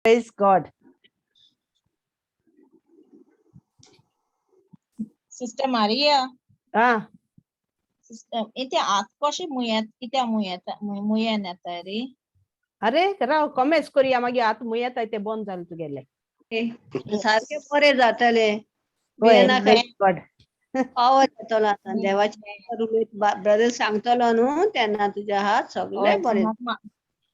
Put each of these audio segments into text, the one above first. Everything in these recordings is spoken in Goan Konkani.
Praise God. Sister Maria. Ah. Sister इथे आत कशें मुयेत कित्या मुयेता मुयेन येता रे? अरे राव कॉमेस करुया मागीर आतां मुयेताय ते बंद जालें तुगेलें. सारकें बरें जातलें. हय. भियेनाका. Praise God. पावर येतलो आतां देवाचें उलयत ब्रदर सांगतलो न्हू तेन्ना तुज्या हात सगळें बरें.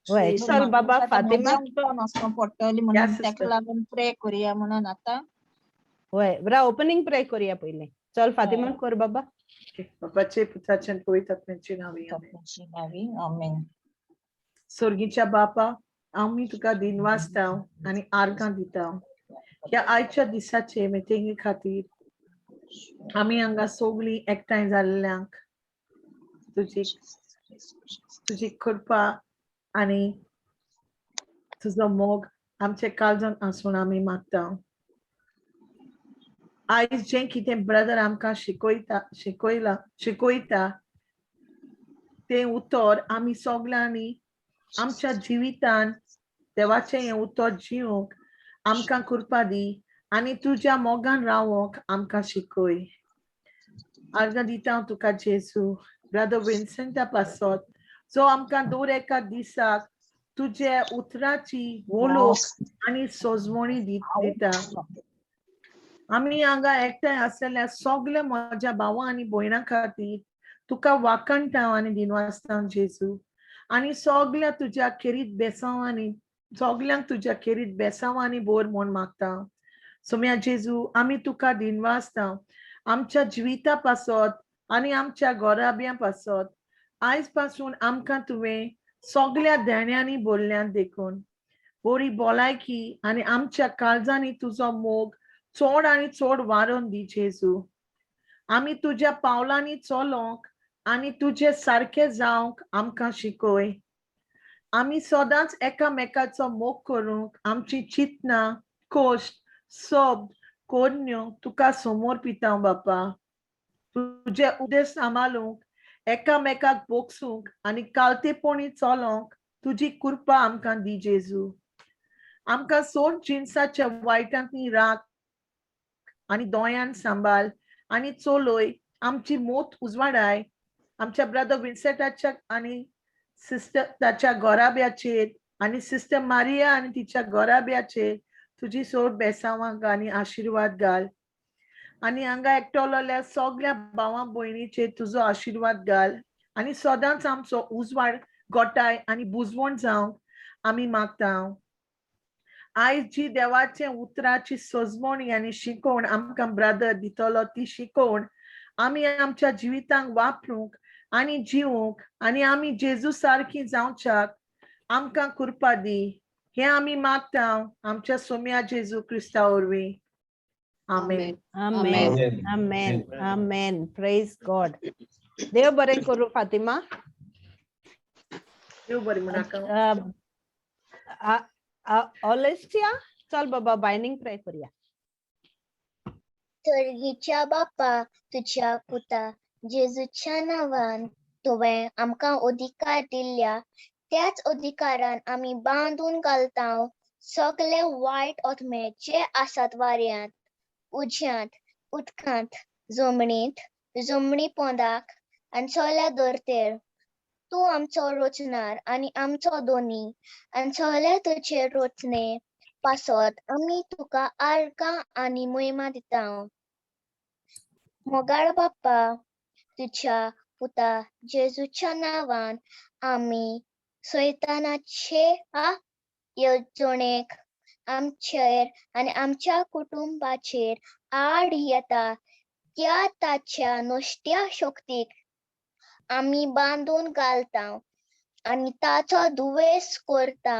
हय चल बाबा फातिमा. उठोन पडटली म्हणून Yes, ताका sister. लागून प्रे करुया म्हणून आतां. हय राव ओपनिंग प्रे करुया पयलें. चल फातिमा कर बाबा. बापाचे पुताचे आनी पवित्र आत्म्याचे नांवी आमेन. आमेन. सोर्गीच्या बापा, आमी तुका दिनवासता आनी आर्गां दिता ह्या आयच्या दिसाचे मिटिंगे खातीर. आमी हांगा सगळीं एकठांय जाल्ल्यांक तुजी तुजी कृपा आनी तुजो मोग आमचे काळजान आसून आमी मागता. आयज जें कितें ब्रदर आमकां शिकयता शिकयला शिकयता तें उतर आमी सगळ्यांनी आमच्या जिवितान देवाचें हें उतर जिवंक आमकां कृपा दी आनी तुज्या मोगान रावोंक आमकां शिकय. आर्गां दिता हांव तुका जेजू ब्रदर विन्सेंटा पासत जो आमकां दर एका दिसाक तुज्या उतराची वळख आनी सोजमणी दिता. आमी हांगा एकठांय आसलेल्या सगल्या म्हज्या भावा आनी भयणां खातीर तुका वाखाणटा आनी दिनवासता जेजू आनी सगल्या तुज्या खेरीत बेसांवांनी सगल्यांक तुज्या खेरीत बेसांवांनी बोर म्हूण मागता. सोम्या जेजू, आमी तुका दिनवासता आमच्या जिविता पासत आनी आमच्या गोराब्यां पासत. आयज पासून आमकां तुवें सगल्या देण्यांनी बोल्ल्यान देखून बरी भलायकी आनी आमच्या काळजांनी तुजो मोग चड आनी चड वारोवन दी जेजू. आमी तुज्या पावलांनी चलोंक आनी तुजे सारके जावंक आमकां शिकय. आमी सदांच एकामेकाचो मोग करूंक आमची चिंतनां कश्ट शब्द कोरण्यो तुका समोर पिता बापा. तुजे उपदेश सांबाळूंक एकामेकाक बोगसूंक आनी कालतेपणी चलोंक तुजी कृपा आमकां दी जेजू. आमकां सोड जिनसाच्या वायटांतनी राख आनी दोयान सांबाळ आनी चलय आमची मोत उजवाडाय. आमच्या ब्रदर विन्सेटाच्या आनी सिस्टर ताच्या गोराब्याचेर आनी सिस्टर मारिया आनी तिच्या गोराब्याचेर तुजी सोड बेसावांक आनी आशिर्वाद घाल आनी हांगा एकटोलोल्या सगल्या भावां भयणीचेर तुजो आशिर्वाद घाल आनी सदांच आमचो उजवाड गोठाय आनी बुजवण जावंक आमी मागता. आयज जी देवाचे उतराची सजमणी आनी शिकोवण आमकां ब्रदर दितलो ती शिकोवण आमी आमच्या जिवितांक वापरूंक आनी जिवूंक आनी आमी जेजू सारकी जावच्याक आमकां कृपा दी. हें आमी मागता आमच्या सोम्या जेजू क्रिस्ता वरवीं. आमेन. आमेन आमेन आमेन. प्रेज गॉड. देव बरें करूं फातिमा. देव बरें म्हणाका. ऑलेस्टिया चल बाबा बायनिंग प्रे करुया. सर्गीच्या बापा, तुज्या पुता जेजूच्या नांवान तुवें आमकां अधिकार दिल्या त्याच अधिकारान आमी बांदून घालता सगळे वायट आत्मे जे आसात वाऱ्यांत, उज्यांत, उदकांत, जमनींत, जमनी पोंदाक आनी सगळ्या धर्तेर. तूं आमचो रचणार आनी आमचो दोनी आनी सगळ्या तुजे रचने पासत आमी तुका आर्गां आनी मोहिमा दिता. मोगाळ बाप्पा, तुज्या पुता जेजूच्या नांवान आमी सैतानाचे येवजणेक आमचेर आनी आमच्या कुटुंबाचेर आड येता त्या ताच्या नश्ट्या शक्तीक आमी बांदून घालता आनी ताचो दुवेस करता.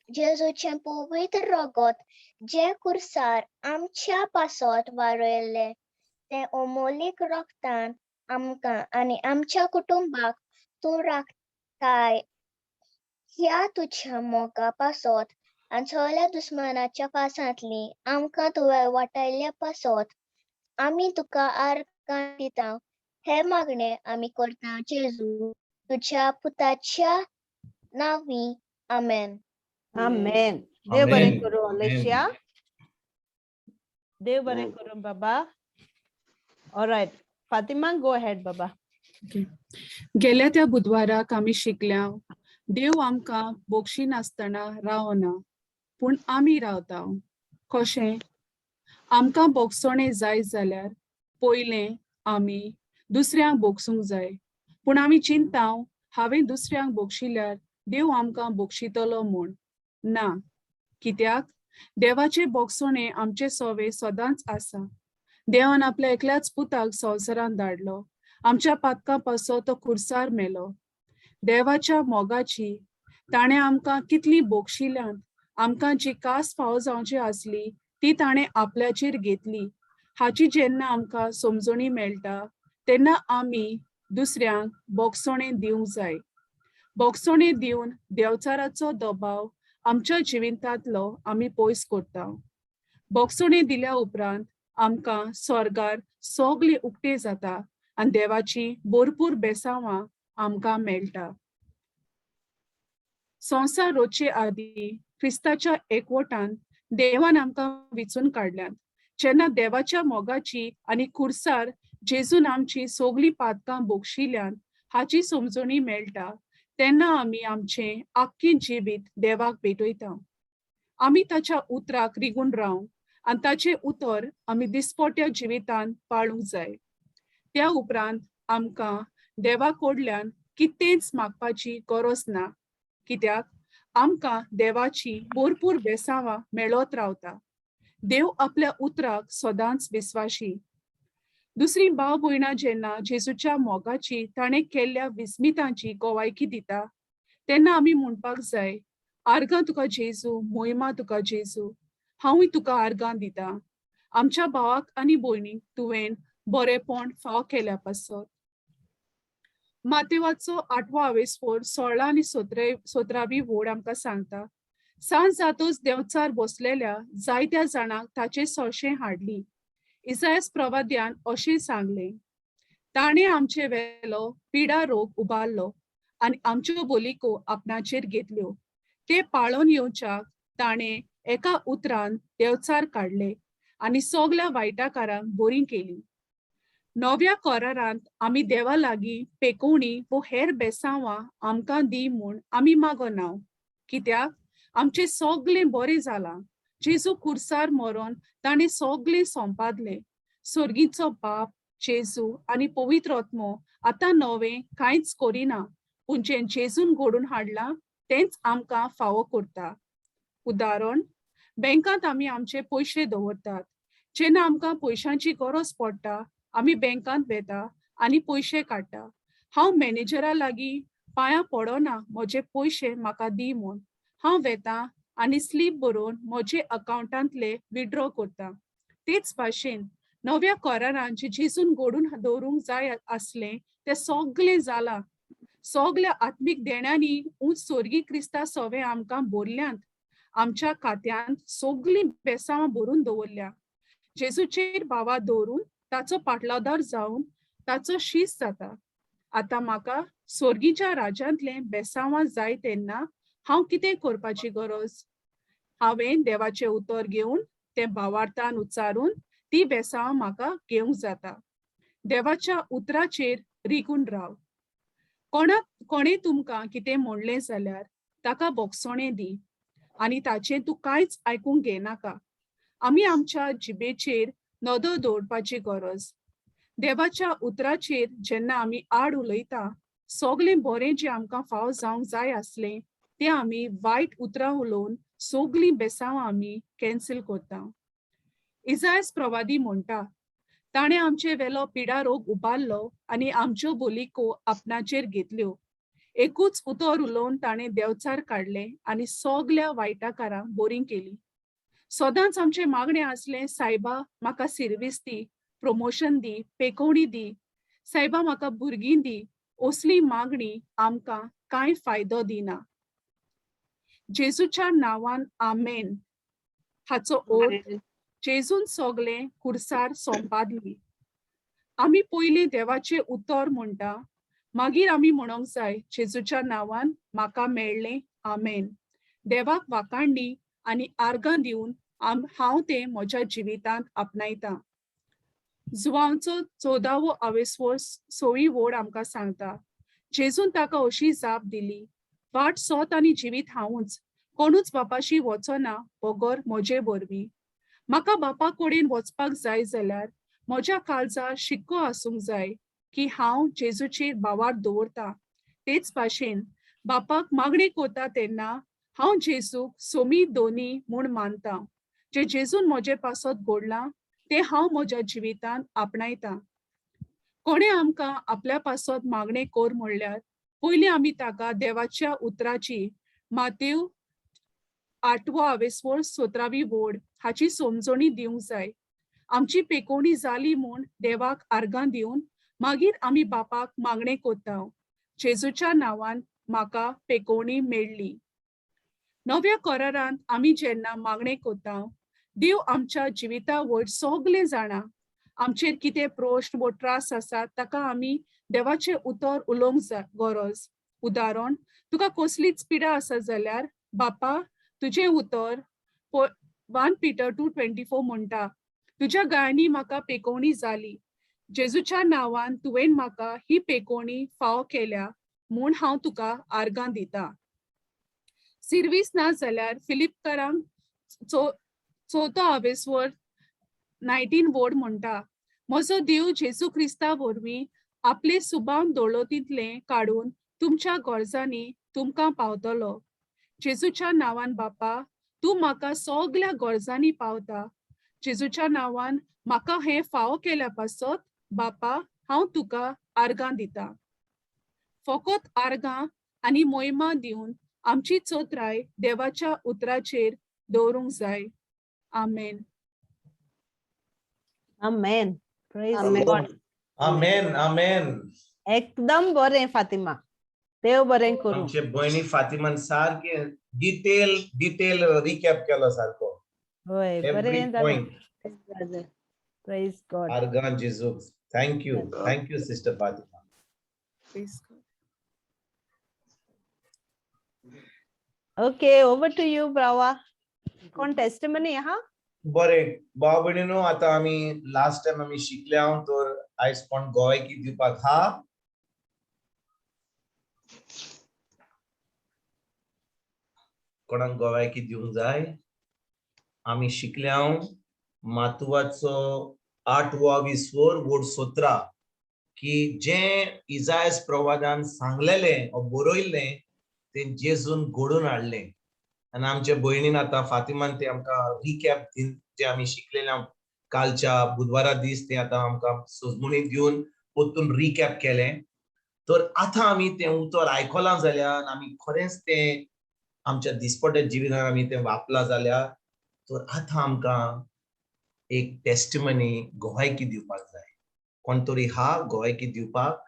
जेजूचें पवित्र रगत जें कुर्सार आमच्या पासत वारयल्लें तें अमोलीक रगतान आमकां आनी आमच्या कुटुंबाक तूं राखताय. ह्या तुज्या मोगा पासत आनी सगळ्या दुस्मानाच्या फासांतली आमकां तुवें वाटायल्ल्या पासत आमी तुका आर्गां दिता. हे मागणें आमी करता जेजू तुज्या पुताच्या नांवी. आमेन. आमेन. देव बरें Amen. करूं अलेशिया. देव बरें Amen. करूं बाबा. ऑलरायट, फातिमा, गो अहेड बाबा. गेल्या त्या बुधवाराक आमी शिकल्या, देव आमकां बोगशी नासतना रावना, पूण आमी रावता. कशें? आमकां बोगसोणें जाय जाल्यार पयलें आमी दुसऱ्यांक बोगसूंक जाय. पूण आमी चिंता, हांवें दुसऱ्यांक बोगशिल्यार देव आमकां बोगशितलो म्हूण. ना, कित्याक देवाचें बोगसोणें आमचे सोवे सदांच आसा. देवान आपल्या एकल्याच पुताक संवसारांत धाडलो, आमच्या पातकां पासत तो खुर्सार मेलो. देवाच्या मोगाची ताणें आमकां कितली बोगशिल्यान, आमकां जी कास फावो जावची आसली ती ताणें आपल्याचेर घेतली. हाची जेन्ना आमकां समजणी मेळटा तेन्ना आमी दुसऱ्यांक बोगसोणें दिवंक जाय. बोगसोणें दिवन देवचाराचो दबाव आमच्या जिवितांतलो आमी पयस करता. बोगसोणें दिल्या उपरांत आमकां स्वर्गार सगळें उक्तें जाता आनी देवाची भरपूर बेसांवां आमकां मेळटा. संवसार रोचे आदी क्रिस्ताच्या एकवटान देवान आमकां विचून काडल्यात. जेन्ना देवाच्या मोगाची आनी खुर्सार जेजून आमची सगळीं पातकां बोगशिल्यान हाची समजणी मेळटा तेन्ना आमी आमचें आख्खें जिवीत देवाक भेटयता. आमी ताच्या उतराक रिगून रावंक आनी ताचें उतर आमी दिसपट्या जिवितांत पाळूंक जाय. त्या उपरांत आमकां देवा कडल्यान कितेंच मागपाची गरज ना, कित्याक आमकां देवाची भरपूर बेसांवां मेळत रावता. देव आपल्या उतराक सदांच विस्वाशी. दुसरी भाव भयणां जेन्ना जेजूच्या मोगाची, ताणें केल्ल्या विस्मितांची गोवायकी दिता तेन्ना आमी म्हणपाक जाय, आर्गां तुका जेजू, मोहिमा तुका जेजू, हांवूय तुका आर्गां दिता आमच्या भावाक आनी भयणीक तुवें बरेपण फाव केल्या पासत. मातेवाचो आठवो आवेस्पोर 16 आनी 17वी वोड आमकां सांगता, सांज जातूच देंवचार बसलेल्या जायत्या जाणांक ताचे सोंशे हाडली. इसायस प्रवाद्यान अशें सांगलें, ताणें आमचे वेलो पिडा रोग उबारलो आनी आमच्यो बोलिको आपणाचेर घेतल्यो. ते पाळोन येवच्याक ताणें एका उतरान देंवचार काडले आनी सगल्या वायटाकारांक बरी केली. नव्या करारांत आमी देवा लागीं पेकोवणी वो हेर बेसांवां आमकां दी म्हूण आमी मागना, कित्याक आमचें सगळें बरें जालां. जेजू खुर्सार मरोन ताणें सगळें सोंपादलें. सर्गीचो बाप, जेजू आनी पवित्र आत्मो आतां नवें कांयच करिना, पूण जें जेजून घडोवन हाडलां तेंच आमकां फावो करता. उदाहरण, बँकांत आमी आमचे पयशे दवरतात. जेन्ना आमकां पयशांची गरज पडटा आमी बँकांत वेता आनी पयशे काडटा. हांव मॅनेजरा लागीं पांयां पडना म्हजे पयशे म्हाका दी म्हूण. हांव वेता आनी स्लीप बरोवन म्हजे अकावंटांतले विड्रॉ करता. तेच भाशेन नव्या करारान जें जेजून घडून दवरूंक जाय आसलें तें सगळें जालां. सगल्या आत्मीक देण्यांनी उंच स्वर्गीय क्रिस्ता सोवे आमकां भरल्यांत. आमच्या खात्यांत सगळीं बेसांवां भरून दवरल्या. जेजूचेर भावा दवरून ताचो पाटलावदार जावन ताचो शीस जाता. आतां म्हाका स्वर्गीच्या राज्यांतलें बेसांवां जाय तेन्ना हांव कितें करपाची गरज? हांवें देवाचें उतर घेवन तें भावार्थान उच्चारून ती बेसांवां म्हाका घेवंक जाता. देवाच्या उतराचेर रिगून राव. कोणाक कोणें तुमकां कितें म्हणलें जाल्यार ताका बोगसोणें दी आनी ताचें तूं कांयच आयकूंक घेनाका. आमी आमच्या जिबेचेर नदर दवरपाची गरज. देवाच्या उतराचेर जेन्ना आमी आड उलयता, सगळें बरें जें आमकां फावो जावंक जाय आसलें तें आमी वायट उतरां उलोवन सगळीं बेसांवां आमी कॅन्सल करता. इजायस प्रवादी म्हणटा, ताणें आमचे वेलो पिडा रोग उबारलो आनी आमच्यो बोलिको आपणाचेर घेतल्यो. एकूच उतर उलोवन ताणें देंवचार काडले आनी सगल्या वायटाकारांक बरी केली. सदांच आमचें मागणें आसलें, सायबा म्हाका सिर्वीस दी, प्रमोशन दी, पेकोवणी दी, सायबा म्हाका भुरगीं दी. असली मागणी आमकां कांय फायदो दिना. जेजूच्या नांवान आमेन. हाचो अर्थ जेजून सगळें खुर्सार सोंपादली. आमी पयलीं देवाचें उतर म्हणटा, मागीर आमी म्हणोंक जाय, जेजूच्या नांवान म्हाका मेळ्ळें, आमेन. देवाक वाखाणणी. आनी आर्गां दिवन हांव तें म्हज्या जिवितांत आपणायतां. जुवांचो 14वो आवेस्वोर 6वी वोड आमकां सांगता, जेजून ताका अशी जाप दिली, वाट सोत आनी जिवीत हांवूच, कोणूच बापाशी वचना बगर म्हजे वरवीं. म्हाका बापा कडेन वचपाक जाय जाल्यार म्हज्या काळजार शिक्को आसूंक जाय की हांव जेजूचेर भावार्थ दवरतां. तेच भाशेन बापाक मागणी करता तेन्ना हांव जेजूक सोमी दोनी म्हूण मानता. जे जेजून म्हजे पासत घडलां तें हांव म्हज्या जिवितांत आपणायतां. कोणें आमकां आपल्या पासत मागणें कर म्हणल्यार पयलीं आमी ताका देवाच्या उतराची मातेव 8वो आवेस्वोर 17वी वोड हाची समजणी दिवंक जाय. आमची पेकोवणी जाली म्हूण देवाक आर्गां दिवन मागीर आमी बापाक मागणें करता. जेजूच्या नांवान म्हाका पेकोवणी मेळ्ळी. नव्या करारांत आमी जेन्ना मागणें करता, देव आमच्या जिविता वयर सगळें जाणा. आमचेर कितें प्रश्न वो त्रास आसा ताका आमी देवाचें उतर उलोवंक जाय गरज. उदाहरण, तुका कसलीच पिडा आसा जाल्यार बापा तुजें उतर 1 Peter 2:24 म्हणटा, तुज्या गायांनी म्हाका पेकोवणी जाली, जेजूच्या नांवान तुवें म्हाका ही पेकोवणी फावो केल्या म्हूण हांव तुका आर्गां दिता. सिर्वीस ना जाल्यार फिलिपकारांक 4थो आवेस्वर 19 वोड म्हणटा, म्हजो देव जेजू क्रिस्ता वरवीं आपले सुबान दौलतींतलें काडून तुमच्या गरजांनी तुमकां पावतलो. जेजूच्या नांवान बापा तूं म्हाका सगल्या गरजांनी पावता. जेजूच्या नांवान म्हाका हें फावो केल्या पासत बापा हांव तुका आर्गां दिता. फकत आर्गां आनी मोहिमा दिवन आमची चोत्राय देवाच्या उतराचेर दवरूंक जाय. आमेन. आमेन. Praise amen. God. आमेन, आमेन. एकदम बरें फातिमा, देव बरें करूं. आमचे भयणी फातिमान सारकें डिटेल डिटेल रिकॅप केलो सारको. हय, एवरी बरें जालें. पॉयंट. Brother. Praise God. आर्गां जेजूक. Thank you, thank you sister Fatima. Praise God. Okay, over to you Brava. कोण टेस्टिमनी आहा? बरें भाव भयणीनो, आतां आमी लास्ट टायम आमी शिकले हांव, तर आयज कोण गोवायकी दिवपाक हा? कोणाक गोवायकी दिवंक जाय? आमी शिकले हांव मातुवाचो 8वो 20 वोड 17 की जें इजायस प्रवादान सांगलेलें वो बरयल्लें तें जेजून घडोवन हाडलें. आनी आमच्या भयणीन आतां फातिमान तें आमकां रिकॅप जें आमी शिकलेलें कालच्या बुधवारा दीस तें आतां आमकां सजमणी दिवन परतून रिकॅप केलें. तर आतां आमी तें उतर आयकलां जाल्यार आमी खरेंच तें आमच्या दिसपट्या जिवितान आमी तें वापरलां जाल्यार तर आतां आमकां एक टेस्टिमनी गोवायकी दिवपाक जाय. कोण तरी हा गोवायकी दिवपाक,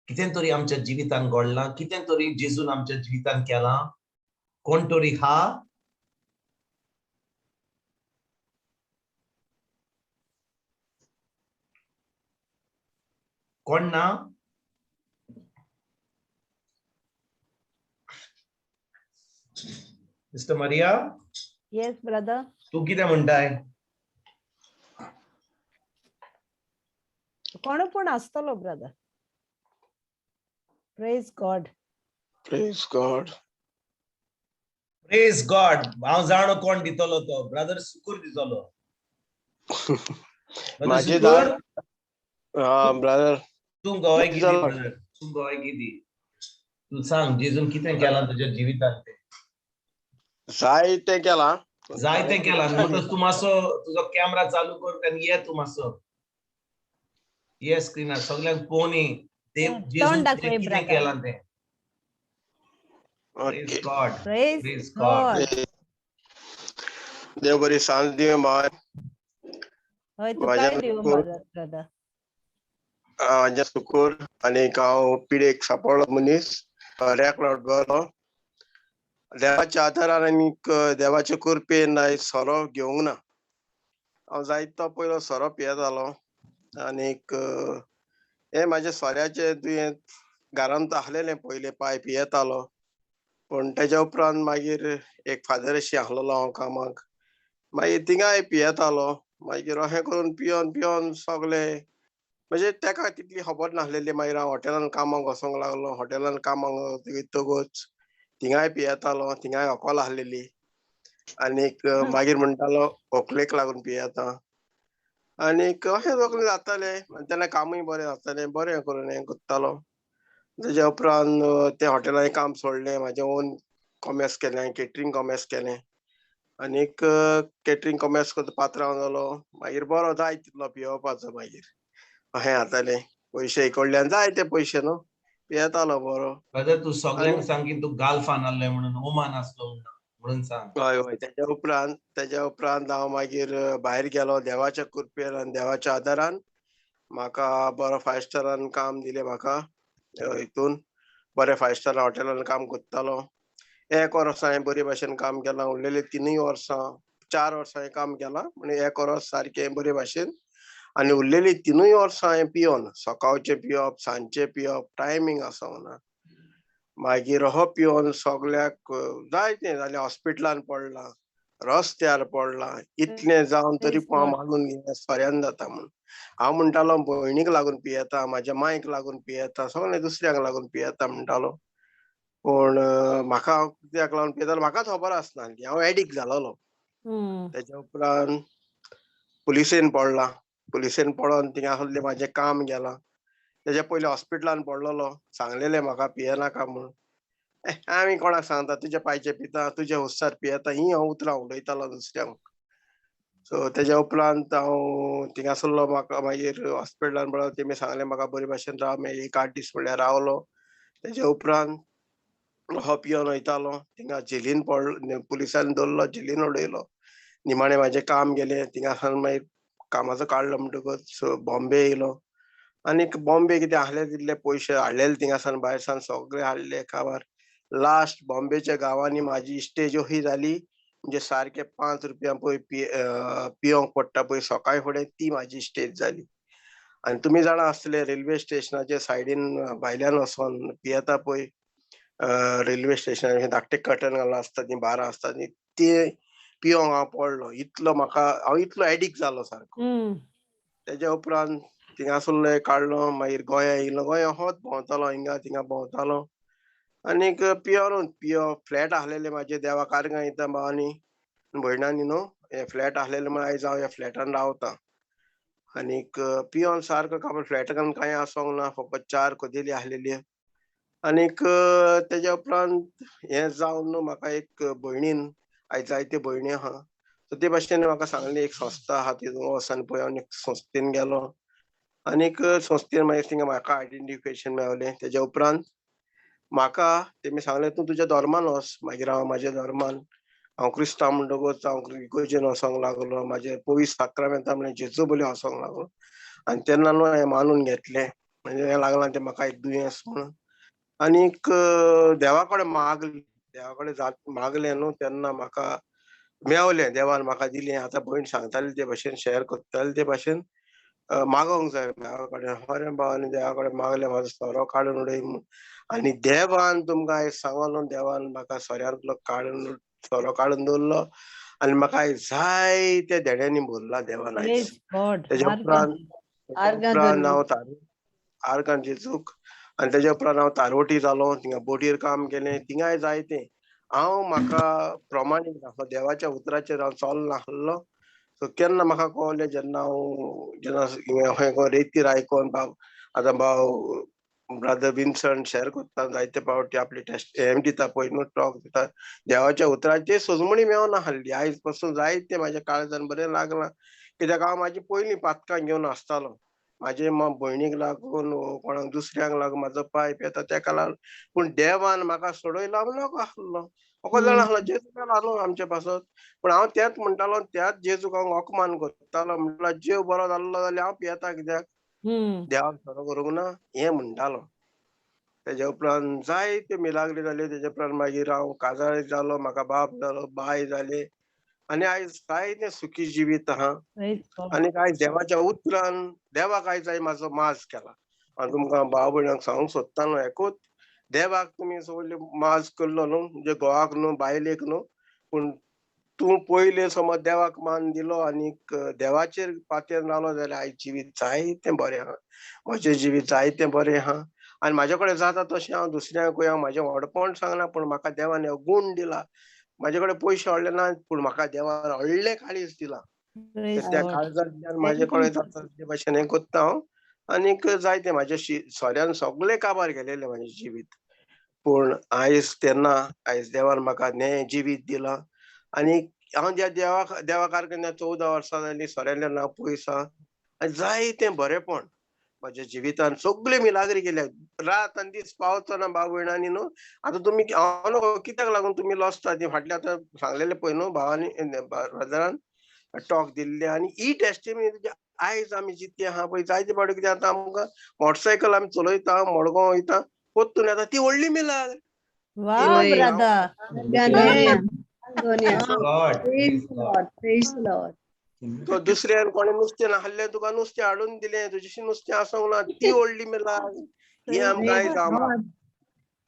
कितें तरी आमच्या जिवितान घडलां, कितें तरी जेजून आमच्या जिवितान केलां, कोण तरी हा? कोण ना? Mister Maria? Yes brother. तूं कितें म्हणटाय? कोण पूण आसतलो brother. Praise God. Praise God. Praise God. हांव जाणो कोण दितलो तो, ब्रदर सुकूर दितलो. माझे दार हा ब्रदर. तूं गोवायकी दी जालो. ब्रदर, तूं गोवायकी दी. तूं सांग जेजून कितें केलां तुज्या जिवितांत तें. जाय तें केलां. जाय तें केलां म्हणटच तूं मातसो तुजो कॅमरा चालू कर आनी ये तूं मातसो ये स्क्रिनार सगल्यांक पळोवनी देव तोंड जेजून दाखय तुजें कितें brother. केलां तें. Praise okay. God. Praise Praise God. God. देव बरी सांज दिवं माय. हय, माझ्या तुकाय दिवं ब्रदर. म्हाज्या सुकूर आनीक हांव पिडेक सापडलो मनीस रेकॉर्ड बरो देवाच्या आदारान आनीक देवाच्या कृपेन आयज सोरो घेवंक ना. हांव जायतो पयलो सोरो पियेतालो आनीक हें म्हाजें सोऱ्याचें दुयेंत घरांत आसलेलें पयलें पाय पियेतालो. पूण तेज्या उपरांत मागीर एक फादर अशी आहलोलो हांव कामाक, मागीर थिंगाय पियेतालो. मागीर अशें करून पियोन पियोन सगळे म्हणजे तेका तितली खबर नासलेली. मागीर हांव हॉटेलान कामाक वचोंक लागलो. हॉटेलान कामाक वतकच थिंगाय पियेतालो, थिंगाय व्हंकल आहलेली आनीक मागीर म्हणटालो व्हंकलेक लागून पियेता आनीक अशें सगळें जातालें. तेन्ना कामूय बरें जातालें, बरें करून हें करतालो. तेज्या उपरांत तें हॉटेलान काम सोडलें, म्हाजें ओन कॉमर्स केलें, केटरींग कॉमर्स केलें आनीक केटरींग कॉमर्स करता पात्रांव जालो. मागीर बरो जाय तितलो पियोवपाचो, मागीर अशें जातालें. पयशे कडल्यान जाय ते पयशे न्हू पियेतालो बरो. ब्रदर तूं सगळ्यांक सांग की तूं गाल्फान आहले म्हणून, ओमान आसलो म्हणून सांग. हय हय, तेज्या उपरांत हांव मागीर भायर गेलो देवाच्या कृपेन आनी देवाच्या आदारान म्हाका बरो फायव स्टारान काम दिलें म्हाका. हितून बरें फायव स्टार हॉटेलान काम करतालो. एक वर्स हांवें बरे भाशेन काम केलां, उरलेले 3 वर्सां 4 वर्सां हांवें काम केलां, म्हणजे एक वर्स सारकें बरे भाशेन आनी उरलेली 3 वर्सां हांवें पियोन, सकाळचें पिवप, सांजचें पिवप, टायमींग आसोंक ना. मागीर हो पिवन सगल्याक जायतें जालें, हॉस्पिटलान पडलां, रस्त्यार पडलां, इतलें जावन तरी पूण हांव मानून घेयना सोऱ्यान जाता म्हूण. हांव म्हणटालो भयणीक लागून पियेता, म्हाज्या मांयक लागून पियेता, सगळें दुसऱ्यांक लागून पियेता म्हणटालो. पूण म्हाका हांव कित्याक लागून पियेतालो म्हाकाच खबर आसनासली, हांव एडिक्ट जालोलो. तेज्या उपरांत पुलिसेन पडला, पुलिसेन पडोन थिंगा आसलें म्हाजें काम गेलां. तेज्या पयलीं हॉस्पिटलान पडलेलो, सांगलेलें म्हाका पियेनाका म्हूण. आमी कोणाक सांगता, तुज्या पायचे पिता, तुज्या हुस्सार पियेता, ही हांव उतरां उलयतालो दुसऱ्यांक. सो तेज्या उपरांत हांव थिंगासरलो, म्हाका मागीर हॉस्पिटलान पडलो, तेमी सांगलें म्हाका बरे भाशेन राव. मागीर एक 8 दीस म्हणल्यार रावलो. तेज्या उपरांत हो पियोन वयतालो, थिंगा झेलीन पडलो, पुलिसांनी दवरलो, झेलीन उडयलो. निमाणें म्हाजें काम गेलें थिंगासान. मागीर कामाचो काडलो म्हणटकच बॉम्बे येयलो आनीक बॉम्बे कितें आहले तितले पयशे हाडलेले थिंगासान भायर सान सगळे हाडले काबार. लास्ट बॉम्बेच्या गांवांनी म्हाजी स्टेज अशी जाली म्हणजे सारके 5 रुपया पळय पियोंक पडटा पळय सकाळ फुडें, ती म्हाजी स्टेज जाली. आनी तुमी जाणा आसतले रेल्वे स्टेशनाचे सायडीन भायल्यान वचोन पियेता पळय, रेल्वे स्टेशनार धाकटें कर्टन घाल्लो आसता, ती बारां आसता ती, ते पियोंक हांव पडलो. इतलो म्हाका हांव इतलो एडिक्ट जालो सारको. तेज्या उपरांत थिंगासरलो काडलो, मागीर गोंया येयलो. गोंया होच भोंवतालो, हिंगा थिंगा भोंवतालो आनीक पियोनूच पियो. फ्लॅट आहलेले म्हाजे, देवा कारगां येता भावांनी भयणांनी न्हू, हे फ्लॅट आहलेले म्हण आयज हांव ह्या फ्लॅटान रावता. आनीक पियोन सारको काबार. फ्लॅटान कांय आसोंक ना, फकत 4 कदेली आहलेली. आनीक तेज्या उपरांत हें जावन न्हू म्हाका एक भयणीन, आयज जायत्यो भयणी आहा, सो ते भाशेन म्हाका सांगलें एक संस्था आहा तितून वचोन पळय. हांव एक संस्थेन गेलो आनीक संस्थेन मागीर थिंगा म्हाका आयडेंटिफिकेशन मेवलें. तेज्या उपरांत म्हाका तेमी सांगलें तूं तुज्या धर्मान वच. मागीर हांव म्हाज्या धर्मान, हांव क्रिस्तांव म्हणटकच हांव इगर्जेन वचोंक लागलो. म्हाजे पयस साक्रामेंता म्हळ्यार जेजू बली वचोंक लागलो. आनी तेन्ना न्हू हांवें मानून घेतलें, म्हणजे हें लागलां तें म्हाका एक दुयेंस म्हणून. आनीक देवा कडेन मागलें, देवा कडेन मागलें न्हू तेन्ना म्हाका मेवलें, देवान म्हाका दिलें. आतां भयण सांगताली ते भाशेन, शेअर करताली ते भाशेन, मागोंक जाय देवा कडेन. खरें भावांनी देवा कडेन मागलें म्हाजो सोरो काडून उडय म्हूण. आनी देवान तुमकां आयज सांगोन न्हू, देवान म्हाका सोऱ्यांतलो काडून, सोरो काडून दवरलो आनी म्हाका आयज जायते धेड्यांनी भरला देवान आयज. तेज्या उपरांत हांव आर्गां जेजूक. आनी तेज्या उपरांत हांव तारवटी जालो, थिंगा बोटीर काम केलें, थिंगाय जायतें. हांव म्हाका प्रमाणीक नासलो, देवाच्या उतराचेर हांव चल नासलो. सो केन्ना म्हाका कळ्ळें, जेन्ना हांव जेन्ना रेतीर आयकोन भाव, आतां भाव ब्रदर विन्संट शेअर करता जायते पावटी आपली टेस्ट एम दिता पळय न्हू, टॉक दिता, देवाच्या उतराची सजमणी मेवना आहली. आयज पासून जायते म्हाज्या काळजान बरें लागलां, कित्याक हांव म्हाजी पयलीं पातकां घेवन आसतालो. म्हाजे भयणीक लागून कोणाक दुसऱ्यांक लागून म्हाजो पाय येता तेका लागून, पूण देवान म्हाका सोडयला म्हूण नको आसलो. ओको जाण आसलो जेजू आसलो आमचे पासत, पूण हांव तेंच म्हणटालो, त्याच जेजूक हांव अपमान करतालो. म्हणटालो जेव बरो जाल्लो जाल्यार हांव पियेता कित्याक, देवान सोरो करूंक ना हें म्हणटालो. तेज्या उपरांत जायत्यो मिलाग्री जाल्यो. तेज्या उपरांत मागीर हांव काजार जालो, म्हाका बाप जालो, बाय जाली आनी आयज जायतें सुखी जिवीत आहा. आनी आयज देवाच्या उतरान देवाक आयज हांवें म्हाजो माज केला. आनी तुमकां भाव भयणांक सांगूंक सोदता न्हू एकूच, देवाक तुमी सगळे माज करलो न्हू, म्हणजे घोवाक न्हू, बायलेक न्हू, पूण तूं पयले समज देवाक मान दिलो आनीक देवाचेर पातयेन रावलो जाल्यार आयज जिवीत जायतें बरें आहा. म्हजें जिवीत जायतें बरें आहा आनी म्हाजे कडेन जाता तशें हांव दुसऱ्यांकूय हांव म्हाजें व्हडपण सांगना, पूण म्हाका देवान हो गूण दिला. म्हाजे कडेन पयशे व्हडले ना, पूण म्हाका देवान व्हडलें काळीज दिलां. त्या काळजांतल्यान म्हाजे कडेन जाता ते भशेन हें कोत्ता हांव आनीक जायते म्हाजे सोऱ्यान सगळें काबार गेलेलें म्हाजें जिवीत, पूण आयज तेन्ना आयज देवान म्हाका नें जिवीत दिलां. आनी हांव ज्या देवा कारकिर्दीन 14 वर्सां जालीं सोऱ्यांतल्यान हांव पयस आहा आनी जायतें बरेंपण म्हाज्या जिवितान सगळें मिलाग्री केल्या. रात आनी दीस पावचो ना भाव भयणांनी न्हू. आतां तुमी हांव न्हू कित्याक लागून तुमी लजता ती फाटल्या आतां सांगलेलें पळय न्हू भावांनी ब्रदरान टॉक दिल्ले. आनी ही टेस्टिमनी आयज आमी जितली आहा पळय जायते फावटी कितें आतां आमकां मोटरसायकल आमी चलयता मडगांव वयता परतून येता ती व्हडली मिलाग्र. Wow, brother. Praise the Lord. Praise the Lord. तो दुसऱ्यान कोणें नुस्तें नासलें तुका नुस्तें हाडून दिलें, तुजेशी नुस्तें आसूंक ना, ती व्हडली मिलाग्र. ही आमकां आयज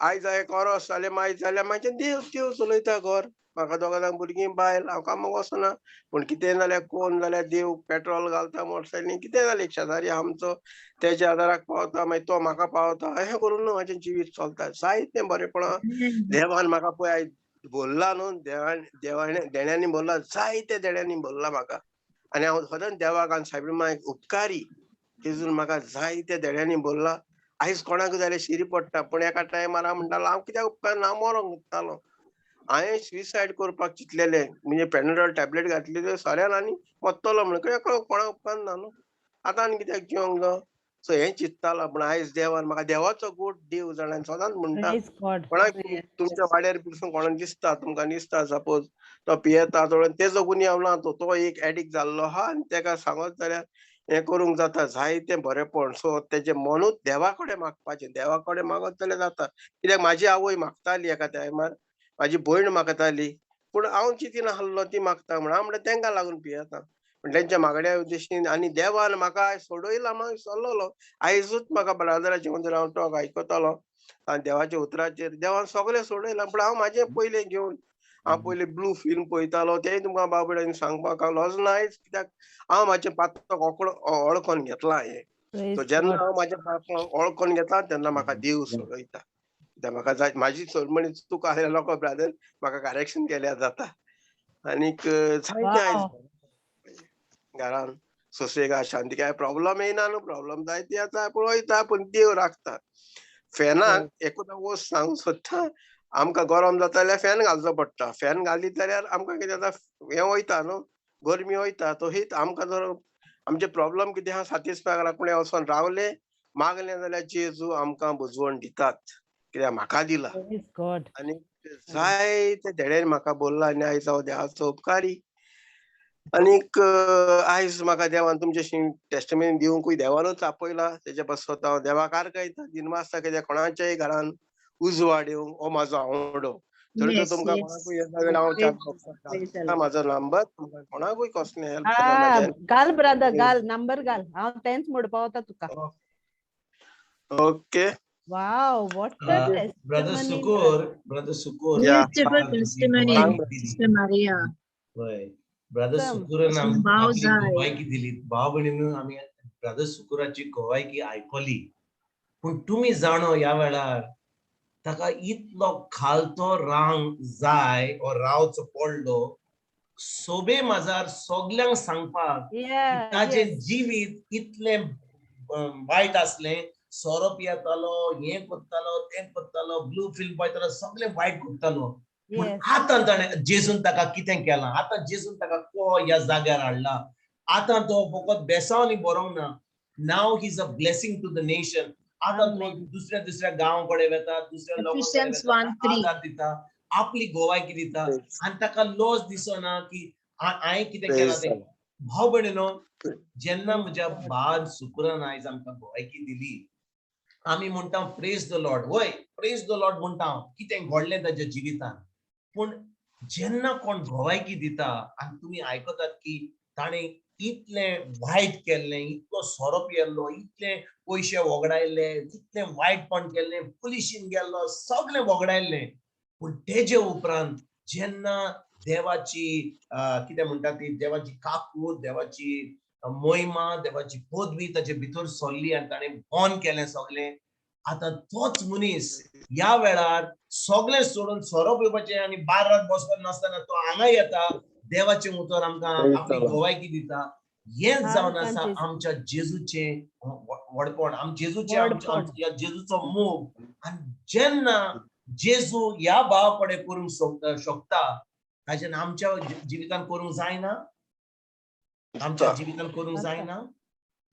आयज हांवें कोरोस जालें मायज जाल्यार म्हाजें देव देव चलयता घर. म्हाका दोगां जाण भुरगीं बायल, हांव कामाक वचना, पूण कितें जाल्यार कोण जाल्यार देव पेट्रोल घालता मोटरसायकलीन, कितें जालें शेजारी आमचो तेज्या आदाराक पावता, मागीर तो म्हाका पावता, अशें करून न्हू म्हाजें जिवीत चलता. जायतें बरेंपण देवान म्हाका पळय आयज भरला न्हू, देवान देवाने देण्यांनी भरला, जायते देण्यांनी भरला म्हाका. आनी हांव सदांच देवाक आनी सायबीण मायक उपकारी तेजून म्हाका जायते देण्यांनी भरला. आयज कोणाक जाल्यार शिरी पडटा, पूण एका टायमार हांव म्हणटालो हांव कित्याक उपकारना, हांव मरोंक सोदतालो. हांवें सुसायड करपाक चिंतलेलें, म्हणजे पेनाडॉल टॅबलेट घातली ते सोऱ्यान आनी मरतलो म्हणून, कित्याक कोणाक उपकारना न्हू, आतां आनी कित्याक जिवंक जावं. सो हें चिंततालो, पूण आयज देवान म्हाका देवाचो गोड देव जाणा सदांच म्हणटा कोणाक तुमच्या वाड्यार पसून कोणाक दिसता, तुमकां दिसता सपोज तो पियेता थोडो, तेजो गुन्यांव ना, तो एक एडिक्ट जाल्लो आहा आनी तेका सांगत जाल्यार हें करूंक जाता जायतें बरेंपण. सो तेजें मनूच देवा कडेन मागपाचें, देवा कडेन मागत जाल्यार जाता. कित्याक म्हाजी आवय मागताली एका टायमार, म्हाजी भयण मागताली, पूण हांव चिंतिना आसलो ती मागता म्हण, हांव म्हणटा तेंकां लागून पियेता, पूण तेंच्या मागण्या उद्देशीन आनी देवान म्हाका सोडयला, मागीर सोडलेलो. आयजूच म्हाका ब्रादराचें म्हणून हांव टॉक आयकतालो आनी देवाच्या उतराचेर देवान सगळें सोडयलां, पूण हांव म्हाजें पयलें घेवन हांव पयलीं ब्लू फिल्म पळयतालो, तेंय तुमकां बाबड्यांनी सांगपाक हांव लजना आयज, कित्याक हांव म्हाजें पात्राक वळखोन घेतलां हें. सो जेन्ना हांव म्हाजें पात्राक वळखोन घेतला तेन्ना म्हाका देव सोडयता. कित्याक म्हाका जाय म्हाजी सोडमणी चूक आसल्यार लोकां ब्रादर म्हाका करेक्शन केल्यार जाता. आनीक जायतें आयज घरान सोसेगा शांती काय प्रॉब्लम येयना न्हू, प्रॉब्लम जायते येता पूण वयता, पूण देव राखता. फॅनाक एकदां वस्त सांगूंक सोदता, आमकां गरम जाता जाल्यार फॅन घालचो पडटा, फॅन घालीत जाल्यार आमकां कितें जाता, हें वयता न्हू, गरमी वयता. तो हीच आमकां जर आमचे प्रॉब्लम कितें आहा सातीस्फाय कोणें वचोन रावले मागलें जाल्यार जेजू आमकां बुजवण दितात, कित्याक म्हाका दिला. आनी जायते धेड्यान म्हाका बोल्ला आनी आयज हांव देवाचो उपकारी. आनीक आयज म्हाका देवान तुमच्याशी टेस्टमेंट दिवंकूय देवानूच आपयला, तेजे पासत हांव देवाक आरकायता दिनवासता, कित्याक कोणाच्याय घरान उजवाड येवंक हो म्हाजो आवडो. तरी तर तुमकां कोणाकूय येता जाल्यार हांव चार बॉक्साक म्हाजो नंबर, तुमकां कोणाकूय कसलें हेल्प घाल ब्रदर, घाल नंबर घाल, हांव तेंच म्हणपा वता तुका. Okay. Wow, what a testimony. Brother Sukur, brother Sukur. Beautiful testimony, Sister Maria. Brother सुकूरान आपली गवायकी दिली, भाव भयणीन आमी ब्रदर सुकूराची गवायकी आयकली. पूण तुमी जाणो ह्या वेळार ताका इतलो खालतो रांग जाय ओ रावचो पडलो सोबे माजार सगल्यांक सांगपाक ताजें जिवीत इतलें वायट आसलें, सोरो पियेतालो, हें करतालो, तें करतालो, ब्लू फिल्म पळयतालो, सगळें वायट करतालो. पूण आतां ताणें जेजून ताका कितें केलां, आतां जेजून ताका को ह्या जाग्यार हाडला, आतां तो फकत बेसांवनी बरोवंक ना, now he is a blessing to the nation. आतां तो दुसऱ्या दुसऱ्या गांव कडेन वता, दुसऱ्या लोकां आदार दिता, आपली गोवायकी दिता, आनी ताका लॉस दिसना की हांवें कितें केलां तें. भाव भयणीनो, जेन्ना म्हज्या भावान सुकरान आयज आमकां गोवायकी दिली, आमी म्हणटा प्रेज the Lord, वय प्रेज the Lord म्हणटा, कितें घडलें ताच्या जिवितान. पूण जेन्ना कोण गोवायकी दिता आनी तुमी आयकतात की ताणें इतलें वायट केल्लें, इतलो सोरो पियेल्लो, इतले पयशे वगडायल्ले, इतलें वायटपण केल्लें, पुलिशीन गेल्लो, सगळें वगडायल्लें. पूण तेजे उपरांत जेन्ना देवाची कितें म्हणटा ती देवाची काकूट, देवाची मोहिमा, देवाची पदवी ताचे भितर सरली आनी ताणें बंद केलें सगळें. आतां तोच मनीस ह्या वेळार सगळें सोडून सोरो पिवपाचें आनी बारात बसपाक नासतना तो हांगा येता, देवाचें उतर आमकां आपली गवायकी दिता. हेंच जावन आसा आमच्या जेजूचें व्हडपण, जेजूचें ह्या जेजूचो मोग. आनी जेन्ना जेजू ह्या भावा कडेन करूंक शकता, ताजेन आमच्या जिवितान करूंक जायना? आमच्या जिवितान करूंक जायना?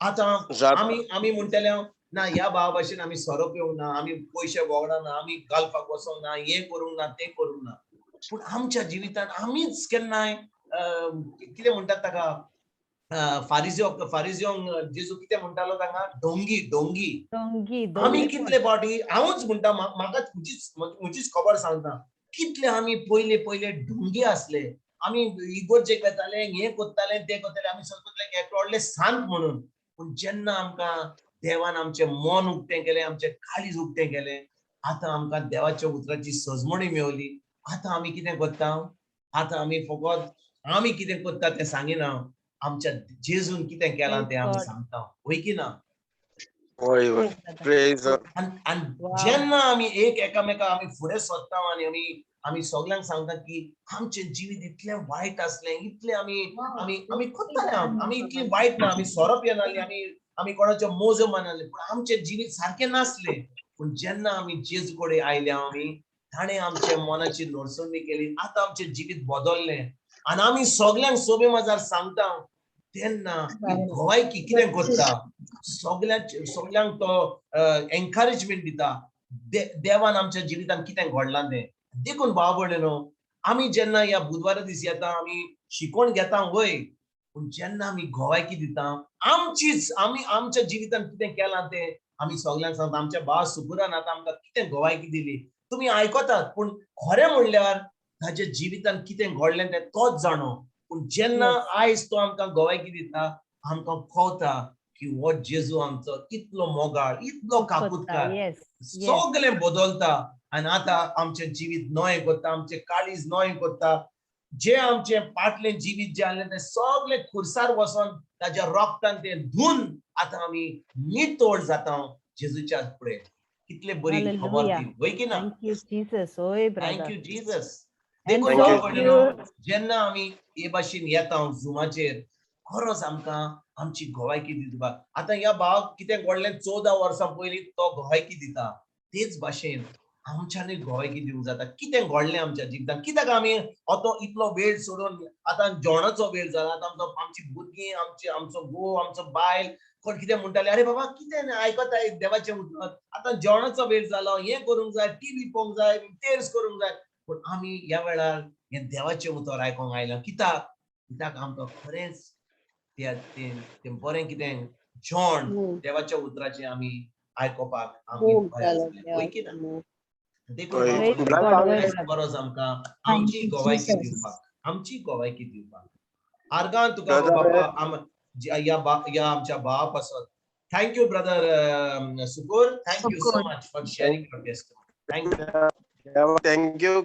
आतां आमी म्हणटले ना ह्या भावा भाशेन आमी सोरो पिवंक ना, आमी पयशे वगडाना, आमी घालपाक वचोंक ना, हें करूंक ना, तें करूंक ना. पूण आमच्या जिवितान आमीच केन्नाय कितें म्हणटात ताका, फारिजियोंक जेजू कितें म्हणटालो तांकां, डोंगी डोंगी. आमी कितले फावटी, हांवूच म्हणटा, म्हाका म्हजीच खबर सांगता, कितले आमी पयले पयले डोंगी आसले. आमी इगोर्जेक वेताले, हें करताले, तें करताले, आमी समजताले एकटो व्हडले सांत म्हणून. पूण जेन्ना आमकां देवान आमचें मन उक्तें केलें, आमचें काळीज उक्तें केलें, आतां आमकां देवाच्या उतराची सजमणी मेवली. आतां आमी कितें करता, आतां आमी फकत आमी कितें करता तें सांगिना, आमच्या जेजून कितें केलां तें आमी सांगता, वय की ना? आनी जेन्ना आमी एक एकामेका आमी फुडें सरता आनी आमी आमी सगल्यांक सांगता की आमचें जिवीत इतलें वायट आसलें, इतलें आमी आमी आमी करताले, आमी इतलें वायट ना, आमी सोरो पियेनासली, आमी आमी कोणाच्यो मोजो माननासले, पूण आमचें जिवीत सारकें नासलें. पूण जेन्ना आमी जेजू कडेन आयले, आमी ताणें आमच्या मनाची नडसणी केली, आतां आमचें जिवीत बदल्लें आनी आमी सगल्यांक सोबे माजार सांगता. तेन्ना गोवायकी कितें करता, सगल्यांक तो एनकरेजमेंट दिता, देवान आमच्या जिवितान कितें घडलां तें. देखून भाव भयणीनो, आमी जेन्ना ह्या बुधवारा दीस येता, आमी शिकोवन घेता वय, पूण जेन्ना आमी गोवायकी दिता, आमचीच आमी आमच्या जिवितान कितें केलां तें आमी सगल्यांक सांगता. आमच्या भाव सुपुरान आतां आमकां कितें गोवायकी दिली, तुमी आयकतात, पूण खरें म्हणल्यार ताच्या जिवितान कितें घडलें तें तोच जाणो. पूण जेन्ना आयज तो आमकां गोवायकी दिता, आमकां कळटा की हो जेजू आमचो इतलो मोगाळ, इतलो काकुतकार, सगळें बदलता आनी आतां आमचें जिवीत नवें करता, आमचें काळीज नवें करता. जे आमचें पाटलें जिवीत जें आसलें तें सगळें खुर्सार वचोन ताच्या रोगतान तें धुवन आतां आमी नितळ जाता जेजूच्या फुडें. कितले बरी खबर ती, वय की ना? Thank you Jesus. ओय thank you Jesus. देखून जेन्ना आमी हे भाशेन येता झुमाचेर, खरोच आमकां आमची गोवायकी दिवपाक. आतां ह्या भावाक कितें घडलें 14 वर्सां पयलीं, तो गोवायकी दिता, तेच भाशेन आमच्यांनी गोवायकी दिवंक जाता कितें घडलें आमच्या जिवितांत. कित्याक आमी आतां इतलो वेळ सोडून आतां जेवणाचो वेळ जाला, आतां आमचो आमची भुरगीं, आमची आमचो घोव, आमचो बायल कोण कितें म्हणटाले, अरे बाबा कितें आयकताय देवाचें उतर, आतां जेवणाचो वेळ जालो, हें करूंक जाय, टिवी पळोवंक जाय, तेर्स करूंक जाय. पूण आमी ह्या वेळार हें देवाचें उतर आयकोंक आयलां. कित्याक? कित्याक आमकां खरेंच तें बरें कितें जेवण देवाच्या उतराचें आमी आयकोपाक आमी वय की ना? देखून गरज आमकां आमची गोवायकी दिवपाक, आमची गोवायकी दिवपाक. आर्गां तुका बाबा ह्या आमच्या भावा पासत. Thank you brother Sukur, thank you so much for sharing your testimony. Thank you. Thank you.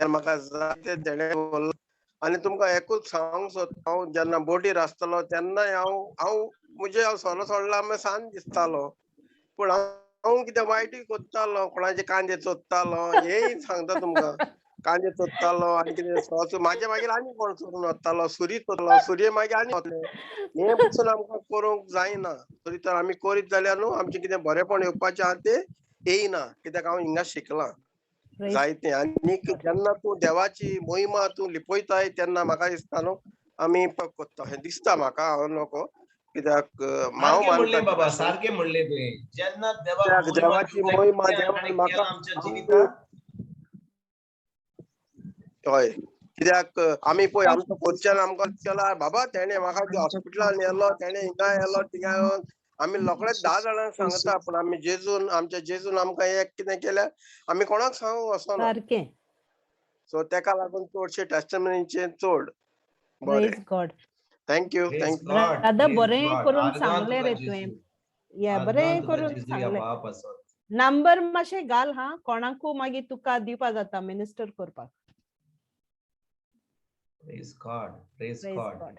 म्हाका जायते देणें आनी तुमकां एकूच सांगूंक सोदता, हांव जेन्ना बोटीर आसतलो तेन्नाय हांव हांव म्हजे हांव सोरो सोडला मागीर सांत दिसतालो, पूण हांव कितें वायटूय करतालो, कोणाचे कांदे चोरतालो, हेंय सांगता तुमकां, कांदे चोरतालो आनी कितें सोरो म्हाजे मागीर आनी कोण चोरून वतालो, सुरी चोरलो, सुरये मागीर आनी वतले. हें पसून आमकां करूंक जायना. तरी तर आमी करीत जाल्यार न्हू आमचें कितें बरेंपण येवपाचें आहा तें येयना, कित्याक हांव हिंगा शिकलां जायतें. आनी जेन्ना तूं देवाची मोहिमा तूं लिपयताय तेन्ना म्हाका दिसता न्हू आमी करता हें दिसता म्हाका, हांव नको कित्याक हांव मानता बाबा, सारकें म्हणलें तुवें. जेन्ना देवाची मोहिमा देवान म्हाका, हय, कित्याक आमी पळय आमचो घरच्यान आमकां केला बाबा तेणें म्हाका हॉस्पिटलान येलो, तेणें हिंगा येलो थिंगा येलो, आमी लोकडेच 10 जाणांक सांगता, पूण आमी जेजून आमच्या जेजून आमकां एक कितें केल्यार आमी कोणाक सांगूंक वचना. सो तेका लागून चडशे टेस्टमनीचे चड बरें. Thank you, Praise thank you. God, Dada, praise बरें God. करून आर्गां सांगलें तुका रे तुवें. जेजू. या आर्गां बरें तुका करून जेजू या सांगलें. बाप आसत. नंबर मातशें घाल हा, कोणाकू मागीर तुका दिवपा जाता मिनिस्टर करपाक. Praise God, praise Praise God. God.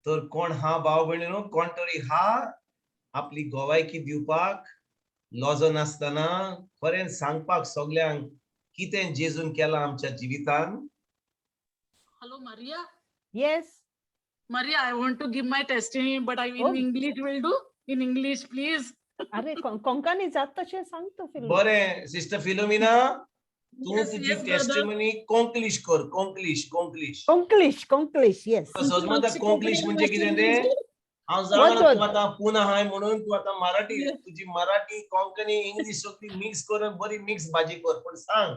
तर कोण हा भाव भयणीनो, कोण तरी हा आपली गोवायकी दिवपाक लॉजो नासतना खरें सांगपाक सगल्यांक कितें जेजून केलां आमच्या जिवितान. Hello, Maria. Yes. Maria, I want to give my testimony, but I Oh. in English will do. In English, please. अरे कोंकणी जात तशें सांग तूं फिलू. बरें सिस्टर फिलोमिना, तूं Yes, तुजी yes, brother. Testimony Konglish कर, कोंकलिश कोंकलिश. कोंकलिश कोंकलिश, येस. सजमता मातशी कोंकलिश कोंकणी म्हणजे कितें मातशी तें हांव जाणा वच. तूं आतां पुना हाय म्हणून तूं आतां मराठी, तुजी मराठी कोंकणी इंग्लीश सगळी मिक्स करून बरी मिक्स भाजी कर, पण सांग.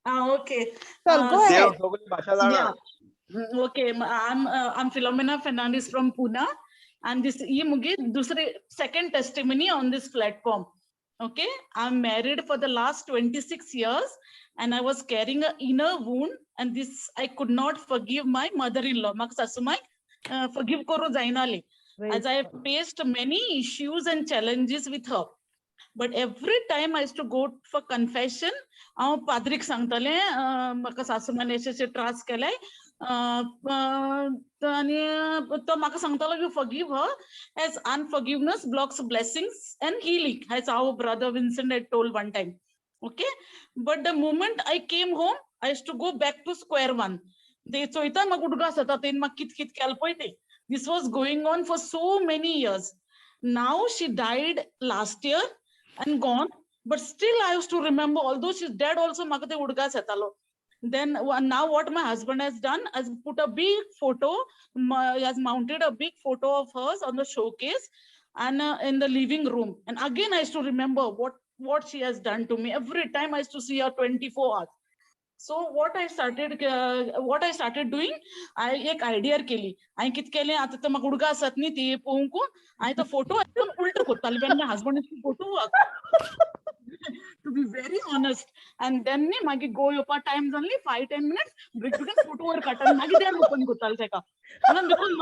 Ah, okay. चल, गो देव अहेड. सगळी भाशा जाणा. Yeah. Okay, I'm Philomena Fernandez from Pune, and this ही मुगी दुसरी second testimony on this platform. Okay, I'm married for the last 26 years, and I was carrying an inner wound, and this I could not forgive my mother-in-law. म्हाका सासूमाय forgive करूं जायनाली. As I have faced many issues and challenges with her. But every time I used to go for confession, हांव पाद्रीक सांगतालें, म्हाका सासूमान अशे अशे त्रास केले, आनी तो म्हाका सांगतालो, you forgive her as unforgiveness blocks blessings and healing, as our brother Vincent had told one time. Okay, but the moment I came home, I used to go back to square one. ते चोयता म्हाका उडगास जाता तेन म्हाका कित कित केलें पळय तें. This was going on for so many years. Now she died last year and gone, but still I used to remember, although she's dead also, म्हाका ते उडगास येतालो. Then now what my husband has done has put a big photo, he has mounted a big photo of hers on the showcase and in the living room. And again, I used to remember what she has done to me. Every time I used to see her 24 hours. So what I started doing, I एक आयडिया केली. हांवें कितें केलें, आतां तो म्हाका उडगास आसात न्ही ती पळोवंक हांवें तो फोटो एकदम उल्टो करतालें when my husband used to go to work, to be very honest. And then न्ही मागीर गो येवपा टायम जाली, 5-10 मिनिट्स बेगीन फोटो वयर काडटा, मागीर दार ओपन करतालें तेका, because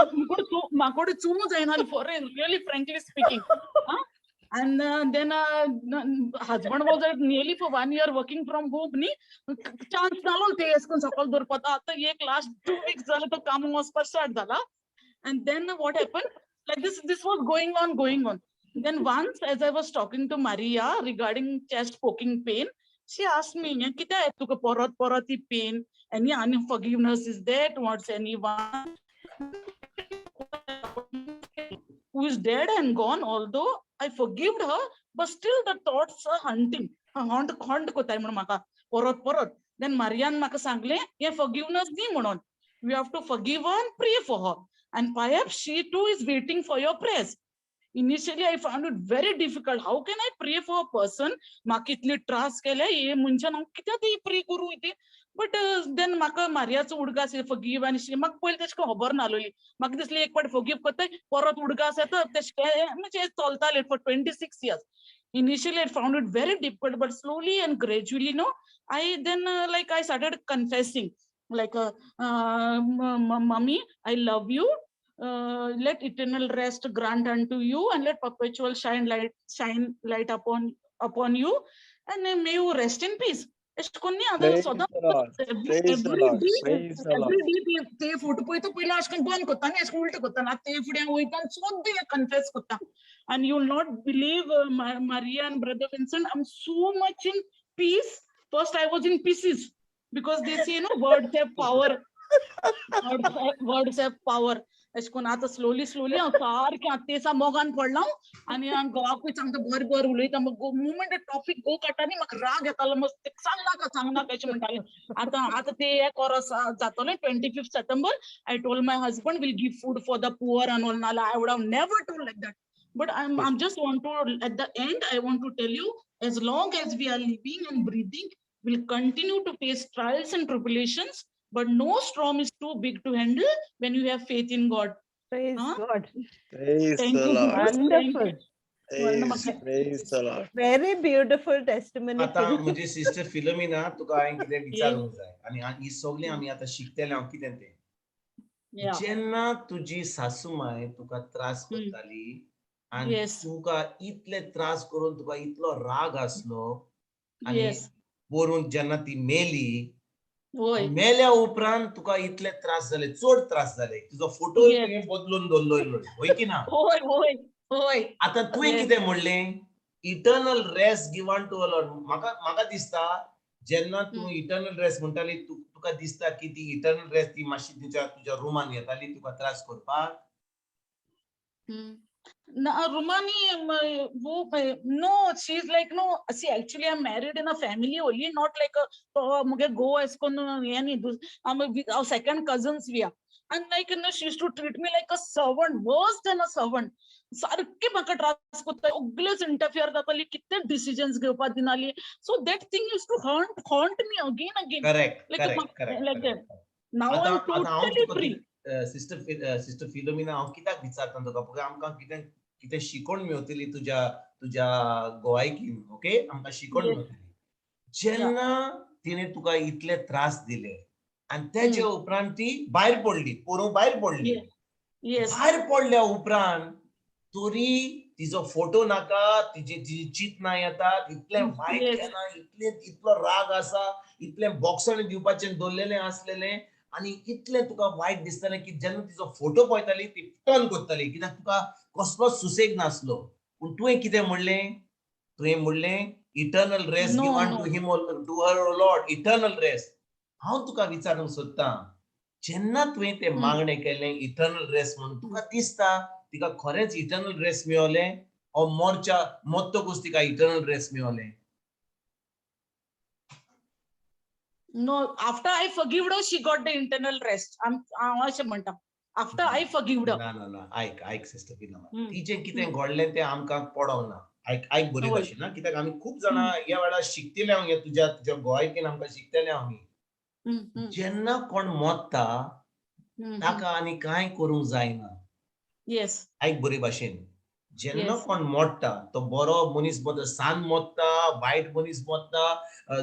म्हाकोडे चोवूं जायना, for really frankly speaking. And then husband was at nearly for one year working from home न्ही, चान्स नालो ते येसकून सकयल दवरपा. आतां एक लास्ट 2 वीक्स जाले तो कामाक वचपाक स्टार्ट जाला. And then what happened, like this was going on, going on. Then once, as I was talking to Maria regarding chest poking pain, she asked me, "हें कित्याक तुका परत परत ही pain? Any unforgiveness is there towards anyone who is dead and gone? Although I forgived her, but still the thoughts are hunting, haunt haunt कोताय म्हणून म्हाका परत परत." Then मारियान म्हाका सांगलें, हें forgiveness न्ही म्हणून, you have to forgive her and pray for her, and perhaps she too is waiting for your prayers. Initially, I found it very difficult. How can I pray for a person? म्हाका इतले त्रास केले हे मनशान, हांव कित्याक ती प्रे करूं इते? बट then म्हाका मारियाचो उडगास, फॉरगिव आनी म्हाका पयलीं तेश खबर नासलेली. म्हाका दिसलें एक फावट फॉरगिव करताय, परत उडगास येता, तेशें म्हणजे चलतालें for 26 years. Initially, I found it very difficult, but slowly and gradually, no, I then like I started confessing, like, "Mummy, I love you. Let eternal rest grant unto you and let perpetual shine light upon you and may you rest in peace." अशें करून न्ही आतां Praise सदां the Lord. Praise the every Lord. day, Praise the Lord. every day ते फोटो पळयता, पयलीं अशें करून बंद करता आनी अशें उल्ट करता आनी आतां ते फुडें वयता आनी सद्दां कन्फेस करता. And you will not believe, Maria and brother Vincent, I'm so much in peace. First I was in pieces, because they say, no, words have power. Words have power. अशें करून आतां स्लोली स्लोली हांव सारकें आतां ते मोगान पडलां आनी हांव घोवाकूय सांगता, बरें बरें उलयता. मुमेंट टॉपीक गो काडटा न्ही, म्हाका राग येतालो, मस्त सांग नाका, सांग नाका अशें म्हणटालें. आतां आतां ते एक वर्स जातलें, 25 September. I told my husband will give food for the poor and all. नाल्यार I would have never told like that. But I'm just want to, at the end, I want to tell you, as long as we are living and breathing, we'll continue to face trials and tribulations, but no storm is too big to handle when you have faith in God. Praise Huh? God. Praise Thank the you. Lord. Thank you. Wonderful. Praise, praise the Lord. Very beautiful testimony. आतां म्हजी सिस्टर फिलोमिना, तुका हांवें कितें विचारूंक जाय आनी ही सगळीं आमी आतां शिकतले हांव कितें तें. या. जेन्ना तुजी सासूमाय तुका त्रास करताली आनी तुका इतले त्रास करून तुका इतलो राग आसलो आनी पोरून जेन्ना ती मेली, वय. मेल्या उपरांत तुका इतले त्रास जाले, चड त्रास जाले, तुजो फोटो तुवें बदलून दवरलो, हय की ना? होय होय होय. आतां तुवें कितें म्हणलें? Eternal rest given to Lord. म्हाका म्हाका दिसता जेन्ना तूं इटर्नल रेस्ट म्हणटाली, तुका दिसता की ती इटर्नल रेस्ट ती मातशी तुज्या तुज्या रुमान येताली तुका त्रास करपाक? ना, रुमानी वो no, she is like, no, see, actually I am married in a family only, not like मुगे गो एस कोन्न हें न्ही. आमी हांव second cousins we are, and like she used to treat me like a servant, worse than a servant. सारकी म्हाका त्रास करता, सगळेच इंटरफियर जाताली, कितें डिसिजन्स घेवपाक दिनाली. So that thing used to haunt me again again. Correct. Like correct like that. Now I am आतां हांव टोटली तुका फ्री. सिस्टर सिस्टर फिलोमिना, हांव कित्याक विचारता तुका पळय, आमकां कितें कितें शिकोवन मेवतली तुज्या तुज्या गोवायकीन, ओके, आमकां शिकोवन मेवतली. जेन्ना तिणें तुका इतले त्रास दिले आनी तेजे उपरांत ती भायर पडली, पोरूं भायर पडली, भायर पडल्या उपरांत तरी तिजो फोटो नाका, तिजी तिजी चिंतना येतात, इतलें वायट केलां, इतलें इतलो राग आसा, इतलें बोक्सांनी दिवपाचें दवरलेलें आसलेलें आनी इतलें तुका वायट दिसतालें की जेन्ना तिजो फोटो पळयताली ती टर्न करताली, कित्याक तुका कसलोच सुसेग नासलो. पूण तुवें कितें म्हणलें? तुवें म्हणलें eternal rest No, given no. To him, to her Lord, eternal rest. हांव तुका विचारूंक सोदतां, जेन्ना तुवें तें मागणें केलें इटर्नल रेस्ट म्हणून, तुका दिसता तिका खरेंच इटर्नल रेस्ट मेवलें ओ मोरच्या मोत्तकूच तिका इटर्नल रेस्ट मेवलें? No, after I forgived her, she got the internal rest. हांव अशें म्हणटा, आफ्टर I forgived her. ना ना ना, आयक आयक सिस्टर फिलोमिना, तिजें कितें घडलें तें आमकां पडोंक ना. आयक आयक बरे भाशेन ना, कित्याक आमी खूब जाणां ह्या वेळार शिकतले हांव, हे तुज्या तुज्या गोवायकीन आमकां शिकतले आमी. जेन्ना कोण मोत्ता ताका आनी कांय करूंक जायना. आयक बरे भाशेन, जेन्ना कोण मोडटा तो बरो मनीस मोडटा, सान मोडटा, वायट मनीस मोडटा,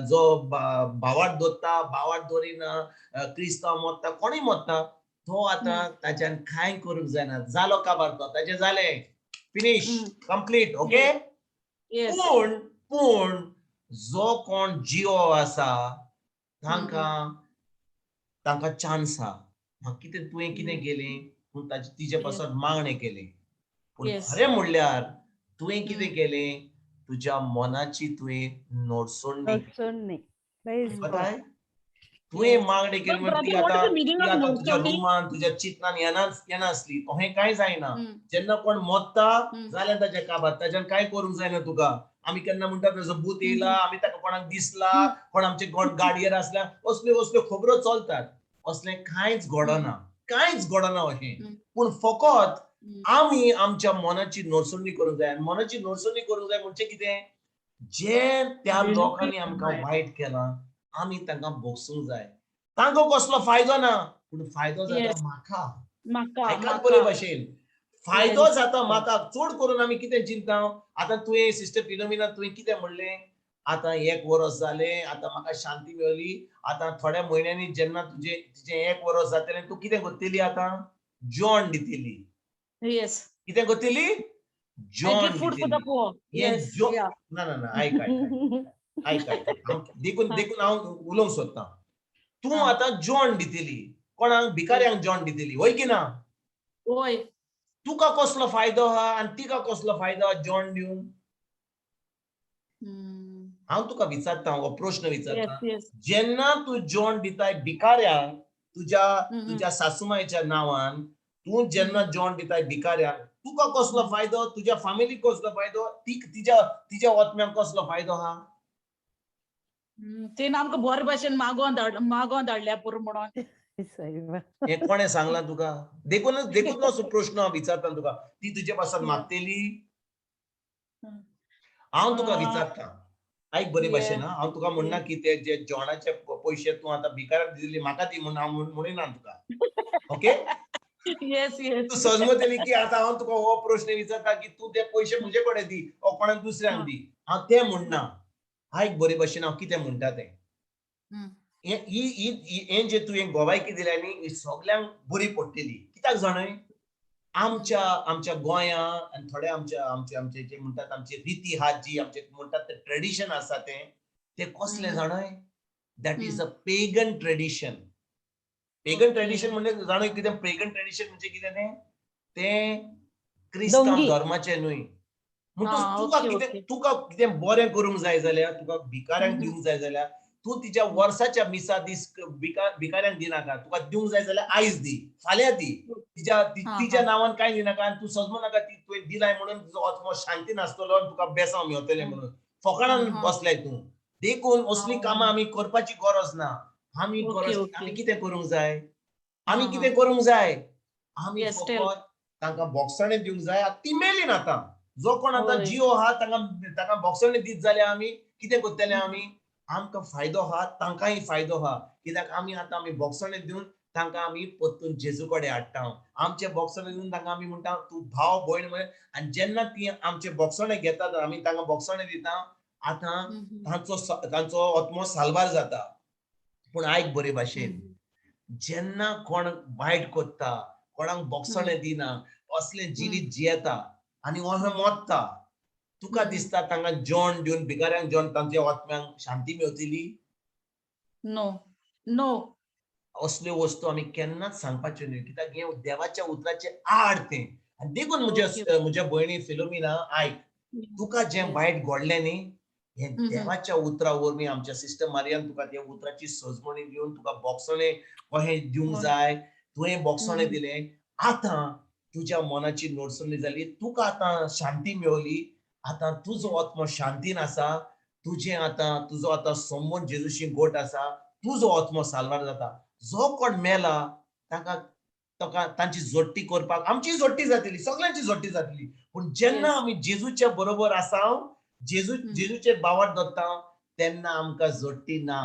जो भावाट दवरता, भावाट दवरिना, क्रिस्तांव मोडटा, कोणूय मोडटा, तो आतां ताच्यान कांय करूंक जायना. जालो काबार तो, ताचें जालें, फिनीश, कंप्लीट, ओके. पूण पूण जो कोण जियो आसा तांकां तांकां चान्स आहा. म्हाका कितें तुवें कितें केलें, पूण ताचे तिजे पासत मागणें केलें, पूण खरें म्हणल्यार तुवें कितें केलें, तुज्या मनाची तुवें नोडसोडणी. नडसोडणी. Praise God. बताय तुवें मागणें केलें But म्हण ती brother, what is आतां the meaning ती of आतां तुज्या नडसोडणी? रुमान तुज्या चिंतनान येनाच येनासली. अहें कांय जायना. जेन्ना कोण मोत्ता जालें ताचें काबार, ताच्यान कांय करूंक जायना तुका. आमी केन्ना म्हणटा ताजो भूत येयला, आमी ताका कोणाक दिसला, कोण आमचे कोण गाडयेर आसल्या, असल्यो असल्यो खबरो चलतात. असलें कांयच घडना, कांयच घडना अशें. पूण फकत आमी आमच्या मनाची नोडसणी करूंक जाय. आनी मनाची नोडसणी करूंक जाय म्हणजे कितें, जे त्या लोकांनी आमकां वायट केलां आमी तांकां भोगसूंक जाय. तांकां कसलो फायदो ना, पूण फायदो जाता म्हाका. म्हाका. आयकात बरे भाशेन, फायदो जाता म्हाका. चड करून आमी कितें चिंता, आतां तुवें सिस्टर फिलोमिना तुवें कितें म्हणलें, आतां एक वरस जालें, आतां म्हाका शांती मेवली, आतां थोड्या म्हयन्यांनी जेन्ना तुजें तुजें एक वरस जातलें तूं कितें करतली, आतां जेवण दितली. कितें करतली? I जेवण give food for the दितली. poor. हें ना ना ना, आयक आयक आयक आयक आयक, हांव देखून देखून हांव उलोवंक सोदतां. तूं आतां जेवण दितली कोणाक, भिकाऱ्यांक जेवण दितली, हय की ना? वय. तुका कसलो फायदो आहा आनी तिका कसलो फायदो आहा जेवण दिवन? हांव तुका विचारता, हो प्रश्न विचारता. जेन्ना तूं जेवण दिताय भिकाऱ्यांक तुज्या तुज्या सासूमायच्या नांवान, तूं जेन्ना जेवण दिताय भिकाऱ्यांक, तुका कसलो फायदो, तुज्या फामिलीक कसलो फायदो, ती तिज्या तिज्या ओत्म्याक कसलो फायदो आहा? तेन आमकां बरे भाशेन मागोन धाड, मागोन धाडल्या पुरो म्हणून. हें कोणें सांगलां तुका? देखूनच देखून असो प्रश्न हांव विचारता तुका, ती तुजे पासत मागतली? हांव तुका विचारता, आयक बरे भाशेन, हांव तुका म्हणना की ते जे जेवणाचे पयशे तूं आतां भिकाऱ्याक दिली म्हाका दी म्हूण हांव म्हणिना तुका, ओके? Yes yes. तूं समजतली की आतां हांव तुका हो प्रश्न विचारता की तूं ते पयशे म्हजे कडेन दी ओ कोणाक दुसऱ्यांक दी, हांव तें म्हणना. आयक बरे भाशेन हांव कितें म्हणटा तें. हे ही ही हें जे तुवें गोवायकी दिल्या न्ही, ही सगल्यांक बरी पडटली. कित्याक जाणय, आमच्या आमच्या गोंया आनी थोडे आमच्या आमचे आमचे जे म्हणटात आमचे रिती आहात, जी आमचे म्हणटात ते ट्रेडिशन आसा, तें तें कसलें जाणय, that is a pagan tradition. Pagan tradition म्हणजे जाणय कितें? पेगन ट्रेडिशन म्हणजे कितें तें? तें क्रिस्तांव डोंगी. धर्माचें न्हय. म्हणटच तुका कितें, तुका कितें बरें करूंक जाय जाल्यार, तुका भिकाऱ्यांक दिवंक जाय जाल्यार, तूं तिच्या वर्साच्या मिसा दीस भिकाऱ्यांक दिनाका. तुका दिवंक जाय जाल्यार आयज दी, फाल्यां दी. तिच्या तिच्या नांवान कांय दिनाका. आनी तूं सजमो नाका ती तुवें दिलाय म्हणून तुजो आत्मो शांती नासतलो आनी तुका बेसांव मेवतलें म्हणून. फकाणान बसलाय तूं. देखून असलीं कामां आमी करपाची गरज ना. आमी गरज, आमी कितें करूंक जाय, आमी कितें करूंक जाय, आमी Yes, tell. फकत तांकां बोगसणें दिवंक जाय. आतां ती मेली ना आतां. जो कोण आतां जियो आहा तांकां तांकां बोगसणें दीत जाल्यार आमी कितें करतले? आमी आमकां फायदो आहा, तांकांय फायदो आहा. कित्याक आमी आतां आमी बोगसणें दिवन तांकां आमी परतून जेजू कडेन हाडटा. आमचें बोगसणें दिवन तांकां आमी म्हणटा तूं भाव भयण म्हण. आनी जेन्ना ती आमचें बोगसणें घेतात, आमी तांकां बोगसणें दिता, आतां तांचो तांचो आत्मो साल्वार जाता. पूण आयक बरे भाशेन, जेन्ना कोण वायट करता, कोणाक बोगसणें दिना, असलें जिवीत जियेता आनी अशें मरता, तुका दिसता तांकां जेवण दिवन, भिकाऱ्यांक जेवण, तांच्या आत्म्यांक शांती मेवतली? No, no. असल्यो वस्तू आमी केन्नाच सांगपाच्यो न्हय, कित्याक हें देवाच्या उतराचें आड तें. आनी देखून म्हज्या म्हज्या भयणी फिलोमिना, आयक, तुका जें वायट घडलें न्ही, हें देवाच्या उतरा वरवीं आमच्या सिस्टर मारियान तुका त्या उतराची सजमणी दिवन तुका बोगसणें कशें दिवंक जाय, तुवें बोगसणें दिलें. आतां तुज्या मनाची नोडसणी जाली, तुका आतां शांती मेवली. आतां तुजो आत्मो शांतीन आसा. तुजें आतां तुजो आतां संबंद जेजूशी गोट आसा. तुजो आत्मो साल्वार जाता. जो कोण मेला ताका ताका तांची जोडटी करपाक आमची जोडटी जातली, सगळ्यांची जोडटी जातली. पूण जेन्ना आमी जेजूच्या बरोबर आसा, जेजू जेजूचेर बावार दवरता, तेन्ना आमकां जोडटी ना.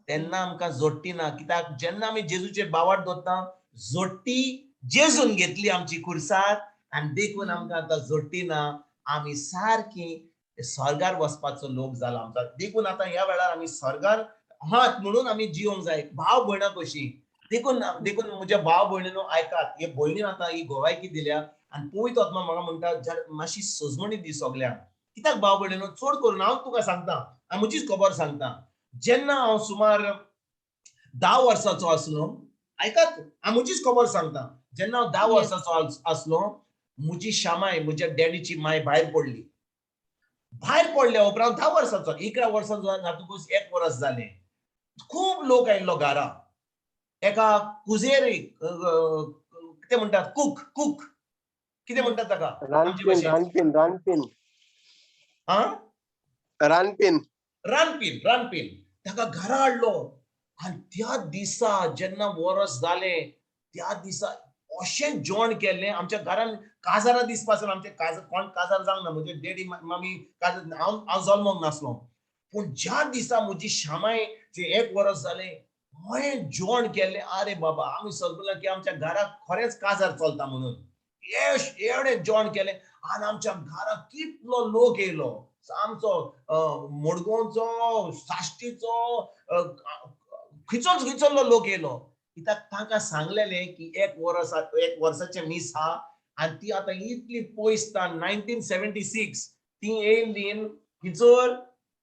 तेन्ना आमकां जोडटी ना, कित्याक जेन्ना आमी जेजूचेर बावार दवरता, जोडटी जेजून घेतली आमची खुर्सार. आनी देखून आमकां आतां जोडटी ना. आमी सारकी स्वर्गार वचपाचो लोक जाला आमचो. देखून आतां ह्या वेळार आमी स्वर्गार आहात म्हणून आमी जिवंक जाय भाव भयणां कशीं. देखून देखून म्हज्या भाव भयणीनो, आयकात, हे भयणीन आतां ही गोवायकी दिल्या आनी पवित्र आत्मा म्हाका म्हणटा मातशी सजमणी दी सगल्यांक. कित्याक भाव भयणीनो, चड करून हांव तुका सांगता आनी म्हजीच खबर सांगता, जेन्ना हांव सुमार 10 वर्साचो आसलो, आयकात, हांव म्हजीच खबर सांगता, जेन्ना हांव 10 वर्साचो आसलो, म्हजी शामाय, म्हज्या डॅडीची माय भायर पडली. भायर पडल्या उपरांत 10 वर्साचो, 11 वर्सां जातकूच 1 वर्स जालें, खूब लोक आयिल्लो घरा. एका कुजेरीक, कितें म्हणटात, कूक, कूक कितें म्हणटात ताका आमचे रानपीन. भाशेन? रानपीन, रानपीन. हा. रानपीन. रानपीन, रानपीन. ताका घरा हाडलो आनी त्या दिसा जेन्ना वरस जालें, त्या दिसा अशें जेवण केल्लें आमच्या घरान. काजारां दिसपा आमचे काजार, कोण काजार जावंक ना. म्हजे डॅडी मामी काजार, हांव हांव जल्मोंक नासलो. पूण ज्या दिसा म्हजी शामाय जे 1 वरस जालें, हांवें जेवण केल्लें, आरे बाबा, आमी सगळें की आमच्या घराक खरेंच काजार चलता म्हणून एवढें जेवण केलें. आनी आमच्या घराक कितलो लोक येयलो, आमचो मडगांवचो, साश्टीचो, खंयचोच खंयचो लोक येयलो. कित्याक तांकां सांगलेलें की 1 वरस, 1 वर्साचें मीस आहा. आनी ती आतां इतली पयस, 1976 ती येयल्ली खंयसर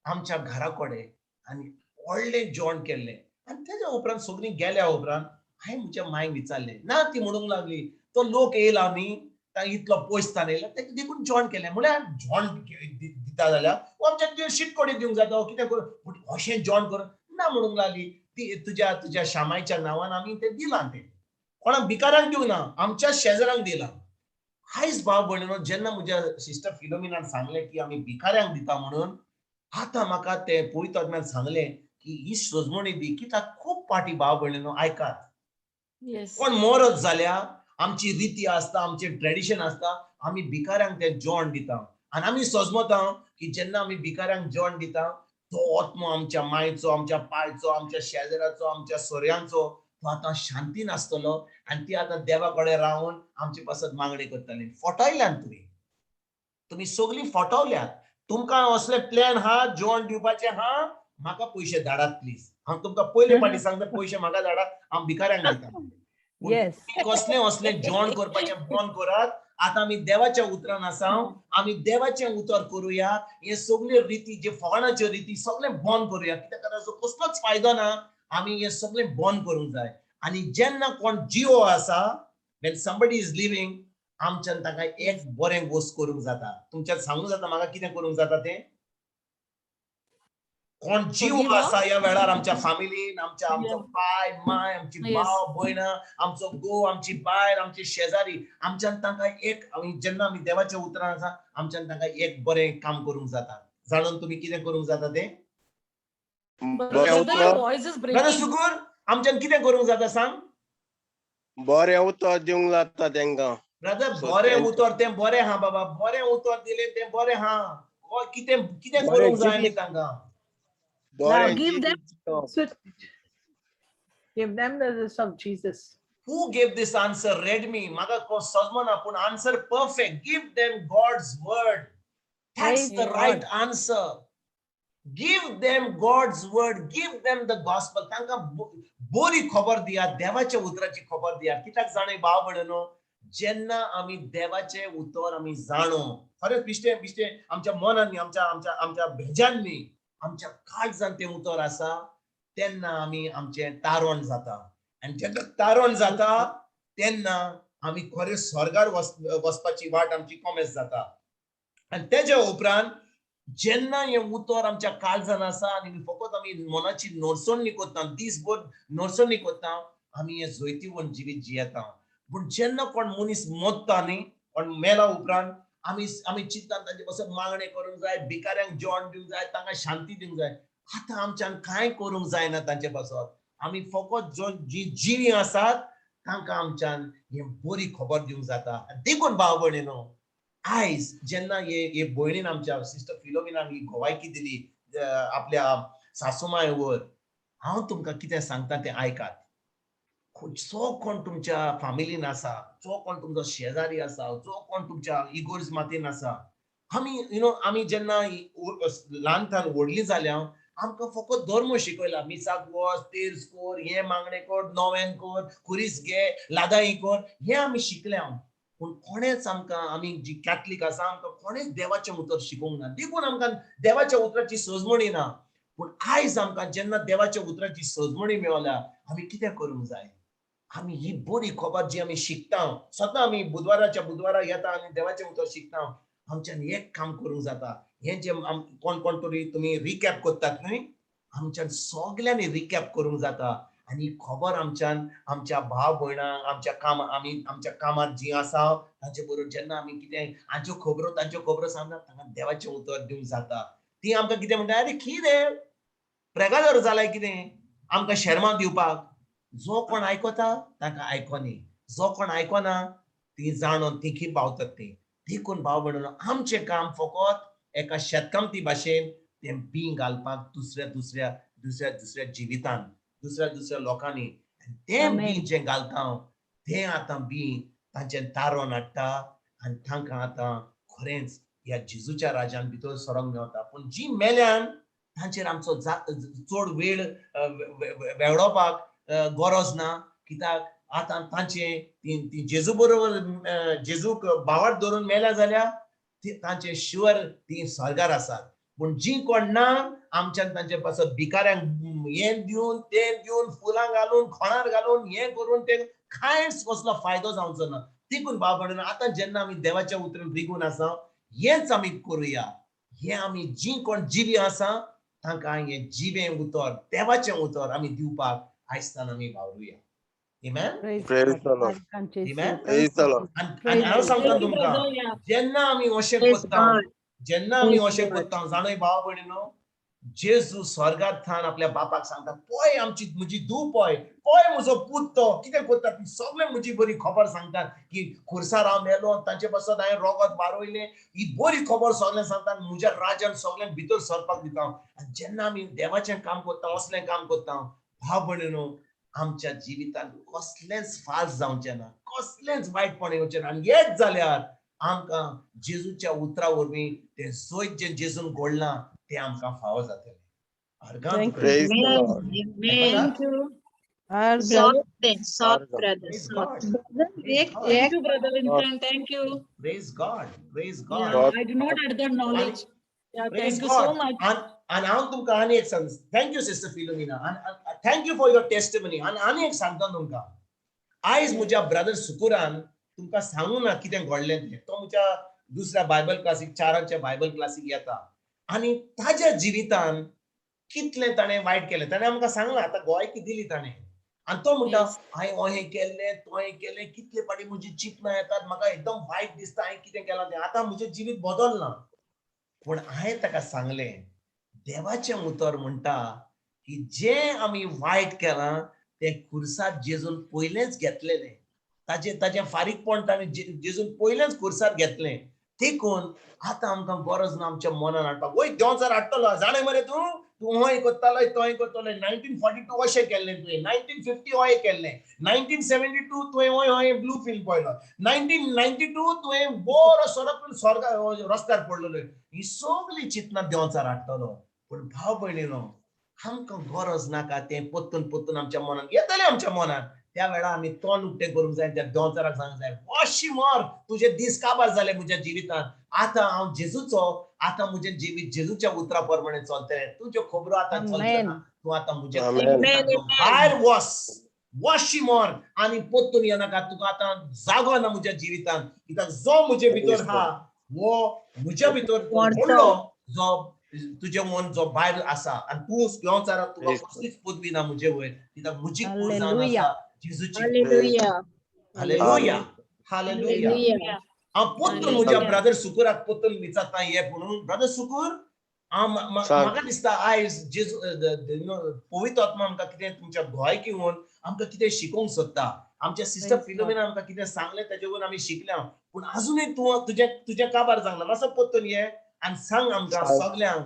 आमच्या घरा कडेन आनी व्हडलें जेवण केल्लें. आनी तेज्या उपरांत सगळीं गेल्या उपरांत हांवें म्हज्या मांयक विचारलें ना, ती म्हणूंक लागली तो लोक येयला न्ही, इतलो पयसतान येयला, तेका देखून जेवण केलें. म्हळ्यार जेवण दिता जाल्यार आमच्या शीतकोडी दिवंक जाता, कितें करूं, पूण अशें जेवण करून ना. म्हणूंक लागली ती तुज्या तुज्या शामायच्या नांवान आमी तें दिलां, तें कोणाक भिकाऱ्यांक दिवंक ना, आमच्या शेजरांक दिलां. आयज भाव भयणीनो, जेन्ना म्हज्या सिस्टर फिलोमिनान सांगलें की आमी भिकाऱ्यांक दिता म्हणून, आतां म्हाका तें पवित्र आत्म्यान सांगलें की ही सजमणी दी. कित्याक खूब पाटी भाव भयणीनो आयकात, कोण मरत जाल्यार आमची रिती आसता, आमचें ट्रेडिशन आसता, आमी भिकाऱ्यांक तें जेवण दिता. आनी आमी सजमता की जेन्ना आमी भिकाऱ्यांक जेवण दिता, तो आत्मो आमच्या मायचो, आमच्या पायचो, आमच्या शेजराचो, आमच्या सोऱ्यांचो, तो आतां शांतीन आसतलो आनी ती आतां देवा कडेन रावन आमचे पासत मागणी करतली. फटयल्यान तुमी, तुमी सगळीं फटवल्यात. तुमकां असले प्लॅन हा जेवण दिवपाचे हा, म्हाका पयशे धाडात प्लीज. हांव तुमकां पयले फाटी सांगता, पयशे म्हाका धाडा, हांव भिकाऱ्यांक दिता. पूण कसलें असलें जेवण करपाचें बंद करात. आतां आमी देवाच्या उतरान आसा, आमी देवाचें उतर करुया. हे सगल्यो रिती, जे फकाणाच्यो रिती, सगळें बंद करुया, कित्याक ताचो कसलोच फायदो ना. आमी हें सगळें बंद करूंक जाय. आनी जेन्ना कोण जिवो आसा, when somebody is living, आमच्यान ताका एक बरें गोश्ट करूंक जाता. तुमच्यान सांगूंक जाता म्हाका कितें करूंक जाता तें? कोण जीव Forgive आसा ह्या वेळार आमच्या फामिलीन, आमच्या आमचो पाय माय, आमची भाव भयणां, आमचो घोव, आमची बायल, आमची शेजारी, आमच्यान तांकां एक, आमी जेन्ना आमी देवाच्या उतरान आसा, आमच्यान तांकां एक बरें काम करूंक जाता. जाणून तुमी कितें करूंक जाता तें? बरें Brother, your उतर voice is brother breaking. Sukur, आमच्यान कितें करूंक जाता सांग? बरें उतर दिवंक जाता तेंकां. ब्रदर, So बरें उतर तें बरें हा बाबा, बरें उतर दिलें तें बरें हा. कितें कितें बरें करूंक जाय न्ही जिवीत. तांकां? बरें Give them- जिवीत. So, give them the list of Jesus. Who gave this answer? Redmi. म्हाका सजमना पूण answer perfect. Give them God's word. That's Praise the God. right answer. Give them God's word. Give them the gospel. तांकां बरी खबर दियात, देवाच्या उतराची खबर दियात. कित्याक जाणा भाव भयणो, जेन्ना आमी देवाचें उतर आमी जाणो, खरेंच बिश्टें बिश्टें आमच्या मनान न्ही, आमच्या आमच्या आमच्या भेजान न्ही, आमच्या काळजान तें उतर आसा, तेन्ना आमी आमचें तारण जाता. आनी जेन्ना तारण जाता तेन्ना आमी खरें स्वर्गार वचपाची वाट आमची कोमेस जाता. आनी तेज्या उपरांत जेन्ना हें उतर आमच्या काळजान आसा आनी फकत आमी मनाची नोरसणी करता, दीसभर नोरसणी करता, आमी हें जैतिवंत जिवीत जियेता. पूण जेन्ना कोण मनीस मरता न्ही, कोण मेला उपरांत आमी आमी चिंतता तांचे पासून मागणें करूंक जाय, भिकाऱ्यांक जेवण दिवंक जाय, तांकां शांती दिवंक जाय. आतां आमच्यान कांय करूंक जायना तांचे पासत. आमी फकत जो जी जिवीं आसात तांकां आमच्यान हें बरी खबर दिवंक जाता. देखून भाव भयणीनो, आयज जेन्ना हे हे भयणीन, आमच्या सिस्टर फिलोमिनान ही गोवायकी दिली आपल्या सासूमाय वर, हांव तुमकां कितें सांगता तें आयकात. जो कोण तुमच्या फामिलीन आसा, जो कोण तुमचो शेजारी आसा, जो कोण तुमच्या इगोर्ज मातेन आसा, आमी you know आमी जेन्ना ल्हान व्हडलीं जाल्या, आमकां फकत धर्म शिकयला. मिसाक वच, तेर्स कर, हें मागणें कर, नोवेन कर, खुरीस घे, लादाई कर, हें आमी शिकल्या. पूण कोणेच आमकां, आमी जी कॅथलीक आसा, आमकां कोणेच देवाचें उतर शिकोवंक ना. देखून आमकां देवाच्या उतराची सजमणी ना. पूण आयज आमकां जेन्ना देवाच्या उतराची सजमणी मेवल्या, आमी कितें करूंक जाय? आमी ही बरी खबर जी आमी शिकता, सदां आमी बुधवाराच्या बुधवारा येता आनी देवाचें उतर शिकता, आमच्यान एक काम करूंक जाता. हें जें कोण कोण तरी तुमी रिकॅप करतात न्हय, आमच्यान सगल्यांनी रिकॅप करूंक जाता. आनी ही खबर आमच्यान आमच्या भाव भयणांक, आमच्या कामा, आमी आमच्या कामात जीं आसा तांचे बरोबर जेन्ना आमी कितें हांच्यो खबरो तांच्यो खबरो सांगता, तांकां देवाचें उतर दिवंक जाता. ती आमकां कितें म्हणटा, आरे कितें प्रेगादर जालाय कितें आमकां शेर्मांव दिवपाक? जो कोण आयकता तांकां आयकोनी, जो कोण आयकना ती जाणून ती खी पावतात ती. देखून भाव भयणो, आमचें काम फकत एका शेतकामती भाशेन तें बीं घालपाक दुसऱ्या दुसऱ्या दुसऱ्या दुसऱ्या जिवितान, दुसऱ्या दुसऱ्या लोकांनी. तें Amen. बीं जें घालता तें आतां बीं तांचें तारोन हाडटा आनी तांकां आतां खरेंच ह्या जेजूच्या राजान भितर सरोंक मेवता. पूण जी मेल्यान तांचेर आमचो चड वेळ वेवडोवपाक गरज ना, कित्याक आतां तांचे ती जेजू बरोबर जेजूक भावार्थ धरून मेल्या जाल्यार तांचे शुअर ती स्वर्गार आसात. पूण जी कोण ना, आमच्यान तांचे पासत भिकाऱ्यांक हें दिवन तें दिवन, फुलां घालून, खोणार घालून, हें करून तें कांयच कसलो फायदो जावचो ना. देखून भाव भयणीनो, आतां जेन्ना आमी देवाच्या उतरान रिगून आसा, हेंच आमी करुया. हें आमी जी कोण जिवी आसा तांकां हें जिवें उतर, देवाचें उतर आमी दिवपाक आयजतान आमी वावरुया. Amen? Praise Praise God. the Lord. Amen? Praise the Lord. आनी हांव Praise सांगता Thank you, तुमकां, brother. Yeah. जेन्ना आमी अशें Praise करता, God. जेन्ना आमी Praise अशें God. करता, जाणय भाव भयणीनो, जेजू स्वर्गात थावन आपल्या बापाक सांगता, पळय आमची म्हजी धूव, पळय पळय म्हजो पूत तो कितें करता, ती सगळें म्हजी बरी खबर सांगतात की खुर्सार हांव मेलो, तांचे पासत हांवें रोगत बारयलें, ही बरी खबर सगळें सांगतात, म्हज्या राजान सगळ्यांक भितर सरपाक दिता. आनी जेन्ना आमी देवाचें काम करता, असलें काम करता, भाव भयणीनो, आमच्या जिवितांत कसलेंच फाल्स जावचें ना, कसलेंच वायटपण येवचें ना. आनी येत जाल्यार आमकां जेजूच्या उतरा वरवीं तें जैत जें जेजून घडलां तें आमकां फावो जातलें. अर्गां Thank तुका. Praise the Lord. Amen. Thank you. Our Sot then, sot Arga. brother, Praise sot. God. Brother, Praise God. Thank you, Brother Vincent. Thank you. Praise God. Praise God. Yeah, God. I did not have that knowledge. Yeah, Praise thank you so God. much. आनी हांव तुमकां आनी एक सांग, thank you sister Philomena, thank you for your testimony. आनी आनी एक सांगता तुमकां, आयज म्हज्या ब्रदर सुकुरान तुमकां सांगू ना कितें घडलें तें. तो म्हज्या दुसऱ्या बायबल क्लासीक, चारांच्या बायबल क्लासीक येता आनी ताज्या जिवितान कितलें ताणें वायट केलें ताणें आमकां सांगलां. आतां गोवायकी दिली ताणें आनी तो म्हणटा, हांवें अहें केल्लें तोहें केलें, कितले फावटी म्हजी चिंतनां येतात, म्हाका एकदम वायट दिसता हांवें कितें केलां तें, आतां म्हजें जिवीत बदलना. पूण हांवें ताका सांगलें, देवाचें उतर म्हणटा की जें आमी वायट केलां तें खुर्सार जेजून पयलेंच घेतलेलें, ताजें ताजें फारीकपण ताणें जेजून पयलेंच खुर्सार घेतलें. देखून आतां आमकां गरज ना आमच्या मनान हाडपाक. वय देंवचार हाडटलो, जाणें मरे तूं, तूं हय करतालो तोय करतालो, 1942 अशें केल्लें तुवें, 1950 हय केल्लें, 1972 तुवें हय हय ब्लू फिल्म पळयलो, 1992 तुवें बरो सरक स्वर्गा रस्त्यार पडलेलो. ही सगळीं चिंतनां देंवचार हाडटलो. पूण भाव भयणीनो, आमकां गरज नाका तें पोत्तून पोत्तून आमच्या मनान येतलें. आमच्या मनान त्या वेळार आमी तोंड उक्तें करूंक जाय, त्या देंवचाराक सांगूंक जाय, वशी मर, तुजे दीस काबार जाले म्हज्या जिवितान, आतां हांव जेजूचो, आतां म्हजें जिवीत जेजूच्या उतरा प्रमाणे चलतलें, तुज्यो खबरो आतां चलच्यो ना, तूं आतां म्हजें भायर वस, वशी मर आनी पोत्तून येनाका, तुका आतां जागो ना म्हज्या जिवितान, कित्याक जो म्हजे भितर आहा वो म्हज्या भितर व्हडलो जो तुजे मन जो भायर आसा आनी तूं देंवचाराक तुका कसलीच पदवी ना म्हजे वयर, कित्याक म्हजी कूड जावन आसा जेजूची. Hallelujah. Hallelujah. Hallelujah. हांव पोत्तून म्हज्या ब्रदर सुकूराक पोत्तून विचारता हे म्हणून, ब्रदर सुकूर, हांव म्हाका दिसता आयज जेजू पवित्र आत्मा आमकां कितें तुमच्या गोवायकी येवन आमकां कितें शिकोवंक सोदता. आमच्या सिस्टर फिलोमिना आमकां कितें सांगलें ताजे वयर आमी शिकल्या, पूण आजुनूय तूं तुजें तुजें काबार सांगना. मातसो पोत्तून ये आनी सांग आमकां सगल्यांक,